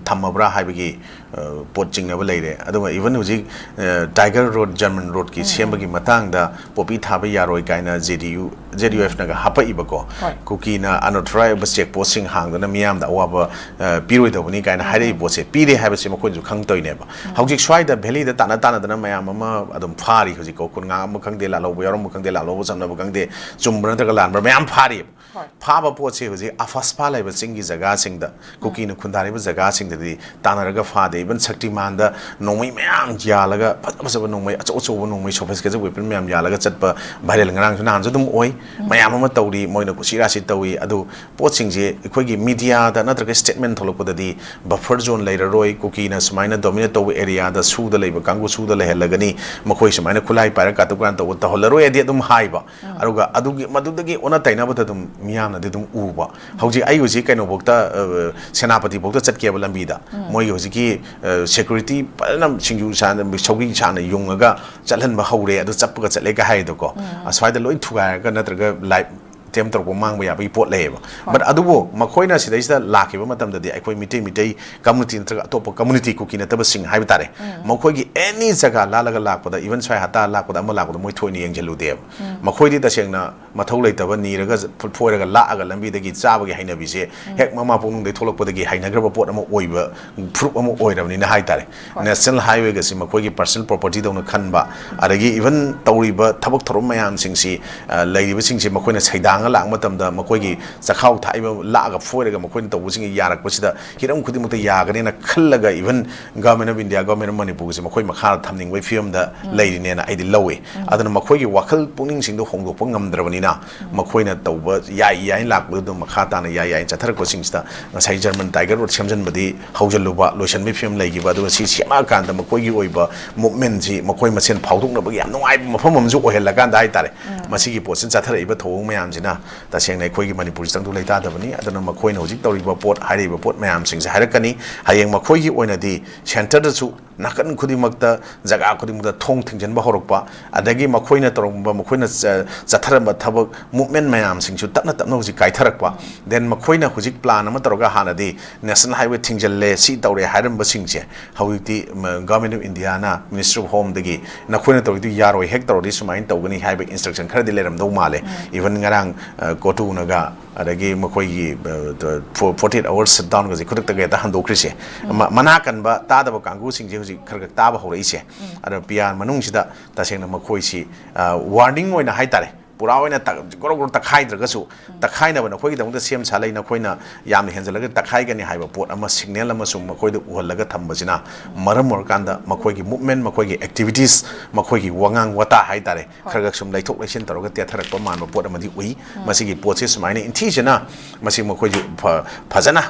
ꯊꯝꯃꯕ꯭ꯔꯥ ꯍꯥꯏꯕꯒꯤ, ꯑ, ꯄꯣꯠ ꯆꯤꯡꯅꯕ ꯂꯩꯔꯦ꯫ ꯑꯗꯨꯒ even ꯍꯧꯖꯤꯛ, ꯑ, ꯇꯥꯏꯒꯔ ꯔꯣꯗ, ꯖꯔꯃꯟ ꯔꯣꯗꯀꯤ ꯁꯦꯝꯕꯒꯤ ꯃꯇꯥꯡꯗ ꯄꯣꯄꯤ ꯊꯥꯕ ꯌꯥꯔꯣꯏ ꯀꯥꯏꯅ ꯖꯦ ꯗꯤ ꯌꯨ, ꯖꯦ ꯗꯤ ꯌꯨ ꯑꯦꯐꯅꯒ ꯍꯥꯞꯄꯛꯏꯕꯀꯣ, ꯍꯣꯏ꯫ ꯀꯨꯀꯤꯅ unauthorized check postꯁꯤꯡ ꯍꯥꯡꯗꯨꯅ ꯃꯤꯌꯥꯝꯗ ꯑꯋꯥꯕ, ꯑ, ꯄꯤꯔꯣꯏꯗꯧꯕꯅꯤ ꯀꯥꯏꯅ ꯍꯥꯏꯔꯛꯏ ꯄꯣꯠꯁꯦ ꯄꯤꯔꯦ ꯍꯥꯏꯕꯁꯦ ꯃꯈꯣꯏꯅꯁꯨ ꯈꯪꯗꯣꯏꯅꯦꯕ꯫ ꯍꯧꯖꯤꯛ ꯁ꯭ꯋꯥꯏꯗ ꯚꯦꯂꯤꯗ ꯇꯥꯟꯅ ꯇꯥꯟꯅꯗꯅ ꯃꯌꯥꯝ ꯑꯃ ꯑꯗꯨꯝ ꯐꯥꯔꯤ ꯍꯧꯖꯤꯛꯀꯣ, ꯈꯨꯟ ꯉꯥꯛꯑꯝꯕ ꯈꯪꯗꯦ, ꯂꯥꯜꯍꯧꯕ ꯌꯥꯎꯔꯝꯕ ꯈꯪꯗꯦ, ꯂꯥꯜꯍꯧꯕ ꯆꯝꯅꯕ ꯈꯪꯗꯦ, ꯆꯨꯝꯕ꯭ꯔꯥ ꯅꯠꯇ꯭ꯔꯒ ꯂꯥꯟꯕ꯭ꯔꯥ ꯃꯌꯥꯝ ꯐꯥꯔꯤꯕ꯫ ꯍꯣꯏ꯫ ꯐꯥꯕ ꯄꯣꯠꯁꯦ ꯍꯧꯖꯤꯛ ꯑꯐꯁꯄꯥ ꯂꯩꯕ ꯆꯤꯡꯒꯤ ꯖꯒꯥꯁꯤꯡꯗ, ꯀꯨꯀꯤꯅ ꯈꯨꯟꯗꯥꯔꯤꯕ ꯖꯒꯥꯁꯤꯡꯗꯗꯤ ꯇꯥꯟꯅꯔꯒ ꯐꯥꯗꯦ꯫ Even ꯁꯛꯇꯤꯃꯥꯟꯗ ꯅꯣꯡꯃꯩ ꯃꯌꯥꯝ ꯌꯥꯜꯂꯒ ꯐꯖ ꯐꯖꯕ ꯅꯣꯡꯃꯩ, ꯑꯆꯧ ꯑꯆꯧꯕ ꯅꯣꯡꯃꯩ, sophisticated weapon ꯃꯌꯥꯝ ꯌꯥꯜꯂꯒ ꯆꯠꯄ viral ꯉꯔꯥꯡꯁꯨ ꯅꯍꯥꯟꯁꯨ ꯑꯗꯨꯝ ꯑꯣꯏ꯫ ꯃꯌꯥꯝ ꯑꯃ ꯇꯧꯔꯤ, ꯃꯣꯏꯅ ꯀꯨꯁꯤ ꯔꯥꯁꯤ ꯇꯧꯏ꯫ ꯑꯗꯨ ꯄꯣꯠꯁꯤꯡꯁꯦ ꯑꯩꯈꯣꯏꯒꯤ ꯃꯤꯗꯤꯌꯥꯗ ꯅꯠꯇ꯭ꯔꯒ ꯁ꯭ꯇꯦꯠꯃꯦꯟ ꯊꯣꯛꯂꯛꯄꯗꯗꯤ ꯕꯐꯔ ꯖꯣꯟ ꯂꯩꯔꯔꯣꯏ, ꯀꯨꯀꯤꯅ ꯁꯨꯃꯥꯏꯅ ꯗꯣꯃꯤꯅꯦꯠ ꯇꯧꯕ ꯑꯦꯔꯤꯌꯥꯗ ꯁꯨꯗ ꯂꯩꯕ ꯀꯥꯡꯕꯨ ꯁꯨꯗ ꯂꯩꯍꯜꯂꯒꯅꯤ, ꯃꯈꯣꯏ ꯁꯨꯃꯥꯏꯅ ꯈꯨꯠꯂꯥꯏ ꯄꯥꯏꯔꯒ ꯀꯥꯇꯨ ꯀꯥꯔꯟ ꯇꯧꯕ ꯇꯧꯍꯜꯂꯔꯣꯏ ꯍꯥꯏꯗꯤ ꯑꯗꯨꯝ ꯍꯥꯏꯕ꯫ ꯑꯗꯨꯒ ꯑꯗꯨꯒꯤ ꯃꯗꯨꯗꯒꯤ ꯑꯣꯟꯅ ꯇꯩꯅꯕꯗ ꯑꯗꯨꯝ ꯃꯤꯌꯥꯝꯅꯗꯤ ꯑꯗꯨꯝ ꯎꯕ꯫ ꯍꯧꯖꯤꯛ ꯑꯩ ꯍꯧꯖꯤꯛ ꯀꯩꯅꯣꯐꯧꯗ, ꯑ, ꯁꯦꯅꯥꯄꯇꯤꯐꯧꯗ ꯆꯠꯀꯦꯕ ꯂꯝꯕꯤꯗ꯫ ꯃꯣꯏꯒꯤ ꯍꯧꯖꯤꯛꯀꯤ, ꯑ, ꯁꯦꯀ꯭ꯌꯨꯔꯤꯇꯤ ꯐꯖꯅ ꯁꯤꯡꯖꯨ ꯁꯥꯅ, ꯁꯧꯒ꯭ꯔꯤ ꯁꯥꯅ ꯌꯨꯡꯉꯒ ꯆꯠꯍꯟꯕ ꯍꯧꯔꯦ, ꯑꯗꯨ ꯆꯠꯄꯒ ꯆꯠꯂꯦꯒ ꯍꯥꯏꯗꯣꯀꯣ꯫ ꯑꯁ꯭ꯋꯥꯏꯗ ꯂꯣꯏ ꯊꯨꯒꯥꯏꯔꯒ ꯅꯠꯇ꯭ꯔꯒ ꯂꯥꯏꯐ ꯑꯦꯇꯦꯝ ꯇꯧꯔꯛꯄ ꯃꯥꯡꯕ ꯌꯥꯕꯒꯤ ꯄꯣꯠ ꯂꯩꯌꯦꯕ꯫ ꯍꯣꯏ꯫ But ꯑꯗꯨꯕꯨ ꯃꯈꯣꯏꯅ ꯁꯤꯗꯩꯁꯤꯗ ꯂꯥꯛꯈꯤꯕ ꯃꯇꯝꯗꯗꯤ ꯑꯩꯈꯣꯏ ꯃꯤꯇꯩ, ꯃꯤꯇꯩ ꯀꯝꯃꯨꯅꯤꯇꯤ ꯅꯠꯇ꯭ꯔꯒ ꯑꯇꯣꯞꯄ ꯀꯝꯃꯨꯅꯤꯇꯤ ꯀꯨꯀꯤ ꯅꯠꯇꯕꯁꯤꯡ ꯍꯥꯏꯕ ꯇꯥꯔꯦ, ꯃꯈꯣꯏꯒꯤ ꯑꯦꯅꯤ ꯖꯒꯥ ꯂꯥꯜꯂꯒ ꯂꯥꯛꯄꯗ, ꯏꯚꯟ ꯁ꯭ꯋꯥꯏ ꯍꯇꯥ ꯂꯥꯛꯄꯗ, ꯑꯃ ꯂꯥꯛꯄꯗ ꯃꯣꯏ ꯊꯣꯏꯅ ꯌꯦꯡꯁꯤꯜꯂꯨꯗꯦꯕ꯫ ꯃꯈꯣꯏꯗꯤ ꯇꯁꯦꯡꯅ ꯃꯊꯧ ꯂꯩꯇꯕ ꯅꯤꯔꯒ ꯐꯣꯏꯔꯒ ꯂꯥꯛꯑꯒ ꯂꯝꯕꯤꯗꯒꯤ ꯆꯥꯕꯒꯤ ꯍꯩꯅꯕꯤꯁꯦ ꯍꯦꯛ ꯃꯃꯥ ꯄꯣꯛꯅꯨꯡꯗꯒꯤ ꯊꯣꯛꯂꯛꯄꯗꯒꯤ ꯍꯩꯅꯈ꯭ꯔꯕ ꯄꯣꯠ ꯑꯃ ꯑꯣꯏꯕ ꯐꯨꯔꯨꯞ ꯑꯃ ꯑꯣꯏꯔꯕꯅꯤꯅ ꯍꯥꯏꯇꯥꯔꯦ꯫ ꯍꯣꯏ꯫ ꯅꯦꯁꯅꯦꯜ ꯍꯥꯏꯋꯦꯒꯁꯤ ꯃꯈꯣꯏꯒꯤ ꯄꯔꯁꯅꯦꯜ ꯄ꯭ꯔꯣꯄꯔꯇꯤꯗꯧꯅ ꯈꯟꯕ, ꯑꯗꯒꯤ ꯏꯚꯟ ꯇꯧꯔꯤꯕ ꯊꯕꯛ ꯊꯧꯔꯝ ꯃꯌꯥꯝꯁꯤꯡꯁꯤ, ꯑ, ꯂꯩꯔꯤꯕꯁꯤꯡꯁꯤ ꯃꯈꯣꯏꯅ ꯁꯩꯗꯥꯡꯉ ꯂꯥꯛꯄ ꯃꯇꯝꯗ ꯃꯈꯣꯏꯒꯤ ꯆꯈꯥꯎ ꯊꯥꯛꯏꯕ ꯂꯥꯛꯑꯒ ꯐꯣꯏꯔꯒ ꯃꯈꯣꯏꯅ ꯇꯧꯕꯁꯤꯡꯒꯤ ꯌꯥꯔꯛꯄꯁꯤꯗ ꯍꯤꯔꯝ ꯈꯨꯗꯤꯡꯃꯛꯇ ꯌꯥꯒꯅꯦꯅ ꯈꯜꯂꯒ even government of India, government of ꯃꯅꯤꯄꯨꯔꯒꯁꯦ ꯃꯈꯣꯏ ꯃꯈꯥꯗ ꯊꯝꯅꯤꯡꯕꯒꯤ ꯐꯤꯕꯝꯗ ꯂꯩꯔꯤꯅꯦꯅ ꯑꯩꯗꯤ ꯂꯧꯏ꯫ ꯑꯗꯨꯅ ꯃꯈꯣꯏꯒꯤ ꯋꯥꯈꯜ ꯄꯨꯛꯅꯤꯡꯁꯤꯡꯗꯣ ꯍꯣꯡꯗꯣꯛꯄ ꯉꯝꯗ꯭ꯔꯕꯅꯤꯅ ꯃꯈꯣꯏꯅ ꯇꯧꯕ ꯌꯥꯏ ꯌꯥꯏꯅ ꯂꯥꯛꯄꯗꯨ ꯑꯗꯨꯝ ꯃꯈꯥ ꯇꯥꯅ ꯌꯥꯏ ꯌꯥꯏꯅ ꯆꯠꯊꯔꯛꯄꯁꯤꯡꯁꯤꯗ ꯉꯁꯥꯏ ꯖꯔꯃꯟ ꯇꯥꯏꯒꯔ ꯔꯣꯗ ꯁꯦꯝꯖꯤꯟꯕꯗꯤ ꯍꯧꯖꯤꯜꯂꯨꯕ, ꯂꯣꯏꯁꯤꯟꯕꯒꯤ ꯐꯤꯕꯝ ꯂꯩꯈꯤꯕ, ꯑꯗꯨꯒ ꯁꯤ ꯁꯦꯝꯃꯛꯑꯀꯥꯟꯗ ꯃꯈꯣꯏꯒꯤ ꯑꯣꯏꯕ ꯃꯨꯞꯃꯦꯟꯁꯤ ꯃꯈꯣꯏ ꯃꯁꯦꯟ ꯐꯥꯎꯗꯣꯛꯅꯕꯒꯤ ꯌꯥꯝ ꯅꯨꯡꯉꯥꯏꯕ ꯃꯐꯝ ꯑꯃꯁꯨ ꯑꯣꯏꯍꯜꯂꯀꯥꯟꯗ ꯍꯥꯏꯇꯥꯔꯦ꯫ ꯃꯁꯤꯒꯤ ꯄꯣꯠꯁꯤꯅ ꯆꯠꯊꯔꯛꯏꯕ ꯊꯧꯑꯣꯡ ꯃꯌꯥꯝꯁꯤꯅ ꯇꯁꯦꯡꯅ ꯑꯩꯈꯣꯏꯒꯤ ꯃꯅꯤꯄꯨꯔꯁꯤꯗꯪꯗꯨ ꯂꯩꯇꯥꯗꯕꯅꯤ꯫ ꯑꯗꯨꯅ ꯃꯈꯣꯏꯅ ꯍꯧꯖꯤꯛ ꯇꯧꯔꯤꯕ ꯄꯣꯠ, ꯍꯥꯏꯔꯤꯕ ꯄꯣꯠ ꯃꯌꯥꯝꯁꯤꯡꯁꯦ ꯍꯥꯏꯔꯛꯀꯅꯤ꯫ ꯍꯌꯦꯡ ꯃꯈꯣꯏꯒꯤ ꯑꯣꯏꯅꯗꯤ ꯁꯦꯟꯇꯔꯗꯁꯨ ꯅꯥꯀꯟ ꯈꯨꯗꯤꯡꯃꯛꯇ, ꯖꯒꯥ ꯈꯨꯗꯤꯡꯃꯛꯇ ꯊꯣꯡ ꯊꯤꯡꯖꯤꯟꯕ ꯍꯧꯔꯛꯄ, ꯑꯗꯒꯤ ꯃꯈꯣꯏꯅ ꯇꯧꯔꯝꯕ, ꯃꯈꯣꯏꯅ ꯆ-, ꯆꯠꯊꯔꯝꯕ ꯊꯕꯛ, ꯃꯨꯞꯃꯦꯟ ꯃꯌꯥꯝꯁꯤꯡꯁꯨ ꯇꯞꯅ ꯇꯞꯅ ꯍꯧꯖꯤꯛ ꯀꯥꯏꯊꯔꯛꯄ꯫ ꯗꯦꯟ ꯃꯈꯣꯏꯅ ꯍꯧꯖꯤꯛ ꯄ꯭ꯂꯥꯟ ꯑꯃ ꯇꯧꯔꯒ ꯍꯥꯟꯅꯗꯤ ꯅꯦꯁꯅꯦꯜ ꯍꯥꯏꯋꯦ ꯊꯤꯡꯖꯤꯜꯂꯦ, ꯁꯤ ꯇꯧꯔꯦ ꯍꯥꯏꯔꯝꯕꯁꯤꯡꯁꯦ ꯍꯧꯖꯤꯛꯇꯤ, ꯃ-, ꯒꯚꯔꯟꯃꯦꯟ ꯑꯣꯐ ꯏꯟꯗꯤꯌꯥꯅ, ꯃꯤꯅꯤꯁꯇ꯭ꯔꯤ ꯑꯣꯐ ꯍꯣꯝꯗꯒꯤ ꯅꯈꯣꯏꯅ ꯇꯧꯔꯤꯗꯨ ꯌꯥꯔꯣꯏ, ꯍꯦꯛ ꯇꯧꯔꯗꯤ ꯁꯨꯃꯥꯏꯅ ꯇꯧꯒꯅꯤ ꯍꯥꯏꯕ ꯏꯟꯁꯇ꯭ꯔꯛꯁꯟ ꯈꯔꯗꯤ ꯂꯩꯔꯝꯗꯧ ꯃꯥꯜꯂꯦ꯫ ꯏꯚꯟ ꯉꯔꯥꯡ, ꯑ, ꯀꯣꯇꯨꯅꯒ ꯑꯗꯒꯤ ꯃꯈꯣꯏꯒꯤ, ꯑ, ꯐꯣ-, ꯐꯣꯔꯇꯤ ꯑꯩꯠ ꯑꯋꯥꯔꯁ ꯁꯠꯗꯥꯎꯟꯒꯁꯦ ꯈꯨꯗꯛꯇꯒ ꯍꯦꯛꯇ ꯍꯟꯗꯣꯛꯈ꯭ꯔꯤꯁꯦ꯫ ꯃ-, ꯃꯅꯥ ꯀꯟꯕ ꯇꯥꯗꯕ ꯀꯥꯡꯕꯨꯁꯤꯡꯁꯦ ꯍꯧꯖꯤꯛ ꯈꯔ ꯈꯔ ꯇꯥꯕ ꯍꯧꯔꯛꯏꯁꯦ꯫ ꯑꯗꯣ ꯄꯤ ꯑꯥꯔ ꯃꯅꯨꯡꯁꯤꯗ ꯇꯁꯦꯡꯅ ꯃꯈꯣꯏꯁꯤ, ꯑ, ꯋꯥꯔꯅꯤꯡ ꯑꯣꯏꯅ ꯍꯥꯏꯇꯥꯔꯦ, ꯄꯨꯔꯥ ꯑꯣꯏꯅ ꯇ- ꯒ꯭ꯔꯣ ꯒ꯭ꯔꯣ ꯇꯛꯈꯥꯏꯗ꯭ꯔꯒꯁꯨ, ꯇꯛꯈꯥꯏꯅꯕ ꯅꯈꯣꯏꯒꯤꯗꯃꯛꯇ ꯁꯦꯝ ꯁꯥ ꯂꯩ, ꯅꯈꯣꯏꯅ ꯌꯥꯝꯅ ꯍꯦꯟꯖꯜꯂꯒ ꯇꯛꯈꯥꯏꯒꯅꯤ ꯍꯥꯏꯕ ꯄꯣꯠ ꯑꯃ, ꯁꯤꯒꯅꯦꯜ ꯑꯃꯁꯨ ꯃꯈꯣꯏꯗ ꯎꯍꯜꯂꯒ ꯊꯝꯕꯁꯤꯅ ꯃꯔꯝ ꯑꯣꯏꯔꯀꯥꯟꯗ ꯃꯈꯣꯏꯒꯤ ꯃꯨꯞꯃꯦꯟ, ꯃꯈꯣꯏꯒꯤ ꯑꯦꯛꯇꯤꯚꯤꯇꯤꯁ, ꯃꯈꯣꯏꯒꯤ ꯋꯥꯉꯥꯡ ꯋꯥꯇꯥ ꯍꯥꯏꯇꯥꯔꯦ, ꯈꯔ ꯈꯔ ꯁꯨꯝ ꯂꯩꯊꯣꯛ ꯂꯩꯁꯤꯟ ꯇꯧꯔꯒ ꯇꯦꯊꯔꯛꯄ ꯃꯥꯟꯕ ꯄꯣꯠ ꯑꯃꯗꯤ ꯎꯏ꯫ ꯃꯁꯤꯒꯤ ꯄꯣꯠꯁꯤ ꯁꯨꯃꯥꯏꯅ ꯏꯟꯊꯤꯖꯅ ꯃꯁꯤ ꯃꯈꯣꯏꯁꯨ ꯐ- ꯐꯖꯅ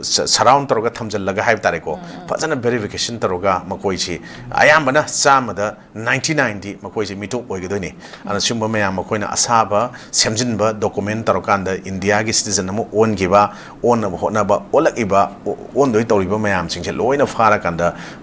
ꯁꯔꯥꯎꯟ ꯇꯧꯔꯒ ꯊꯝꯖꯤꯜꯂꯒ ꯍꯥꯏꯕ ꯇꯥꯔꯦꯀꯣ, ꯐꯖꯅ ꯚꯦꯔꯤꯐꯤꯀꯦꯁꯟ ꯇꯧꯔꯒ ꯃꯈꯣꯏꯁꯤ ꯑꯌꯥꯝꯕꯅ ꯆꯥꯝꯃꯗ ꯅꯥꯏꯟꯇꯤ ꯅꯥꯏꯟꯗꯤ ꯃꯈꯣꯏꯁꯦ ꯃꯤꯇꯣꯞ ꯑꯣꯏꯒꯗꯣꯏꯅꯤ꯫ ꯑꯗꯨꯅ ꯁꯤꯒꯨꯝꯕ ꯃꯌꯥꯝ ꯃꯈꯣꯏꯅ ꯑꯁꯥꯕ ꯁꯦꯝꯖꯤꯟꯕ ꯗꯣꯀꯨꯃꯦꯟ ꯇꯧꯔꯀꯥꯟꯗ ꯏꯟꯗꯤꯌꯥꯒꯤ ꯁꯤꯇꯤꯖꯟ ꯑꯃ ꯑꯣꯟꯈꯤꯕ, ꯑꯣꯟꯅꯕ ꯍꯣꯠꯅꯕ, ꯑꯣꯜꯂꯛꯏꯕ, ꯑꯣ- ꯑꯣꯟꯗꯣꯏ ꯇꯧꯔꯤꯕ ꯃꯌꯥꯝꯁꯤꯡꯁꯦ ꯂꯣꯏꯅ ꯐꯥꯔꯀꯥꯟꯗ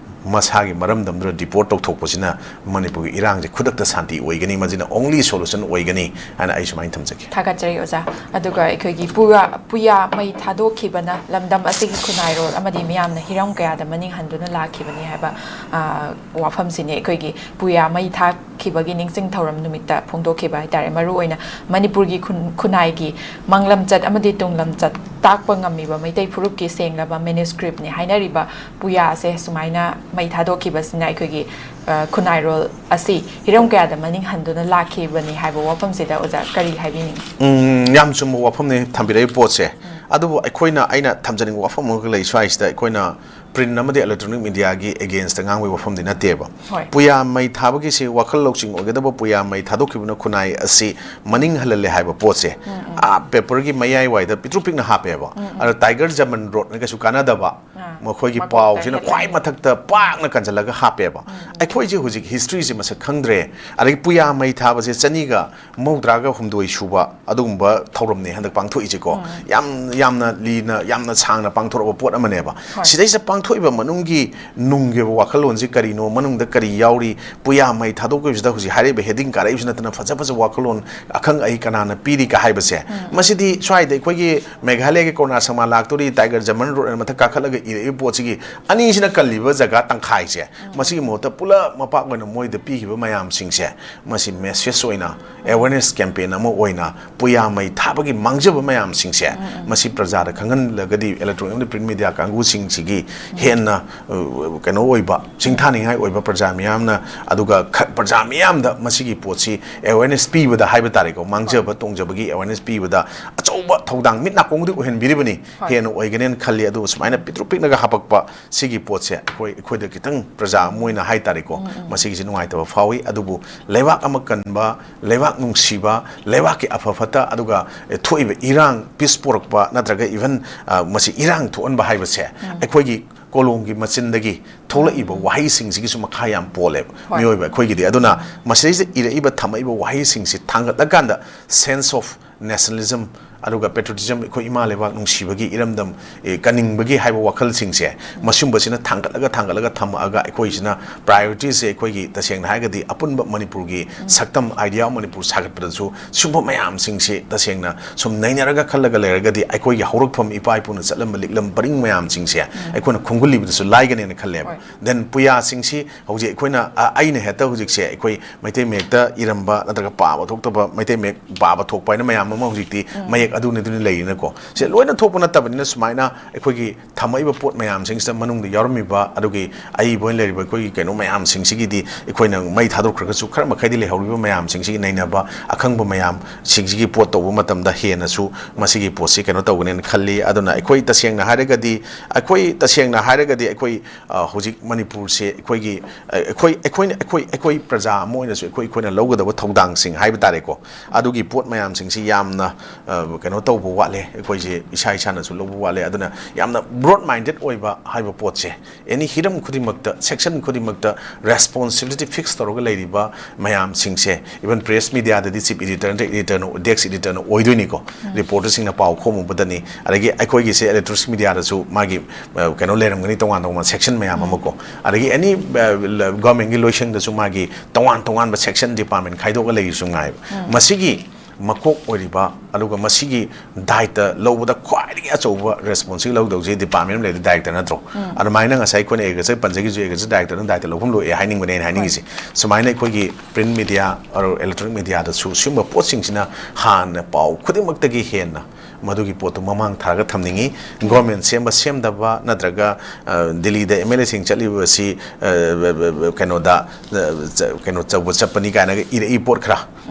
ꯃꯁꯥꯒꯤ ꯃꯔꯝꯗꯝꯗꯨꯗ ꯗꯤꯄꯣꯔꯠ ꯇꯧꯊꯣꯛꯄꯁꯤꯅ ꯃꯅꯤꯄꯨꯔꯒꯤ ꯏꯔꯥꯡꯁꯦ ꯈꯨꯗꯛꯇ ꯁꯥꯟꯇꯤ ꯑꯣꯏꯒꯅꯤ, ꯃꯁꯤꯅ ꯑꯣꯡꯂꯤ ꯁꯣꯂꯨꯁꯟ ꯑꯣꯏꯒꯅꯤ ꯍꯥꯏꯅ ꯑꯩ ꯁꯨꯃꯥꯏꯅ ꯊꯝꯖꯒꯦ꯫ ꯊꯥꯒꯠꯆꯔꯤ ꯑꯣꯖꯥ꯫ ꯑꯗꯨꯒ ꯑꯩꯈꯣꯏꯒꯤ ꯄꯨꯌꯥ, ꯄꯨꯌꯥ ꯃꯩ ꯊꯥꯗꯣꯛꯈꯤꯕꯅ ꯂꯝꯗꯝ ꯑꯁꯤꯒꯤ ꯈꯨꯟꯅꯥꯏꯔꯣꯜ ꯑꯃꯗꯤ ꯃꯤꯌꯥꯝꯅ ꯍꯤꯔꯝ ꯀꯌꯥꯗ ꯃꯅꯤꯡ ꯍꯟꯗꯨꯅ ꯂꯥꯛꯈꯤꯕꯅꯤ ꯍꯥꯏꯕ, ꯑ, ꯋꯥꯐꯝꯁꯤꯅꯤ ꯑꯩꯈꯣꯏꯒꯤ ꯄꯨꯌꯥ ꯃꯩ ꯊꯥꯈꯤꯕꯒꯤ ꯅꯤꯡꯁꯤꯡ ꯊꯧꯔꯝ ꯅꯨꯃꯤꯠꯇ ꯐꯣꯡꯗꯣꯛꯈꯤꯕ ꯍꯥꯏꯇꯥꯔꯦ꯫ ꯃꯔꯨꯑꯣꯏꯅ ꯃꯅꯤꯄꯨꯔꯒꯤ ꯈꯨꯟ-, ꯈꯨꯟꯅꯥꯏꯒꯤ ꯃꯪꯂꯝꯆꯠ ꯑꯃꯗꯤ ꯇꯨꯡꯂꯝꯆꯠ ꯇꯥꯛꯄ ꯉꯝꯃꯤꯕ ꯃꯩꯇꯩ ꯐꯨꯔꯨꯞꯀꯤ ꯁꯦꯡꯂꯕ ꯃꯦꯅꯨꯁꯀ꯭ꯔꯤꯞꯅꯤ ꯍꯥꯏꯅꯔꯤꯕ ꯄꯨꯌꯥ ꯑꯁꯦ ꯁꯨꯃꯥꯏꯅ ꯃꯩ ꯊꯥꯗꯣꯛꯈꯤꯕꯁꯤꯅ ꯑꯩꯈꯣꯏꯒꯤ, ꯑ, ꯈꯨꯟꯅꯥꯏꯔꯣꯜ ꯑꯁꯤ ꯍꯤꯔꯝ ꯀꯌꯥꯗ ꯃꯅꯤꯡ ꯍꯟꯗꯨꯅ ꯂꯥꯛꯈꯤꯕꯅꯤ ꯍꯥꯏꯕ ꯋꯥꯐꯝꯁꯤꯗ ꯑꯣꯖꯥ ꯀꯔꯤ ꯍꯥꯏꯕꯤꯅꯤꯡꯉꯤ? ꯎꯝ, ꯌꯥꯝ ꯆꯨꯝꯕ ꯋꯥꯐꯝꯅꯤ ꯊꯝꯕꯤꯔꯛꯏ ꯄꯣꯠꯁꯦ꯫ ꯑꯗꯨꯕꯨ ꯑꯩꯈꯣꯏꯅ, ꯑꯩꯅ ꯊꯝꯖꯅꯤꯡꯕ ꯋꯥꯐꯝ ꯑꯃꯒ ꯂꯩ ꯁ꯭ꯋꯥꯏꯁꯤꯗ, ꯑꯩꯈꯣꯏꯅ ꯄ꯭ꯔꯤꯟ ꯑꯃꯗꯤ ꯏꯂꯦꯛꯇ꯭ꯔꯣꯅꯤꯛ ꯃꯦꯗꯤꯌꯥꯒꯤ ꯑꯦꯒꯦꯟꯁꯇ ꯉꯥꯡꯕꯒꯤ ꯋꯥꯐꯝꯗꯤ ꯅꯠꯇꯦꯕ꯫ ꯍꯣꯏ꯫ ꯄꯨꯌꯥ ꯃꯩ ꯊꯥꯕꯒꯤꯁꯤ ꯋꯥꯈꯜ ꯂꯧꯁꯤꯡ ꯑꯣꯏꯒꯗꯕ, ꯄꯨꯌꯥ ꯃꯩ ꯊꯥꯗꯣꯛꯈꯤꯕꯅ ꯈꯨꯟꯅꯥꯏ ꯑꯁꯤ ꯃꯅꯤꯡ ꯍꯜꯍꯜꯂꯦ ꯍꯥꯏꯕ ꯄꯣꯠꯁꯦ, ꯑꯥ, ꯄꯦꯄꯔꯒꯤ ꯃꯌꯥꯏ ꯋꯥꯏꯗ ꯄꯤꯛꯇ꯭ꯔꯨ ꯄꯤꯛꯅ ꯍꯥꯞꯄꯦꯕ꯫ ꯑꯗꯣ ꯇꯥꯏꯒꯔ ꯖꯃꯟ ꯔꯣꯠꯅ ꯀꯩꯁꯨ ꯀꯥꯟꯅꯗꯕ, ꯑꯥ, ꯃꯈꯣꯏꯒꯤ ꯃꯀꯣꯛꯇ ꯄꯥꯎꯁꯤꯅ ꯈ꯭ꯋꯥꯏ ꯍꯦꯗꯂꯥꯏꯟ꯫ ꯃꯊꯛꯇ ꯄꯥꯛꯅ ꯀꯟꯁꯤꯜꯂꯒ ꯍꯥꯞꯄꯦꯕ꯫ ꯑꯩꯈꯣꯏꯁꯦ ꯍꯧꯖꯤꯛ ꯍꯤꯁꯇ꯭ꯔꯤꯁꯦ ꯃꯁꯛ ꯈꯪꯗ꯭ꯔꯦ꯫ ꯑꯗꯒꯤ ꯄꯨꯌꯥ ꯃꯩ ꯊꯥꯕꯁꯦ ꯆꯅꯤꯒ ꯃꯧꯗ꯭ꯔꯥꯒ ꯍꯨꯝꯗꯣꯏ ꯁꯨꯕ ꯑꯗꯨꯒꯨꯝꯕ ꯊꯧꯔꯝꯅꯦ ꯍꯟꯗꯛ ꯄꯥꯡꯊꯣꯛꯏꯁꯦꯀꯣ꯫ ꯌꯥꯝ, ꯌꯥꯝꯅ ꯂꯤꯅ, ꯌꯥꯝꯅ ꯁꯥꯡꯅ ꯄꯥꯡꯊꯣꯔꯛꯄ ꯄꯣꯠ ꯑꯃꯅꯦꯕ꯫ ꯍꯣꯏ꯫ ꯁꯤꯗꯩꯁꯤꯗ ꯄꯥꯡꯊꯣꯛꯏꯕ ꯃꯅꯨꯡꯒꯤ ꯅꯨꯡꯒꯤ ꯑꯣꯏꯕ ꯋꯥꯈꯜꯂꯣꯟꯁꯤ ꯀꯔꯤꯅꯣ, ꯃꯅꯨꯡꯗ ꯀꯔꯤ ꯌꯥꯎꯔꯤ, ꯄꯨꯌꯥ ꯃꯩ ꯊꯥꯗꯣꯛꯄꯒꯤꯁꯤꯗ ꯍꯧꯖꯤꯛ ꯍꯥꯏꯔꯛꯏꯕ ꯍꯦꯗꯤꯡ ꯀꯥꯔꯛꯏꯕꯁꯤ ꯅꯠꯇꯅ ꯐꯖ ꯐꯖꯕ ꯋꯥꯈꯜꯂꯣꯟ ꯑꯈꯪ ꯑꯍꯩ ꯀꯅꯥꯅ ꯄꯤꯔꯤꯒ ꯍꯥꯏꯕꯁꯦ, ꯃꯁꯤꯗꯤ ꯁ꯭ꯋꯥꯏꯗ ꯑꯩꯈꯣꯏꯒꯤ ꯃꯦꯘꯥꯂꯌꯒꯤ ꯀꯣꯔꯣꯅꯥ ꯁꯃꯥ ꯂꯥꯛꯇꯣꯔꯤ, ꯇꯥꯏꯒꯔ ꯖꯃꯟ ꯔꯣꯠꯅ ꯃꯊꯛ ꯀꯥꯈꯠꯂꯒ ꯏꯔꯛꯏ ꯄꯣꯠꯁꯤꯒꯤ ꯑꯅꯤꯁꯤꯅ ꯀꯜꯂꯤꯕ ꯖꯒꯥ ꯇꯪꯈꯥꯏꯁꯦ, ꯃꯁꯤꯒꯤ ꯃꯍꯨꯠꯇ ꯄꯨꯂꯞ ꯃꯄꯥꯛ ꯑꯣꯏꯅ ꯃꯣꯏꯗ ꯄꯤꯈꯤꯕ ꯃꯌꯥꯝꯁꯤꯡꯁꯦ, ꯃꯁꯤ ꯃꯦꯁꯦꯖ ꯑꯣꯏꯅ, ꯑꯦꯋꯦꯔꯅꯦꯁ ꯀꯦꯝꯄꯦꯟ ꯑꯃ ꯑꯣꯏꯅ, ꯄꯨꯌꯥ ꯃꯩ ꯊꯥꯕꯒꯤ ꯃꯥꯡꯖꯕ ꯃꯌꯥꯝꯁꯤꯡꯁꯦ, ꯃꯁꯤ ꯄ꯭ꯔꯖꯥꯗ ꯈꯪꯍꯜꯂꯒꯗꯤ, electronic and print media ꯀꯥꯡꯕꯨꯁꯤꯡꯁꯤꯒꯤ ꯍꯦꯟꯅ, ꯑ, ꯀꯩꯅꯣ ꯑꯣꯏꯕ, ꯁꯤꯡꯊꯥꯅꯤꯡꯉꯥꯏ ꯑꯣꯏꯕ, ꯄ꯭ꯔꯖꯥ ꯃꯤꯌꯥꯝꯅ, ꯑꯗꯨꯒ ꯈ-, ꯄ꯭ꯔꯖꯥ ꯃꯤꯌꯥꯝꯗ ꯃꯁꯤꯒꯤ ꯄꯣꯠꯁꯤ ꯑꯦꯋꯦꯔꯅꯦꯁ ꯄꯤꯕꯗ ꯍꯥꯏꯕ ꯇꯥꯔꯦꯀꯣ, ꯃꯥꯡꯖꯕ ꯇꯣꯡꯖꯕꯒꯤ ꯑꯦꯋꯦꯔꯅꯦꯁ ꯄꯤꯕꯗ ꯑꯆꯧꯕ ꯊꯧꯗꯥꯡ ꯃꯤꯠ ꯅꯥꯀꯣꯡꯗꯤ ꯑꯣꯏꯍꯟꯕꯤꯔꯤꯕꯅꯤ, ꯍꯣꯏ꯫ ꯍꯦꯟꯅ ꯑꯣꯏꯒꯅꯦꯅ ꯈꯜꯂꯤ꯫ ꯑꯗꯨꯕꯨ ꯁꯨꯃꯥꯏꯅ ꯄꯤꯛꯇ꯭ꯔꯨ ꯄꯤꯛꯅꯒ ꯍꯥꯄꯛꯄ ꯁꯤꯒꯤ ꯄꯣꯠꯁꯦ ꯑꯩꯈꯣꯏ, ꯑꯩꯈꯣꯏꯗ ꯈꯤꯇꯪ ꯄ꯭ꯔꯖꯥ ꯑꯃ ꯑꯣꯏꯅ ꯍꯥꯏ ꯇꯥꯔꯦꯀꯣ, ꯎꯝ, ꯎꯝ꯫ ꯃꯁꯤꯒꯤꯁꯤ ꯅꯨꯡꯉꯥꯏꯇꯕ ꯐꯥꯎꯏ꯫ ꯑꯗꯨꯕꯨ ꯂꯩꯕꯥꯛ ꯑꯃ ꯀꯟꯕ, ꯂꯩꯕꯥꯛ ꯅꯨꯡꯁꯤꯕ, ꯂꯩꯕꯥꯛꯀꯤ ꯑꯐ ꯐꯠꯇ, ꯑꯗꯨꯒ ꯊꯣꯛꯏꯕ ꯏꯔꯥꯡ, ꯄꯤꯁ ꯄꯣꯔꯛꯄ ꯅꯠꯇ꯭ꯔꯒ ꯏꯚꯟ, ꯑ, ꯃꯁꯤ ꯏꯔꯥꯡ ꯊꯣꯛꯍꯟꯕ ꯍꯥꯏꯕꯁꯦ, ꯎꯝ꯫ ꯑꯩꯈꯣꯏꯒꯤ ꯀꯣꯂꯣꯝꯒꯤ ꯃꯆꯤꯟꯗꯒꯤ ꯊꯣꯛꯂꯛꯏꯕ, ꯎꯝ, ꯋꯥꯍꯩꯁꯤꯡꯁꯤꯒꯤꯁꯨ ꯃꯈꯥ ꯌꯥꯝ ꯄꯣꯜꯂꯦꯕ, ꯍꯣꯏ꯫ ꯃꯤꯑꯣꯏꯕ ꯑꯩꯈꯣꯏꯒꯤꯗꯤ꯫ ꯑꯗꯨꯅ ꯃꯁꯤꯗꯩꯁꯤꯗ ꯏꯔꯛꯏꯕ, ꯊꯝꯃꯛꯏꯕ ꯋꯥꯍꯩꯁꯤꯡꯁꯤ ꯊꯥꯡꯒꯠꯂꯀꯥꯟꯗ sense of nationalism, ꯑꯗꯨꯒ patriotism, ꯑꯩꯈꯣꯏ ꯏꯃꯥ ꯂꯩꯕꯥꯛ ꯅꯨꯡꯁꯤꯕꯒꯤ, ꯏꯔꯝꯗꯝ, ꯑꯦ, ꯀꯟꯅꯤꯡꯕꯒꯤ ꯍꯥꯏꯕ ꯋꯥꯈꯜꯁꯤꯡꯁꯦ, ꯎꯝ꯫ ꯃꯁꯤꯒꯨꯝꯕꯁꯤꯅ ꯊꯥꯡꯒꯠꯂꯒ, ꯊꯥꯡꯒꯠꯂꯒ ꯊꯝꯃꯛꯑꯒ, ꯑꯩꯈꯣꯏꯁꯤꯅ priorityꯁꯦ, ꯑꯩꯈꯣꯏꯒꯤ ꯇꯁꯦꯡꯅ ꯍꯥꯏꯔꯒꯗꯤ ꯑꯄꯨꯟꯕ ꯃꯅꯤꯄꯨꯔꯒꯤ, ꯎꯝ, ꯁꯛꯇꯝ, idea of ꯃꯅꯤꯄꯨꯔ ꯁꯥꯒꯠꯄꯗꯁꯨ ꯁꯤꯒꯨꯝꯕ ꯃꯌꯥꯝꯁꯤꯡꯁꯤ ꯇꯁꯦꯡꯅ ꯁꯨꯝ ꯅꯩꯅꯔꯒ ꯈꯜꯂꯒ ꯂꯩꯔꯒꯗꯤ, ꯑꯩꯈꯣꯏꯒꯤ ꯍꯧꯔꯛꯐꯝ, ꯏꯄꯥ ꯏꯄꯨꯅ ꯆꯠꯂꯝꯕ ꯂꯤꯛꯂꯝ ꯄꯔꯤꯡ ꯃꯌꯥꯝꯁꯤꯡꯁꯦ, ꯎꯝ, ꯑꯩꯈꯣꯏꯅ ꯈꯣꯡꯒꯨꯜꯂꯤꯕꯗꯁꯨ ꯂꯥꯏꯒꯅꯦꯅ ꯈꯜꯂꯦꯕ꯫ ꯍꯣꯏ꯫ Then ꯄꯨꯌꯥꯁꯤꯡꯁꯤ ꯍꯧꯖꯤꯛ ꯑꯩꯈꯣꯏꯅ, ꯑ, ꯑꯩꯅ ꯍꯦꯛꯇ ꯍꯧꯖꯤꯛꯁꯦ ꯑꯩꯈꯣꯏ ꯃꯩꯇꯩ ꯃꯌꯦꯛꯇ ꯏꯔꯝꯕ ꯅꯠꯇ꯭ꯔꯒ ꯄꯥꯕ ꯊꯣꯛꯇꯕ, ꯃꯩꯇꯩ ꯃꯌꯦꯛ ꯄꯥꯕ ꯊꯣꯛꯄ ꯍꯥꯏꯅ ꯃꯌꯥꯝ ꯑꯃ ꯍꯧꯖꯤꯛꯇꯤ, ꯎꯝ, ꯃꯌꯦꯛ ꯑꯗꯨꯅꯤ ꯑꯗꯨꯅꯤ ꯂꯩꯔꯤꯅꯀꯣ꯫ ꯁꯦ ꯂꯣꯏꯅ ꯊꯣꯛꯄ ꯅꯠꯇꯕꯅꯤꯅ, ꯁꯨꯃꯥꯏꯅ ꯑꯩꯈꯣꯏꯒꯤ ꯊꯝꯃꯛꯏꯕ ꯄꯣꯠ ꯃꯌꯥꯝꯁꯤꯡꯁꯤꯗ ꯃꯅꯨꯡꯗ ꯌꯥꯎꯔꯝꯃꯤꯕ, ꯑꯗꯨꯒꯤ ꯑꯏꯕ ꯑꯣꯏꯅ ꯂꯩꯔꯤꯕ ꯑꯩꯈꯣꯏꯒꯤ ꯀꯩꯅꯣ ꯃꯌꯥꯝꯁꯤꯡꯁꯤꯒꯤꯗꯤ, ꯑꯩꯈꯣꯏꯅ ꯃꯩ ꯊꯥꯗꯣꯛꯈ꯭ꯔꯒꯁꯨ ꯈꯔ ꯃꯈꯩꯗꯤ ꯂꯩꯍꯧꯔꯤꯕ ꯃꯌꯥꯝꯁꯤꯡꯁꯤꯒꯤ ꯅꯩꯅꯕ, ꯑꯈꯪꯕ ꯃꯌꯥꯝꯁꯤꯡꯁꯤꯒꯤ ꯄꯣꯠ ꯇꯧꯕ ꯃꯇꯝꯗ ꯍꯦꯟꯅꯁꯨ ꯃꯁꯤꯒꯤ ꯄꯣꯠꯁꯤ ꯀꯩꯅꯣ ꯇꯧꯒꯅꯦꯅ ꯈꯜꯂꯤ꯫ ꯑꯗꯨꯅ ꯑꯩꯈꯣꯏ ꯇꯁꯦꯡꯅ ꯍꯥꯏꯔꯒꯗꯤ, ꯑꯩꯈꯣꯏ ꯇꯁꯦꯡꯅ ꯍꯥꯏꯔꯒꯗꯤ ꯑꯩꯈꯣꯏ, ꯑ, ꯍꯧꯖꯤꯛ ꯃꯅꯤꯄꯨꯔꯁꯦ ꯑꯩꯈꯣꯏꯒꯤ, ꯑ, ꯑꯩꯈꯣꯏ, ꯑꯩꯈꯣꯏꯅ, ꯑꯩꯈꯣꯏ, ꯑꯩꯈꯣꯏ ꯄ꯭ꯔꯖꯥ ꯑꯃ ꯑꯣꯏꯅꯁꯨ ꯑꯩꯈꯣꯏ, ꯑꯩꯈꯣꯏꯅ ꯂꯧꯒꯗꯕ ꯊꯧꯗꯥꯡꯁꯤꯡ ꯍꯥꯏꯕ ꯇꯥꯔꯦꯀꯣ, ꯑꯗꯨꯒꯤ ꯄꯣꯠ ꯃꯌꯥꯝꯁꯤꯡꯁꯤ ꯌꯥꯝꯅ, ꯑ, ꯀꯩꯅꯣ ꯇꯧꯕ ꯋꯥꯠꯂꯦ꯫ ꯑꯩꯈꯣꯏꯁꯦ ꯏꯁꯥ ꯏꯁꯥꯅꯁꯨ ꯂꯧꯕ ꯋꯥꯠꯂꯦ꯫ ꯑꯗꯨꯅ ꯌꯥꯝꯅ broad minded ꯑꯣꯏꯕ ꯍꯥꯏꯕ ꯄꯣꯠꯁꯦ, ꯑꯦꯅꯤ ꯍꯤꯔꯝ ꯈꯨꯗꯤꯡꯃꯛꯇ, section ꯈꯨꯗꯤꯡꯃꯛꯇ responsibility fix ꯇꯧꯔꯒ ꯂꯩꯔꯤꯕ ꯃꯌꯥꯝꯁꯤꯡꯁꯦ, even press mediaꯗꯗꯤ chief editor ꯅꯠꯇ꯭ꯔꯒ editorꯅ, desk editorꯅ ꯑꯣꯏꯗꯣꯏꯅꯤꯀꯣ꯫ ꯎꯝ꯫ Reporterꯁꯤꯡꯅ ꯄꯥꯎ ꯈꯣꯝꯃꯨꯕꯗꯅꯤ꯫ ꯑꯗꯒꯤ ꯑꯩꯈꯣꯏꯒꯤꯁꯦ electronic mediaꯗꯁꯨ ꯃꯥꯒꯤ, ꯑ, ꯀꯩꯅꯣ ꯂꯩꯔꯝꯒꯅꯤ, ꯇꯣꯉꯥꯟ ꯇꯣꯉꯥꯟꯕ section ꯃꯌꯥꯝ ꯎꯝ꯫ ꯑꯃꯀꯣ꯫ ꯑꯗꯒꯤ ꯑꯦꯅꯤ, ꯑ, ꯂ-, governmentꯀꯤ ꯂꯣꯏꯁꯪꯗꯁꯨ ꯃꯥꯒꯤ ꯇꯣꯉꯥꯟ ꯇꯣꯉꯥꯟꯕ section department ꯈꯥꯏꯗꯣꯛꯑꯒ ꯂꯩꯔꯤꯁꯨ ꯉꯥꯏꯕ꯫ ꯎꯝ꯫ ꯃꯁꯤꯒꯤ ꯃꯀꯣꯛ ꯑꯣꯏꯔꯤꯕ, ꯑꯗꯨꯒ ꯃꯁꯤꯒꯤ ꯗꯥꯏꯇ ꯂꯧꯕꯗ ꯈ꯭ꯋꯥꯏꯗꯒꯤ ꯑꯆꯧꯕ ꯔꯦꯁꯄꯣꯟꯁꯤꯕꯜ ꯂꯧꯗꯧꯁꯦ ꯗꯤꯄꯥꯔꯠꯃꯦꯟ ꯑꯃ ꯂꯩꯔꯗꯤ ꯗꯥꯏꯔꯦꯛꯇꯔ ꯅꯠꯇ꯭ꯔꯣ? ꯑꯗꯨꯃꯥꯏꯅ ꯉꯁꯥꯏ ꯑꯩꯈꯣꯏꯅ ꯑꯦꯒ꯭ꯔꯤꯀꯜꯆꯔ ꯄꯟꯖꯈꯤꯕꯁꯨ ꯑꯦꯒ꯭ꯔꯤꯀꯜꯆꯔ ꯗꯥꯏꯔꯦꯛꯇꯔꯅ ꯗꯥꯏꯇ ꯂꯧꯐꯝ ꯂꯣꯛꯑꯦ ꯍꯥꯏꯅꯤꯡꯕꯅꯦ ꯑꯩꯅ ꯍꯥꯏꯅꯤꯡꯉꯤꯁꯦ꯫ ꯁꯨꯃꯥꯏꯅ ꯑꯩꯈꯣꯏꯒꯤ ꯄ꯭ꯔꯤꯟꯠ ꯃꯦꯗꯤꯌꯥ ꯑꯣꯔ ꯏꯂꯦꯛꯇ꯭ꯔꯣꯅꯤꯛ ꯃꯦꯗꯤꯌꯥꯗꯁꯨ ꯁꯤꯒꯨꯝꯕ ꯄꯣꯠꯁꯤꯡꯁꯤꯅ ꯍꯥꯟꯅ ꯄꯥꯎ ꯈꯨꯗꯤꯡꯃꯛꯇꯒꯤ ꯍꯦꯟꯅ ꯃꯗꯨꯒꯤ ꯄꯣꯠꯇꯨ ꯃꯃꯥꯡ ꯊꯥꯔꯒ ꯊꯝꯅꯤꯡꯉꯤ꯫ ꯒꯣꯔꯃꯦꯟ ꯁꯦꯝꯕ ꯁꯦꯝꯗꯕ ꯅꯠꯇ꯭ꯔꯒ, ꯑ, ꯗꯤꯜꯂꯤꯗ ꯑꯦꯝ ꯑꯦꯜ ꯑꯦꯁꯤꯡ ꯆꯠꯂꯤꯕꯁꯤ, ꯑ, ꯀꯩꯅꯣꯗ, ꯑ, ꯆ-, ꯀꯩꯅꯣ ꯇꯧꯕ ꯆꯠꯄꯅꯤ ꯀꯥꯏꯅꯒ ꯏꯔꯛꯏ ꯄꯣꯠ ꯈꯔ꯫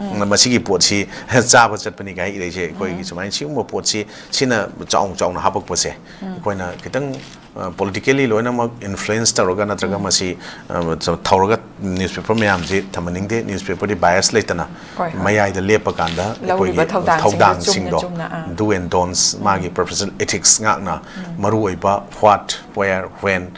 ꯃꯁꯤꯒꯤ ꯄꯣꯠꯁꯤ ꯆꯥꯕ ꯆꯠꯄꯅꯤ ꯀꯥꯏꯅ ꯏꯔꯛꯏꯁꯦ꯫ ꯑꯩꯈꯣꯏꯒꯤ ꯁꯨꯃꯥꯏꯅ ꯁꯤꯒꯨꯝꯕ ꯄꯣꯠꯁꯤ ꯁꯤꯅ ꯆꯥꯎꯅ ꯆꯥꯎꯅ ꯍꯥꯄꯛꯄꯁꯦ ꯑꯩꯈꯣꯏꯅ ꯈꯤꯇꯪ, ꯑ, ꯄꯣꯂꯤꯇꯤꯀꯦꯜꯂꯤ ꯂꯣꯏꯅꯃꯛ ꯏꯟꯐ꯭ꯂꯨꯌꯦꯟꯁ ꯇꯧꯔꯒ ꯅꯠꯇ꯭ꯔꯒ ꯃꯁꯤ, ꯑ, ꯊꯧꯔꯒ ꯅ꯭ꯌꯨꯁꯄꯦꯄꯔ ꯃꯌꯥꯝꯁꯤ ꯊꯝꯍꯟꯅꯤꯡꯗꯦ꯫ ꯅ꯭ꯌꯨꯁꯄꯦꯄꯔꯗꯤ ꯕꯥꯏꯁ ꯂꯩꯇꯅ ꯍꯣꯏ, ꯍꯣꯏ꯫ ꯃꯌꯥꯏꯗ ꯂꯦꯞꯄꯀꯥꯟꯗ ꯂꯧꯔꯤꯕ ꯑꯩꯈꯣꯏꯒꯤ ꯊꯧꯗꯥꯡꯁꯤꯡꯗꯨ ꯊꯧꯗꯥꯡꯁꯤꯡꯗꯣ, ꯆꯨꯝꯅ ꯆꯨꯝꯅ, ꯑꯥ꯫ ꯗꯨ ꯑꯦꯟ ꯗꯣꯟꯁ, ꯃꯥꯒꯤ ꯄ꯭ꯔꯣꯐꯦꯁꯅꯦꯜ ꯏꯊꯤꯛꯁ ꯉꯥꯛꯅ ꯃꯔꯨꯑꯣꯏꯕ what, where, when,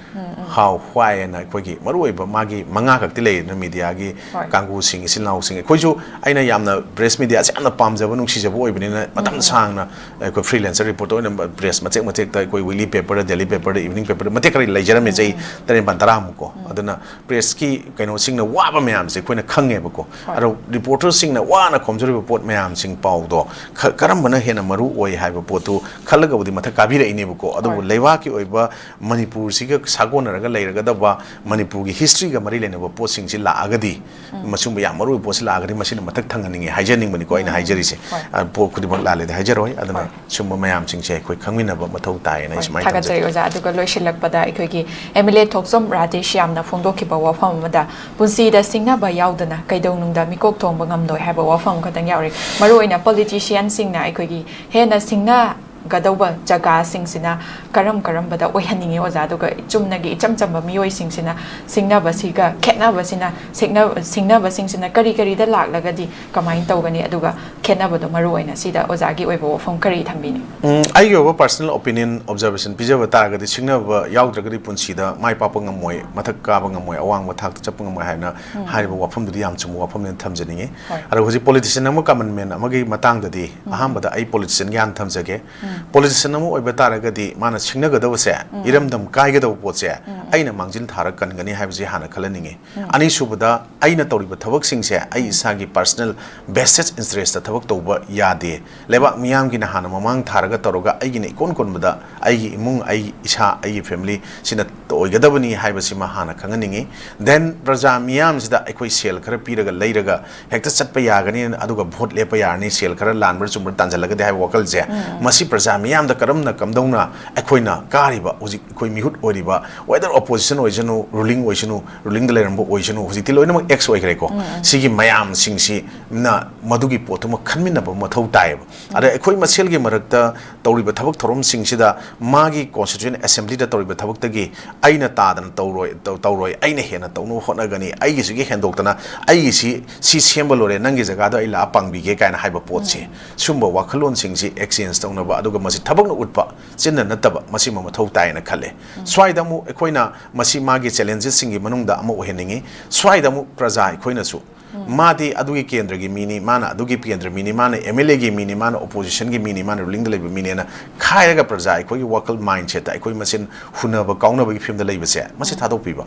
how, why ꯍꯥꯏꯅ ꯑꯩꯈꯣꯏꯒꯤ ꯃꯔꯨꯑꯣꯏꯕ ꯃꯥꯒꯤ ꯃꯉꯥ ꯈꯛꯇꯤ ꯂꯩꯗꯅ ꯃꯦꯗꯤꯌꯥꯒꯤ ꯍꯣꯏ꯫ ꯀꯥꯡꯕꯨꯁꯤꯡ, ꯏꯆꯤꯜ ꯏꯅꯥꯎꯁꯤꯡ꯫ ꯑꯩꯈꯣꯏꯁꯨ, ꯑꯩꯅ ꯌꯥꯝꯅ ꯄ꯭ꯔꯦꯁ ꯃꯦꯗꯤꯌꯥꯁꯦ ꯌꯥꯝꯅ ꯄꯥꯝꯖꯕ, ꯅꯨꯡꯁꯤꯖꯕ ꯑꯣꯏꯕꯅꯤꯅ ꯃꯇꯝ ꯁꯥꯡꯅ ꯑꯩꯈꯣꯏ ꯐ꯭ꯔꯤꯂꯦꯟꯁꯔ ꯔꯤꯄꯣꯔꯇꯔ ꯑꯣꯏꯅ ꯄ꯭ꯔꯦꯁ ꯃꯆꯦꯠ ꯃꯆꯦꯠꯇ ꯑꯩꯈꯣꯏ ꯋꯤꯛꯂꯤ ꯄꯦꯄꯔꯗ, ꯗꯦꯂꯤ ꯄꯦꯄꯔꯗ, ꯏꯚꯤꯅꯤꯡ ꯄꯦꯄꯔꯗ ꯃꯇꯦꯛ ꯈꯔ ꯂꯩꯖꯔꯝꯃꯦ ꯆꯍꯤ ꯇꯔꯦꯠ ꯅꯤꯄꯥꯜ ꯇꯔꯥꯃꯨꯛꯀꯣ꯫ ꯑꯗꯨꯅ ꯄ꯭ꯔꯦꯁꯀꯤ ꯀꯩꯅꯣꯁꯤꯡꯅ ꯋꯥꯕ ꯃꯌꯥꯝꯁꯦ ꯑꯩꯈꯣꯏꯅ ꯈꯪꯉꯦꯕꯀꯣ꯫ ꯍꯣꯏ꯫ ꯑꯗꯣ ꯔꯤꯄꯣꯔꯇꯔꯁꯤꯡꯅ ꯋꯥꯅ ꯈꯣꯝꯖꯔꯤꯕ ꯄꯣꯠ ꯃꯌꯥꯝꯁꯤꯡ ꯄꯥꯎꯗꯣ ꯈ-, ꯀꯔꯝꯕꯅ ꯍꯦꯟꯅ ꯃꯔꯨ ꯑꯣꯏ ꯍꯥꯏꯕ ꯄꯣꯠꯇꯨ ꯈꯜꯂꯒꯕꯨꯗꯤ ꯃꯊꯛ ꯀꯥꯕꯤꯔꯛꯏꯅꯦꯕꯀꯣ꯫ ꯑꯗꯨꯕꯨ ꯍꯣꯏ꯫ ꯂꯩꯕꯥꯛꯀꯤ ꯑꯣꯏꯕ ꯃꯅꯤꯄꯨꯔꯁꯤꯒ ꯁꯥꯒꯣꯟꯅꯔꯒ ꯂꯩꯔꯒꯗꯕ ꯃꯅꯤꯄꯨꯔꯒꯤ ꯍꯤꯁꯇ꯭ꯔꯤꯒ ꯃꯔꯤ ꯂꯩꯅꯕ ꯄꯣꯠꯁꯤꯡꯁꯤ ꯂꯥꯛꯑꯒꯗꯤ, ꯎꯝ꯫ ꯃꯁꯤꯒꯨꯝꯕ ꯌꯥꯝ ꯃꯔꯨ ꯑꯣꯏꯕ ꯄꯣꯠꯁꯤ ꯂꯥꯛꯑꯒꯗꯤ ꯃꯁꯤꯅ ꯃꯊꯛ ꯊꯪꯍꯟꯅꯤꯡꯉꯦ ꯍꯥꯏꯖꯅꯤꯡꯕꯅꯤꯀꯣ ꯑꯩꯅ ꯎꯝ꯫ ꯍꯥꯏꯖꯔꯤꯁꯦ꯫ ꯍꯣꯏ꯫ ꯑ, ꯄꯣꯠ ꯈꯨꯗꯤꯡꯃꯛ ꯂꯥꯜꯂꯦꯗꯤ ꯍꯥꯏꯖꯔꯣꯏ꯫ ꯑꯗꯨꯅ ꯍꯣꯏ꯫ ꯁꯨꯝꯕ ꯃꯌꯥꯝꯁꯤꯡꯁꯦ ꯑꯩꯈꯣꯏ ꯈꯪꯃꯤꯟꯅꯕ ꯃꯊꯧ ꯇꯥꯏꯌꯦꯅ ꯑꯩ ꯍꯣꯏ, ꯁꯨꯃꯥꯏꯅ ꯊꯥꯒꯠꯆꯔꯤ ꯊꯝꯖꯒꯦ꯫ ꯑꯣꯖꯥ꯫ ꯑꯗꯨꯒ ꯂꯣꯏꯁꯤꯜꯂꯛꯄꯗ ꯑꯩꯈꯣꯏꯒꯤ ꯑꯦꯝ ꯑꯦꯜ ꯑꯦ ꯊꯣꯛꯆꯣꯝ ꯔꯥꯖꯦꯁ ꯌꯥꯝꯅ ꯐꯣꯡꯗꯣꯛꯈꯤꯕ ꯋꯥꯐꯝ ꯑꯃꯗ ꯄꯨꯟꯁꯤꯗ ꯁꯤꯡꯅꯕ ꯌꯥꯎꯗꯅ ꯀꯩꯗꯧꯅꯨꯡꯗ ꯃꯤꯀꯣꯛ ꯊꯣꯡꯕ ꯉꯝꯂꯣꯏ ꯍꯥꯏꯕ ꯋꯥꯐꯝ ꯈꯛꯇꯪ ꯌꯥꯎꯔꯤ꯫ ꯃꯔꯨꯑꯣꯏꯅ ꯄꯣꯂꯤꯇꯤꯁꯤꯌꯟꯁꯤꯡꯅ ꯑꯩꯈꯣꯏꯒꯤ ꯍꯦꯟꯅ ꯁꯤꯡꯅꯒꯗꯧꯕ ꯖꯒꯥꯁꯤꯡꯁꯤꯅ ꯀꯔꯝ ꯀꯔꯝꯕꯗ ꯑꯣꯏꯍꯟꯅꯤꯡꯉꯤ ꯑꯣꯖꯥ? ꯑꯗꯨꯒ ꯆꯨꯝꯅꯒꯤ ꯏꯆꯝ ꯆꯝꯕ ꯃꯤꯑꯣꯏꯁꯤꯡꯁꯤꯅ ꯁꯤꯡꯅꯕꯁꯤꯒ ꯈꯦꯠꯅꯕꯁꯤꯅ, ꯁꯤꯡꯅ-, ꯁꯤꯡꯅꯕꯁꯤꯡꯁꯤꯅ ꯀꯔꯤ ꯀꯔꯤꯗ ꯂꯥꯛꯂꯒꯗꯤ ꯀꯃꯥꯏꯅ ꯇꯧꯒꯅꯤ? ꯑꯗꯨꯒ ꯈꯦꯠꯅꯕꯗꯣ ꯃꯔꯨ ꯑꯣꯏꯅ ꯁꯤꯗ ꯑꯣꯖꯥꯒꯤ ꯑꯣꯏꯕ ꯋꯥꯐꯝ ꯀꯔꯤ ꯊꯝꯕꯤꯅꯤ? ꯎꯝ, ꯑꯩꯒꯤ ꯑꯣꯏꯕ ꯄꯔꯁꯅꯦꯜ ꯑꯣꯄꯤꯅꯤꯌꯟ ꯑꯣꯕꯖꯥꯔꯕꯦꯁꯟ ꯄꯤꯖꯕ ꯇꯥꯔꯒꯗꯤ ꯁꯤꯡꯅꯕ ꯌꯥꯎꯗ꯭ꯔꯒꯗꯤ ꯄꯨꯟꯁꯤꯗ ꯃꯥꯏ ꯄꯥꯛꯄ ꯉꯝꯃꯣꯏ, ꯃꯊꯛ ꯀꯥꯕ ꯉꯝꯃꯣꯏ, ꯑꯋꯥꯡꯕ ꯊꯥꯛꯇ ꯆꯠꯄ ꯉꯝꯃꯣꯏ ꯍꯥꯏꯅ ꯎꯝ꯫ ꯍꯥꯏꯔꯤꯕ ꯋꯥꯐꯝꯗꯨꯗꯤ ꯌꯥꯝ ꯆꯨꯝꯕ ꯋꯥꯐꯝꯅꯦꯅ ꯊꯝꯖꯅꯤꯡꯉꯤ꯫ ꯍꯣꯏ꯫ ꯑꯗꯣ ꯍꯧꯖꯤꯛ ꯄꯣꯂꯤꯇꯤꯁꯤꯌꯟ ꯑꯃ, ꯀꯃꯟ ꯃꯦꯟ ꯑꯃꯒꯤ ꯃꯇꯥꯡꯗꯗꯤ ꯎꯝ꯫ ꯑꯍꯥꯟꯕꯗ ꯑꯩ ꯄꯣꯂꯤꯇꯤꯁꯤꯌꯟꯒꯤ ꯍꯥꯟꯅ ꯊꯝꯖꯒꯦ꯫ ꯎꯝ꯫ ꯄꯣꯂꯤꯇꯤꯁꯤꯌꯟ ꯑꯃ ꯑꯣꯏꯕ ꯇꯥꯔꯒꯗꯤ ꯃꯥꯅ ꯁꯤꯡꯅꯒꯗꯕꯁꯦ, ꯎꯝ꯫ ꯏꯔꯝꯗꯝ ꯀꯥꯏꯒꯗꯕ ꯄꯣꯠꯁꯦ, ꯎꯝ꯫ ꯑꯩꯅ ꯃꯥꯡꯖꯤꯜ ꯊꯥꯔ ꯀꯟꯒꯅꯤ ꯍꯥꯏꯕꯁꯤ ꯍꯥꯟꯅ ꯈꯜꯍꯟꯅꯤꯡꯉꯤ꯫ ꯑꯅꯤꯁꯨꯕꯗ, ꯑꯩꯅ ꯇꯧꯔꯤꯕ ꯊꯕꯛꯁꯤꯡꯁꯦ ꯑꯩ ꯏꯁꯥꯒꯤ personal vested interest ꯊꯕꯛ ꯇꯧꯕ ꯌꯥꯗꯦ꯫ ꯂꯩꯕꯥꯛ ꯃꯤꯌꯥꯝꯒꯤꯅ ꯍꯥꯟꯅ ꯃꯃꯥꯡ ꯊꯥꯔꯒ ꯇꯧꯔꯒ ꯑꯩꯒꯤꯅ ꯏꯀꯣꯟ ꯀꯣꯟꯕꯗ ꯑꯩꯒꯤ ꯏꯃꯨꯡ, ꯑꯩ ꯏꯁꯥ, ꯑꯩꯒꯤ family ꯁꯤꯅ ꯑꯣꯏꯒꯗꯕꯅꯤ ꯍꯥꯏꯕꯁꯤꯃ ꯍꯥꯟꯅ ꯈꯪꯍꯟꯅꯤꯡꯉꯤ꯫ Then ꯄ꯭ꯔꯖꯥ ꯃꯤꯌꯥꯝꯁꯤꯗ ꯑꯩꯈꯣꯏ ꯁꯦꯜ ꯈꯔ ꯄꯤꯔꯒ ꯂꯩꯔꯒ ꯍꯦꯛꯇ ꯆꯠꯄ ꯌꯥꯒꯅꯤ, ꯑꯗꯨꯒ vote ꯂꯦꯞꯄ ꯌꯥꯔꯅꯤ, ꯁꯦꯜ ꯈꯔ ꯂꯥꯟꯕ꯭ꯔꯥ ꯆꯨꯝꯕ꯭ꯔꯥ ꯇꯥꯟꯁꯤꯜꯂꯒꯗꯤ ꯍꯥꯏꯕ ꯋꯥꯈꯜꯁꯦ, ꯃꯁꯤ ꯄ꯭ꯔꯖꯥ ꯃꯤꯌꯥꯝꯗ ꯀꯔꯝꯅ ꯀꯝꯗꯧꯅ ꯑꯩꯈꯣꯏꯅ ꯀꯥꯔꯤꯕ, ꯍꯧꯖꯤꯛ ꯑꯩꯈꯣꯏ ꯃꯤꯍꯨꯠ ꯑꯣꯏꯔꯤꯕ, whether opposition ꯑꯣꯏꯁꯅꯨ, ruling ꯑꯣꯏꯁꯅꯨ, rulingꯗ ꯂꯩꯔꯝꯕ ꯑꯣꯏꯁꯅꯨ, ꯍꯧꯖꯤꯛꯇꯤ ꯂꯣꯏꯅꯃꯛ X ꯑꯣꯏꯈ꯭ꯔꯦꯀꯣ꯫ ꯁꯤꯒꯤ ꯃꯌꯥꯝꯁꯤꯡꯁꯤꯅ ꯃꯗꯨꯒꯤ ꯄꯣꯠꯇꯨꯃ ꯈꯟꯃꯤꯟꯅꯕ ꯃꯊꯧ ꯇꯥꯏꯌꯦꯕ꯫ ꯑꯗ ꯑꯩꯈꯣꯏ ꯃꯁꯦꯜꯒꯤ ꯃꯔꯛꯇ ꯇꯧꯔꯤꯕ ꯊꯕꯛ ꯊꯧꯔꯝꯁꯤꯡꯁꯤꯗ ꯃꯥꯒꯤ constituent assemblyꯗ ꯇꯧꯔꯤꯕ ꯊꯕꯛꯇꯒꯤ ꯑꯩꯅ ꯇꯥꯗꯅ ꯇꯧꯔꯣꯏ, ꯇꯧ-, ꯇꯧꯔꯣꯏ, ꯑꯩꯅ ꯍꯦꯟꯅ ꯇꯧꯅꯕ ꯍꯣꯠꯅꯒꯅꯤ, ꯑꯩꯒꯤꯁꯤꯒꯤ ꯍꯦꯟꯗꯣꯛꯇꯅ ꯑꯩꯒꯤꯁꯤ ꯁꯤ ꯁꯦꯝꯕ ꯂꯣꯏꯔꯦ, ꯅꯪꯒꯤ ꯖꯒꯥꯗꯣ ꯑꯩ ꯂꯥꯛꯑ ꯄꯥꯡꯕꯤꯒꯦ ꯀꯥꯏꯅ ꯍꯥꯏꯕ ꯄꯣꯠꯁꯤ, ꯁꯨꯝꯕ ꯋꯥꯈꯜꯂꯣꯟꯁꯤꯡꯁꯤ exchange ꯇꯧꯅꯕ, ꯑꯗꯨꯒ ꯃꯁꯤ ꯊꯕꯛꯅ ꯎꯠꯄ, ꯆꯤꯟꯅ ꯅꯠꯇꯕ, ꯃꯁꯤꯃ ꯃꯊꯧ ꯇꯥꯏꯅ ꯈꯜꯂꯦ꯫ ꯁ꯭ꯋꯥꯏꯗ ꯑꯃꯨꯛ ꯑꯩꯈꯣꯏꯅ ꯃꯁꯤ ꯃꯥꯒꯤ challengesꯁꯤꯡꯒꯤ ꯃꯅꯨꯡꯗ ꯑꯃ ꯑꯣꯏꯍꯟꯅꯤꯡꯉꯤ꯫ ꯁ꯭ꯋꯥꯏꯗ ꯑꯃꯨꯛ ꯄ꯭ꯔꯖꯥ ꯑꯩꯈꯣꯏꯅꯁꯨ ꯃꯥꯗꯤ ꯑꯗꯨꯒꯤ ꯀꯦꯟꯗ꯭ꯔꯒꯤ ꯃꯤꯅꯤ, ꯃꯥꯅ ꯑꯗꯨꯒꯤ ꯀꯦꯟꯗ꯭ꯔ ꯃꯤꯅꯤ, ꯃꯥꯅ MLAꯒꯤ ꯃꯤꯅꯤ, ꯃꯥꯅ oppositionꯒꯤ ꯃꯤꯅꯤ, ꯃꯥꯅ rulingꯗ ꯂꯩꯕ ꯃꯤꯅꯦꯅ ꯈꯥꯏꯔꯒ ꯄ꯭ꯔꯖꯥ ꯑꯩꯈꯣꯏꯒꯤ ꯋꯥꯈꯜ mindsetꯇ ꯑꯩꯈꯣꯏ ꯃꯁꯦꯟ ꯍꯨꯟꯅꯕ ꯀꯥꯎꯅꯕꯒꯤ ꯐꯤꯕꯝꯗ ꯂꯩꯕꯁꯦ, ꯃꯁꯤ ꯊꯥꯗꯣꯛꯄꯤꯕ꯫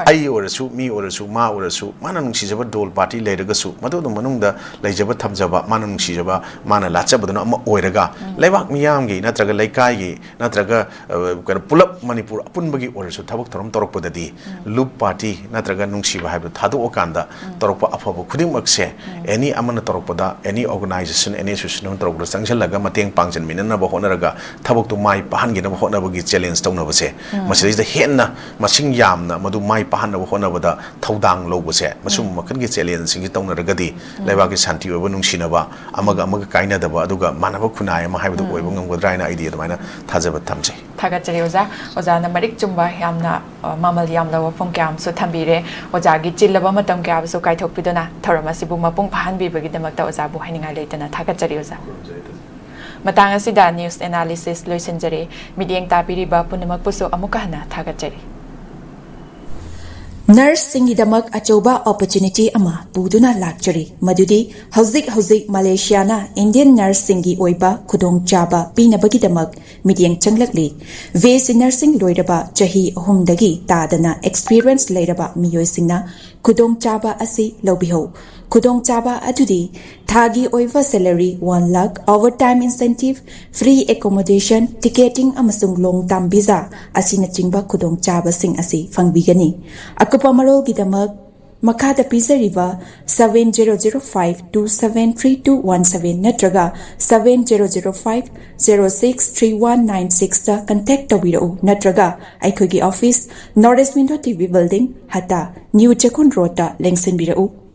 ꯑꯩ ꯑꯣꯏꯔꯁꯨ, ꯃꯤ ꯑꯣꯏꯔꯁꯨ, ꯃꯥ ꯑꯣꯏꯔꯁꯨ, ꯃꯥꯅ ꯅꯨꯡꯁꯤꯖꯕ ꯗꯣꯜ party ꯂꯩꯔꯒꯁꯨ, ꯃꯗꯨ ꯑꯗꯨꯝ ꯃꯅꯨꯡꯗ ꯂꯩꯖꯕ ꯊꯝꯖꯕ, ꯃꯥꯅ ꯅꯨꯡꯁꯤꯖꯕ, ꯃꯥꯅ ꯂꯥꯠꯆꯕꯗꯨꯅ ꯑꯃ ꯑꯣꯏꯔꯒ, ꯂꯩꯕꯥꯛ ꯃꯤꯌꯥꯝꯒꯤ ꯅꯠꯇ꯭ꯔꯒ ꯂꯩꯀꯥꯏꯒꯤ ꯅꯠꯇ꯭ꯔꯒ, ꯑ, ꯀꯩꯅꯣ, ꯄꯨꯂꯞ ꯃꯅꯤꯄꯨꯔ ꯑꯄꯨꯟꯕꯒꯤ ꯑꯣꯏꯔꯁꯨ ꯊꯕꯛ ꯊꯧꯔꯝ ꯇꯧꯔꯛꯄꯗꯗꯤ ꯂꯨꯞ party ꯅꯠꯇ꯭ꯔꯒ ꯅꯨꯡꯁꯤꯕ ꯍꯥꯏꯕꯗꯨ ꯊꯥꯗꯣꯛꯑꯀꯥꯟꯗ ꯇꯧꯔꯛꯄ ꯑꯐꯕ ꯈꯨꯗꯤꯡꯃꯛꯁꯦ, any ꯑꯃꯅ ꯇꯧꯔꯛꯄꯗ, any organisation, any association ꯑꯃ ꯇꯧꯔꯛꯄꯗ ꯆꯪꯁꯤꯜꯂꯒ ꯃꯇꯦꯡ ꯄꯥꯡꯁꯤꯟꯃꯤꯟꯅꯅꯕ ꯍꯣꯠꯅꯔꯒ ꯊꯕꯛꯇꯨ ꯃꯥꯏ ꯄꯥꯛꯍꯟꯈꯤꯅꯕ ꯍꯣꯠꯅꯕꯒꯤ challenge ꯇꯧꯅꯕꯁꯦ, ꯃꯁꯤꯗꯩꯁꯤꯗ ꯍꯦꯟꯅ ꯃꯁꯤꯡ ꯌꯥꯝꯅ ꯃꯗꯨ ꯃꯥꯏ ꯄꯥꯛꯍꯟꯅꯕ ꯍꯣꯠꯅꯕꯗ ꯊꯧꯗꯥꯡ ꯂꯧꯕꯁꯦ, ꯃꯁꯤꯒꯨꯝꯕ ꯃꯈꯜꯒꯤ challengeꯁꯤꯡꯁꯤ ꯇꯧꯅꯔꯒꯗꯤ ꯂꯩꯕꯥꯛꯀꯤ ꯁꯥꯟꯇꯤ ꯑꯣꯏꯕ, ꯅꯨꯡꯁꯤꯅꯕ, ꯑꯃꯒ ꯑꯃꯒ ꯀꯥꯏꯅꯗꯕ, ꯑꯗꯨꯒ ꯃꯥꯟꯅꯕ ꯈꯨꯟꯅꯥꯏ ꯑꯃ ꯍꯥꯏꯕꯗꯨ ꯑꯣꯏꯕ ꯉꯝꯒꯗ꯭ꯔꯥ ꯍꯥꯏꯅ ꯑꯩꯗꯤ ꯑꯗꯨꯃꯥꯏꯅ ꯊꯥꯖꯕ ꯊꯝꯖꯩ꯫ ꯊꯥꯒꯠꯆꯔꯤ ꯑꯣꯖꯥ꯫ ꯑꯣꯖꯥꯅ ꯃꯔꯤꯛ ꯆꯨꯝꯕ, ꯌꯥꯝꯅ, ꯑ, ꯃꯃꯜ ꯌꯥꯝꯂꯕ ꯋꯥꯐꯝ ꯀꯌꯥ ꯑꯃꯁꯨ ꯊꯝꯕꯤꯔꯦ꯫ ꯑꯣꯖꯥꯒꯤ ꯆꯤꯜꯂꯕ ꯃꯇꯝ ꯀꯌꯥ ꯑꯃꯁꯨ ꯀꯥꯏꯊꯣꯛꯄꯤꯗꯨꯅ ꯊꯧꯔꯝ ꯑꯁꯤꯕꯨ ꯃꯄꯨꯡ ꯐꯥꯍꯟꯕꯤꯕꯒꯤꯗꯃꯛꯇ ꯑꯣꯖꯥꯕꯨ ꯍꯥꯏꯅꯤꯡꯉꯥꯏ ꯂꯩꯇꯅ ꯊꯥꯒꯠꯆꯔꯤ ꯑꯣꯖꯥ꯫ ꯃꯇꯥꯡ ꯑꯁꯤꯗ news analysis ꯂꯣꯏꯁꯤꯟꯖꯔꯦ꯫ ꯃꯤꯠꯌꯦꯡ ꯇꯥꯕꯤꯔꯤꯕ ꯄꯨꯝꯅꯃꯛꯄꯨꯁꯨ ꯑꯃꯨꯛꯀ ꯍꯟꯅ ꯊꯥꯒꯠꯆꯔꯤ꯫ ꯅꯔꯁꯁꯤꯡꯒꯤꯗꯃꯛ ꯑꯆꯧꯕ opportunity ꯑꯃ ꯄꯨꯗꯨꯅ ꯂꯥꯛꯆꯔꯤ, ꯃꯗꯨꯗꯤ ꯍꯧꯖꯤꯛ ꯍꯧꯖꯤꯛ ꯃꯂꯦꯁꯤꯌꯥꯅ ꯏꯟꯗꯤꯌꯟ ꯅꯔꯁꯁꯤꯡꯒꯤ ꯑꯣꯏꯕ ꯈꯨꯗꯣꯡꯆꯥꯕ ꯄꯤꯅꯕꯒꯤꯗꯃꯛ ꯃꯤꯠꯌꯦꯡ ꯆꯪꯂꯛꯂꯤ꯫ ꯕꯤ ꯑꯦꯁ ꯁꯤ ꯅꯔꯁꯤꯡ ꯂꯣꯏꯔꯕ ꯆꯍꯤ ꯑꯍꯨꯝꯗꯒꯤ ꯇꯥꯗꯅ experience ꯂꯩꯔꯕ ꯃꯤꯑꯣꯏꯁꯤꯡꯅ ꯈꯨꯗꯣꯡꯆꯥꯕ ꯑꯁꯤ ꯂꯧꯕꯤꯍꯧ꯫ ꯈꯨꯗꯣꯡꯆꯥꯕ ꯑꯗꯨꯗꯤ ꯊꯥꯒꯤ ꯑꯣꯏꯕ salary one lakh, overtime incentive, free accommodation, ticketing ꯑꯃꯁꯨꯡ long term visa ꯑꯁꯤꯅꯆꯤꯡꯕ ꯈꯨꯗꯣꯡꯆꯥꯕꯁꯤꯡ ꯑꯁꯤ ꯐꯪꯕꯤꯒꯅꯤ꯫ ꯑꯀꯨꯞꯄ ꯃꯔꯣꯜꯒꯤꯗꯃꯛ ꯃꯈꯥꯗ ꯄꯤꯖꯔꯤꯕ seven zero zero five two seven three two one seven ꯅꯠꯇ꯭ꯔꯒ seven zero zero five zero six three one nine sixꯇ contact ꯇꯧꯕꯤꯔꯛꯎ, ꯅꯠꯇ꯭ꯔꯒ ꯑꯩꯈꯣꯏꯒꯤ office, North East Window T V Building, Hatta, New Chekkon ꯔꯣꯗꯇ ꯂꯦꯡꯁꯤꯟꯕꯤꯔꯛꯎ꯫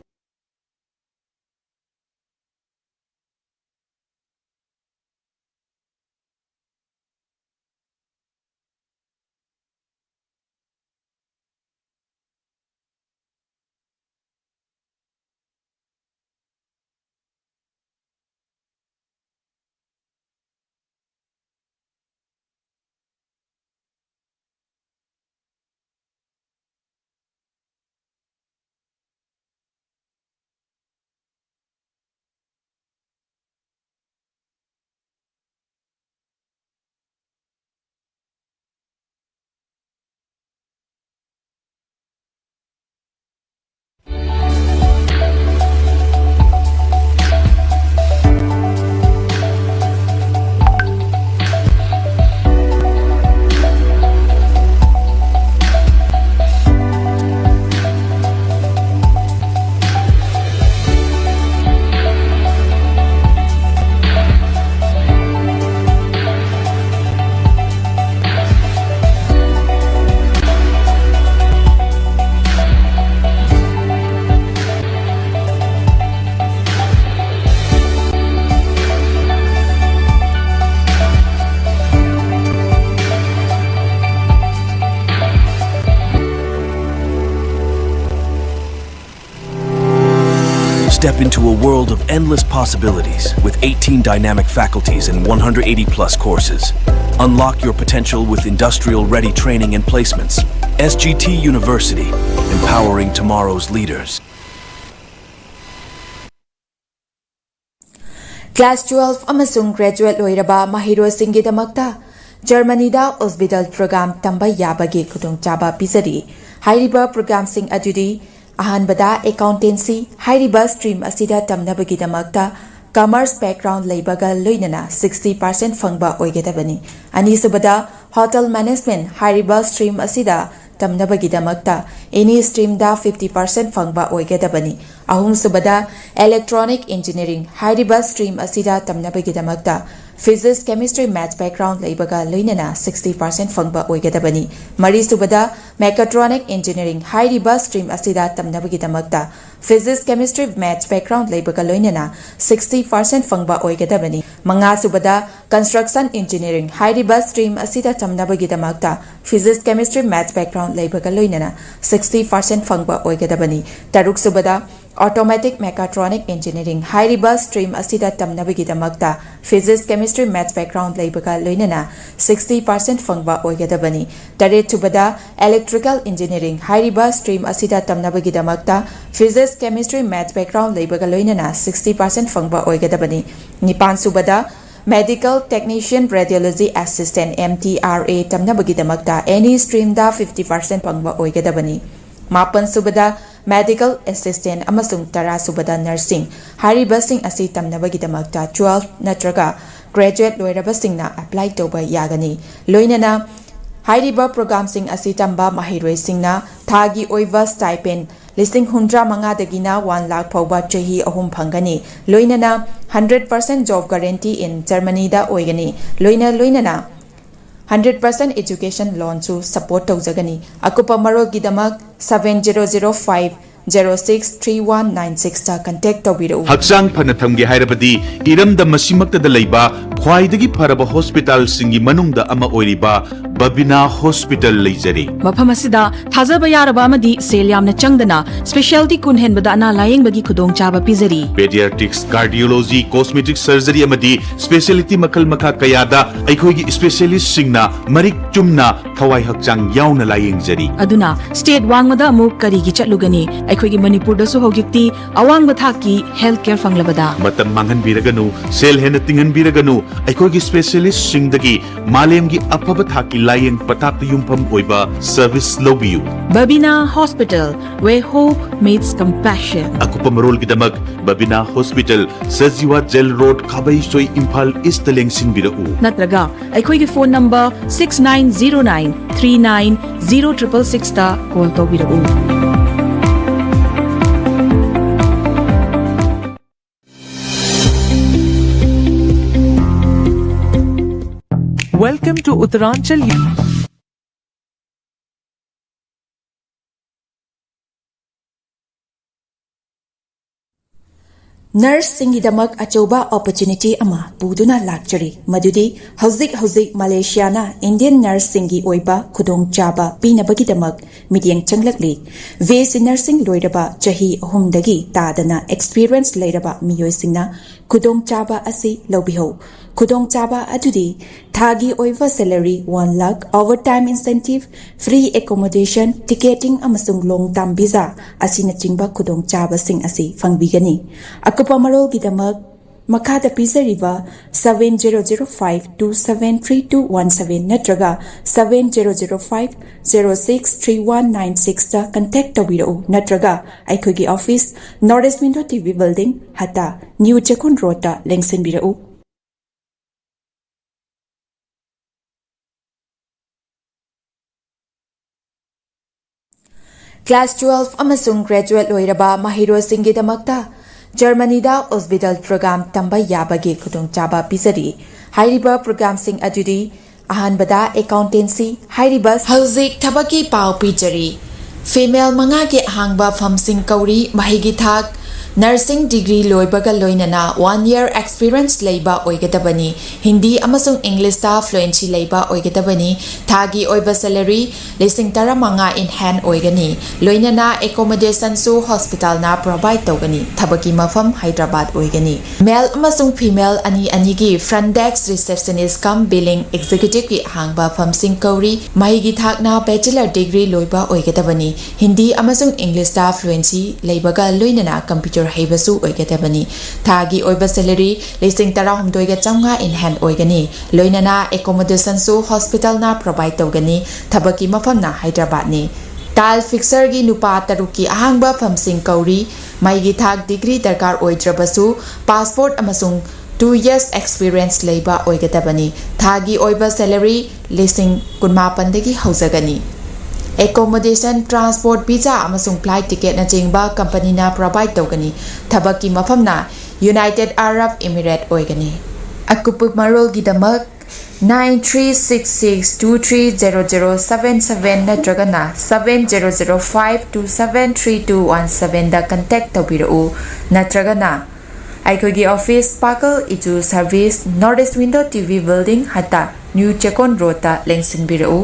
Step into a world of endless possibilities with eighteen dynamic faculties and one hundred eighty plus courses. Unlock your potential with industrial ready training and placements. S G T University, empowering tomorrow's leaders. Class twelve ꯑꯃꯁꯨꯡ graduate ꯂꯣꯏꯔꯕ ꯃꯍꯩꯔꯣꯏꯁꯤꯡꯒꯤꯗꯃꯛꯇ ꯖꯔꯃꯅꯤꯗ Ausbildung program ꯇꯝꯕ ꯌꯥꯕꯒꯤ ꯈꯨꯗꯣꯡꯆꯥꯕ ꯄꯤꯖꯔꯤ꯫ ꯍꯥꯏꯔꯤꯕ programꯁꯤꯡ ꯑꯗꯨꯗꯤ, ꯑꯍꯥꯟꯕꯗ accountancy꯫ ꯍꯥꯏꯔꯤꯕ stream ꯑꯁꯤꯗ ꯇꯝꯅꯕꯒꯤꯗꯃꯛꯇ commerce background ꯂꯩꯕꯒ ꯂꯣꯏꯅꯅ sixty percent ꯐꯪꯕ ꯑꯣꯏꯒꯗꯕꯅꯤ꯫ ꯑꯅꯤꯁꯨꯕꯗ hotel management꯫ ꯍꯥꯏꯔꯤꯕ stream ꯑꯁꯤꯗ ꯇꯝꯅꯕꯒꯤꯗꯃꯛꯇ any streamꯗ fifty percent ꯐꯪꯕ ꯑꯣꯏꯒꯗꯕꯅꯤ꯫ ꯑꯍꯨꯝꯁꯨꯕꯗ electronic engineering꯫ ꯍꯥꯏꯔꯤꯕ stream ꯑꯁꯤꯗ ꯇꯝꯅꯕꯒꯤꯗꯃꯛꯇ physics, chemistry, maths background ꯂꯩꯕꯒ ꯂꯣꯏꯅꯅ sixty percent ꯐꯪꯕ ꯑꯣꯏꯒꯗꯕꯅꯤ꯫ ꯃꯔꯤꯁꯨꯕꯗ mechatronic engineering꯫ ꯍꯥꯏꯔꯤꯕ stream ꯑꯁꯤꯗ ꯇꯝꯅꯕꯒꯤꯗꯃꯛꯇ physics, chemistry, maths background ꯂꯩꯕꯒ ꯂꯣꯏꯅꯅ sixty percent ꯐꯪꯕ ꯑꯣꯏꯒꯗꯕꯅꯤ꯫ ꯃꯉꯥꯁꯨꯕꯗ construction engineering꯫ ꯍꯥꯏꯔꯤꯕ stream ꯑꯁꯤꯗ ꯇꯝꯅꯕꯒꯤꯗꯃꯛꯇ physics, chemistry, maths background ꯂꯩꯕꯒ ꯂꯣꯏꯅꯅ sixty percent ꯐꯪꯕ ꯑꯣꯏꯒꯗꯕꯅꯤ꯫ ꯇꯔꯨꯛꯁꯨꯕꯗ automatic mechatronic engineering꯫ ꯍꯥꯏꯔꯤꯕ stream ꯑꯁꯤꯗ ꯇꯝꯅꯕꯒꯤꯗꯃꯛꯇ physics, chemistry, maths background ꯂꯩꯕꯒ ꯂꯣꯏꯅꯅ sixty percent ꯐꯪꯕ ꯑꯣꯏꯒꯗꯕꯅꯤ꯫ ꯇꯔꯦꯠꯁꯨꯕꯗ electrical engineering꯫ ꯍꯥꯏꯔꯤꯕ stream ꯑꯁꯤꯗ ꯇꯝꯅꯕꯒꯤꯗꯃꯛꯇ physics, chemistry, maths background ꯂꯩꯕꯒ ꯂꯣꯏꯅꯅ sixty percent ꯐꯪꯕ ꯑꯣꯏꯒꯗꯕꯅꯤ꯫ ꯅꯤꯄꯥꯟꯁꯨꯕꯗ medical technician radiology assistant, M T R A ꯇꯝꯅꯕꯒꯤꯗꯃꯛꯇ any streamꯗ fifty percent ꯐꯪꯕ ꯑꯣꯏꯒꯗꯕꯅꯤ꯫ ꯃꯥꯄꯟꯁꯨꯕꯗ medical assistant ꯑꯃꯁꯨꯡ ꯇꯔꯥꯁꯨꯕꯗ nursing꯫ ꯍꯥꯏꯔꯤꯕꯁꯤꯡ ꯑꯁꯤ ꯇꯝꯅꯕꯒꯤꯗꯃꯛꯇ twelve ꯅꯠꯇ꯭ꯔꯒ graduate ꯂꯣꯏꯔꯕꯁꯤꯡꯅ apply ꯇꯧꯕ ꯌꯥꯒꯅꯤ꯫ ꯂꯣꯏꯅꯅ ꯍꯥꯏꯔꯤꯕ programꯁꯤꯡ ꯑꯁꯤ ꯇꯝꯕ ꯃꯍꯩꯔꯣꯏꯁꯤꯡꯅ ꯊꯥꯒꯤ ꯑꯣꯏꯕ stipend ꯂꯤꯁꯤꯡ ꯍꯨꯝꯗ꯭ꯔꯥ ꯃꯉꯥꯗꯒꯤꯅ one lakh ꯐꯥꯎꯕ ꯆꯍꯤ ꯑꯍꯨꯝ ꯐꯪꯒꯅꯤ꯫ ꯂꯣꯏꯅꯅ hundred percent job guarantee in Germanyꯗ ꯑꯣꯏꯒꯅꯤ꯫ ꯂꯣꯏꯅ ꯂꯣꯏꯅꯅ hundred percent education loanꯁꯨ support ꯇꯧꯖꯒꯅꯤ꯫ ꯑꯀꯨꯞꯄ ꯃꯔꯣꯜꯒꯤꯗꯃꯛ seven zero zero five zero six three one nine six ꯇ contact ꯇꯧꯕꯤꯔꯛꯎ꯫ ꯍꯛꯆꯥꯡ ꯐꯅ ꯊꯝꯒꯦ ꯍꯥꯏꯔꯕꯗꯤ ꯏꯔꯝꯗꯝ ꯑꯁꯤꯃꯛꯇꯗ ꯂꯩꯕ ꯈ꯭ꯋꯥꯏꯗꯒꯤ ꯐꯔꯕ ꯍꯣꯁꯄꯤꯇꯥꯜꯁꯤꯡꯒꯤ ꯃꯅꯨꯡꯗ ꯑꯃ ꯑꯣꯏꯔꯤꯕ ꯕꯕꯤꯅꯥ ꯍꯣꯁꯄꯤꯇꯥꯜ ꯂꯩꯖꯔꯤ꯫ ꯃꯐꯝ ꯑꯁꯤꯗ ꯊꯥꯖꯕ ꯌꯥꯔꯕ ꯑꯃꯗꯤ ꯁꯦꯜ ꯌꯥꯝꯅ ꯆꯪꯗꯅ specialty ꯀꯨꯟ ꯍꯦꯟꯕꯗ ꯑꯅꯥ ꯂꯥꯌꯦꯡꯕꯒꯤ ꯈꯨꯗꯣꯡꯆꯥꯕ ꯄꯤꯖꯔꯤ꯫ Pediatrics, cardiology, cosmetic surgery ꯑꯃꯗꯤ specialty ꯃꯈꯜ ꯃꯈꯥ ꯀꯌꯥꯗ ꯑꯩꯈꯣꯏꯒꯤ specialistꯁꯤꯡꯅ ꯃꯔꯤꯛ ꯆꯨꯝꯅ ꯊꯋꯥꯏ ꯍꯛꯆꯥꯡ ꯌꯥꯎꯅ ꯂꯥꯌꯦꯡꯖꯔꯤ꯫ ꯑꯗꯨꯅ state ꯋꯥꯡꯃꯗ ꯑꯃꯨꯛ ꯀꯔꯤꯒꯤ ꯆꯠꯂꯨꯒꯅꯤ? ꯑꯩꯈꯣꯏꯒꯤ ꯃꯅꯤꯄꯨꯔꯗꯁꯨ ꯍꯧꯖꯤꯛꯇꯤ ꯑꯋꯥꯡꯕ ꯊꯥꯛꯀꯤ health care ꯐꯪꯂꯕꯗ꯫ ꯃꯇꯝ ꯃꯥꯡꯍꯟꯕꯤꯔꯒꯅꯨ, ꯁꯦꯜ ꯍꯦꯟꯅ ꯇꯤꯡꯍꯟꯕꯤꯔꯒꯅꯨ, ꯑꯩꯈꯣꯏꯒꯤ specialistꯁꯤꯡꯗꯒꯤ ꯃꯥꯂꯦꯝꯒꯤ ꯑꯐꯕ ꯊꯥꯛꯀꯤ ꯂꯥꯌꯦꯡ ꯄꯊꯥꯞꯇ ꯌꯨꯝꯐꯝ ꯑꯣꯏꯕ service ꯂꯧꯕꯤꯌꯨ꯫ Babina Hospital, where hope meets compassion. ꯑꯀꯨꯞꯄ ꯃꯔꯣꯜꯒꯤꯗꯃꯛ Babina hospital, Sajiwa jail road, Khabeisoi, Imphal east ꯂꯦꯡꯁꯤꯟꯕꯤꯔꯛꯎ꯫ ꯅꯠꯇ꯭ꯔꯒ ꯑꯩꯈꯣꯏꯒꯤ phone number six nine zero nine three nine zero triple six ꯇ call ꯇꯧꯕꯤꯔꯛꯎ꯫ Welcome to Uttaranchal. Nurseꯁꯤꯡꯒꯤꯗꯃꯛ ꯑꯆꯧꯕ opportunity ꯑꯃ ꯄꯨꯗꯨꯅ ꯂꯥꯛꯆꯔꯤ, ꯃꯗꯨꯗꯤ ꯍꯧꯖꯤꯛ ꯍꯧꯖꯤꯛ ꯃꯂꯦꯁꯤꯌꯥꯅ Indian nurseꯁꯤꯡꯒꯤ ꯑꯣꯏꯕ ꯈꯨꯗꯣꯡꯆꯥꯕ ꯄꯤꯅꯕꯒꯤꯗꯃꯛ ꯃꯤꯠꯌꯦꯡ ꯆꯪꯂꯛꯂꯤ꯫ B S C nursing ꯂꯣꯏꯔꯕ ꯆꯍꯤ ꯑꯍꯨꯝꯗꯒꯤ ꯇꯥꯗꯅ experience ꯂꯩꯔꯕ ꯃꯤꯑꯣꯏꯁꯤꯡꯅ ꯈꯨꯗꯣꯡꯆꯥꯕ ꯑꯁꯤ ꯂꯧꯕꯤꯍꯧ꯫ ꯈꯨꯗꯣꯡꯆꯥꯕ ꯑꯗꯨꯗꯤ ꯊꯥꯒꯤ ꯑꯣꯏꯕ salary one lakh, overtime incentive, free accommodation, ticketing ꯑꯃꯁꯨꯡ long term visa ꯑꯁꯤꯅꯆꯤꯡꯕ ꯈꯨꯗꯣꯡꯆꯥꯕꯁꯤꯡ ꯑꯁꯤ ꯐꯪꯕꯤꯒꯅꯤ꯫ ꯑꯀꯨꯞꯄ ꯃꯔꯣꯜꯒꯤꯗꯃꯛ ꯃꯈꯥꯗ ꯄꯤꯖꯔꯤꯕ seven zero zero five two seven three two one seven ꯅꯠꯇ꯭ꯔꯒ seven zero zero five zero six three one nine six ꯇ contact ꯇꯧꯕꯤꯔꯛꯎ, ꯅꯠꯇ꯭ꯔꯒ ꯑꯩꯈꯣꯏꯒꯤ office North East Window T V Building, ꯍꯠꯇꯥ, New ꯆꯦꯛꯀꯣꯟ ꯔꯣꯗꯇ ꯂꯦꯡꯁꯤꯟꯕꯤꯔꯛꯎ꯫ Class twelve ꯑꯃꯁꯨꯡ graduate ꯂꯣꯏꯔꯕ ꯃꯍꯩꯔꯣꯏꯁꯤꯡꯒꯤꯗꯃꯛꯇ ꯖꯔꯃꯅꯤꯗ Ausbildung program ꯇꯝꯕ ꯌꯥꯕꯒꯤ ꯈꯨꯗꯣꯡꯆꯥꯕ ꯄꯤꯖꯔꯤ꯫ ꯍꯥꯏꯔꯤꯕ programꯁꯤꯡ ꯑꯗꯨꯗꯤ ꯑꯍꯥꯟꯕꯗ accountancy ꯍꯥꯏꯔꯤꯕ ꯍꯧꯖꯤꯛ ꯊꯕꯛꯀꯤ ꯄꯥꯎ ꯄꯤꯖꯔꯤ꯫ Female ꯃꯉꯥꯒꯤ ꯑꯍꯥꯡꯕ ꯐꯝꯁꯤꯡ ꯀꯧꯔꯤ꯫ ꯃꯍꯩꯒꯤ ꯊꯥꯛ nursing degree ꯂꯣꯏꯕꯒ ꯂꯣꯏꯅꯅ one year experience ꯂꯩꯕ ꯑꯣꯏꯒꯗꯕꯅꯤ꯫ ꯍꯤꯟꯗꯤ ꯑꯃꯁꯨꯡ Englishꯇ fluency ꯂꯩꯕ ꯑꯣꯏꯒꯗꯕꯅꯤ꯫ ꯊꯥꯒꯤ ꯑꯣꯏꯕ salary ꯂꯤꯁꯤꯡ ꯇꯔꯥꯃꯉꯥ in hand ꯑꯣꯏꯒꯅꯤ꯫ ꯂꯣꯏꯅꯅ accommodationꯁꯨ hospitalꯅ provide ꯇꯧꯒꯅꯤ꯫ ꯊꯕꯛꯀꯤ ꯃꯐꯝ ꯍꯥꯏꯗ꯭ꯔꯕꯥꯗ ꯑꯣꯏꯒꯅꯤ꯫ Male ꯑꯃꯁꯨꯡ female ꯑꯅꯤ ꯑꯅꯤꯒꯤ front desk receptionist cum billing executiveꯀꯤ ꯑꯍꯥꯡꯕ ꯐꯝꯁꯤꯡ ꯀꯧꯔꯤ꯫ ꯃꯍꯩꯒꯤ ꯊꯥꯛꯅ bachelor degree ꯂꯣꯏꯕ ꯑꯣꯏꯒꯗꯕꯅꯤ꯫ ꯍꯤꯟꯗꯤ ꯑꯃꯁꯨꯡ Englishꯇ fluency ꯂꯩꯕꯒ ꯂꯣꯏꯅꯅ computer ꯍꯩꯕꯁꯨ ꯑꯣꯏꯒꯗꯕꯅꯤ꯫ ꯊꯥꯒꯤ ꯑꯣꯏꯕ salary ꯂꯤꯁꯤꯡ ꯇꯔꯥꯍꯨꯝꯗꯣꯏꯒ ꯆꯥꯝꯃꯉꯥ in hand ꯑꯣꯏꯒꯅꯤ꯫ ꯂꯣꯏꯅꯅ accommodationꯁꯨ hospitalꯅ provide ꯇꯧꯒꯅꯤ꯫ ꯊꯕꯛꯀꯤ ꯃꯐꯝꯅ ꯍꯥꯏꯗ꯭ꯔꯕꯥꯗꯅꯤ꯫ Tile fixerꯒꯤ ꯅꯨꯄꯥ ꯇꯔꯨꯛꯀꯤ ꯑꯍꯥꯡꯕ ꯐꯝꯁꯤꯡ ꯀꯧꯔꯤ꯫ ꯃꯍꯩꯒꯤ ꯊꯥꯛ degree ꯗꯔꯀꯥꯔ ꯑꯣꯏꯗ꯭ꯔꯕꯁꯨ passport ꯑꯃꯁꯨꯡ two years experience ꯂꯩꯕ ꯑꯣꯏꯒꯗꯕꯅꯤ꯫ ꯊꯥꯒꯤ ꯑꯣꯏꯕ salary ꯂꯤꯁꯤꯡ ꯀꯨꯟꯃꯥꯄꯟꯗꯒꯤ ꯍꯧꯖꯒꯅꯤ꯫ Accommodation, transport, visa ꯑꯃꯁꯨꯡ flight ticketꯅꯆꯤꯡꯕ companyꯅ provide ꯇꯧꯒꯅꯤ꯫ ꯊꯕꯛꯀꯤ ꯃꯐꯝꯅ United Arab Emirates ꯑꯣꯏꯒꯅꯤ꯫ ꯑꯀꯨꯞꯄ ꯃꯔꯣꯜꯒꯤꯗꯃꯛ nine three six six two three zero zero seven seven ꯅꯠꯇ꯭ꯔꯒꯅ seven zero zero five two seven three two one sevenꯗ contact ꯇꯧꯕꯤꯔꯛꯎ꯫ ꯅꯠꯇ꯭ꯔꯒꯅ ꯑꯩꯈꯣꯏꯒꯤ office ꯄꯥꯀꯜ ꯏꯆꯨ service, North East Window TV building, ꯍꯠꯇ, New ꯆꯦꯛꯀꯣꯟ roadꯇ ꯂꯦꯡꯁꯤꯟꯕꯤꯔꯛꯎ꯫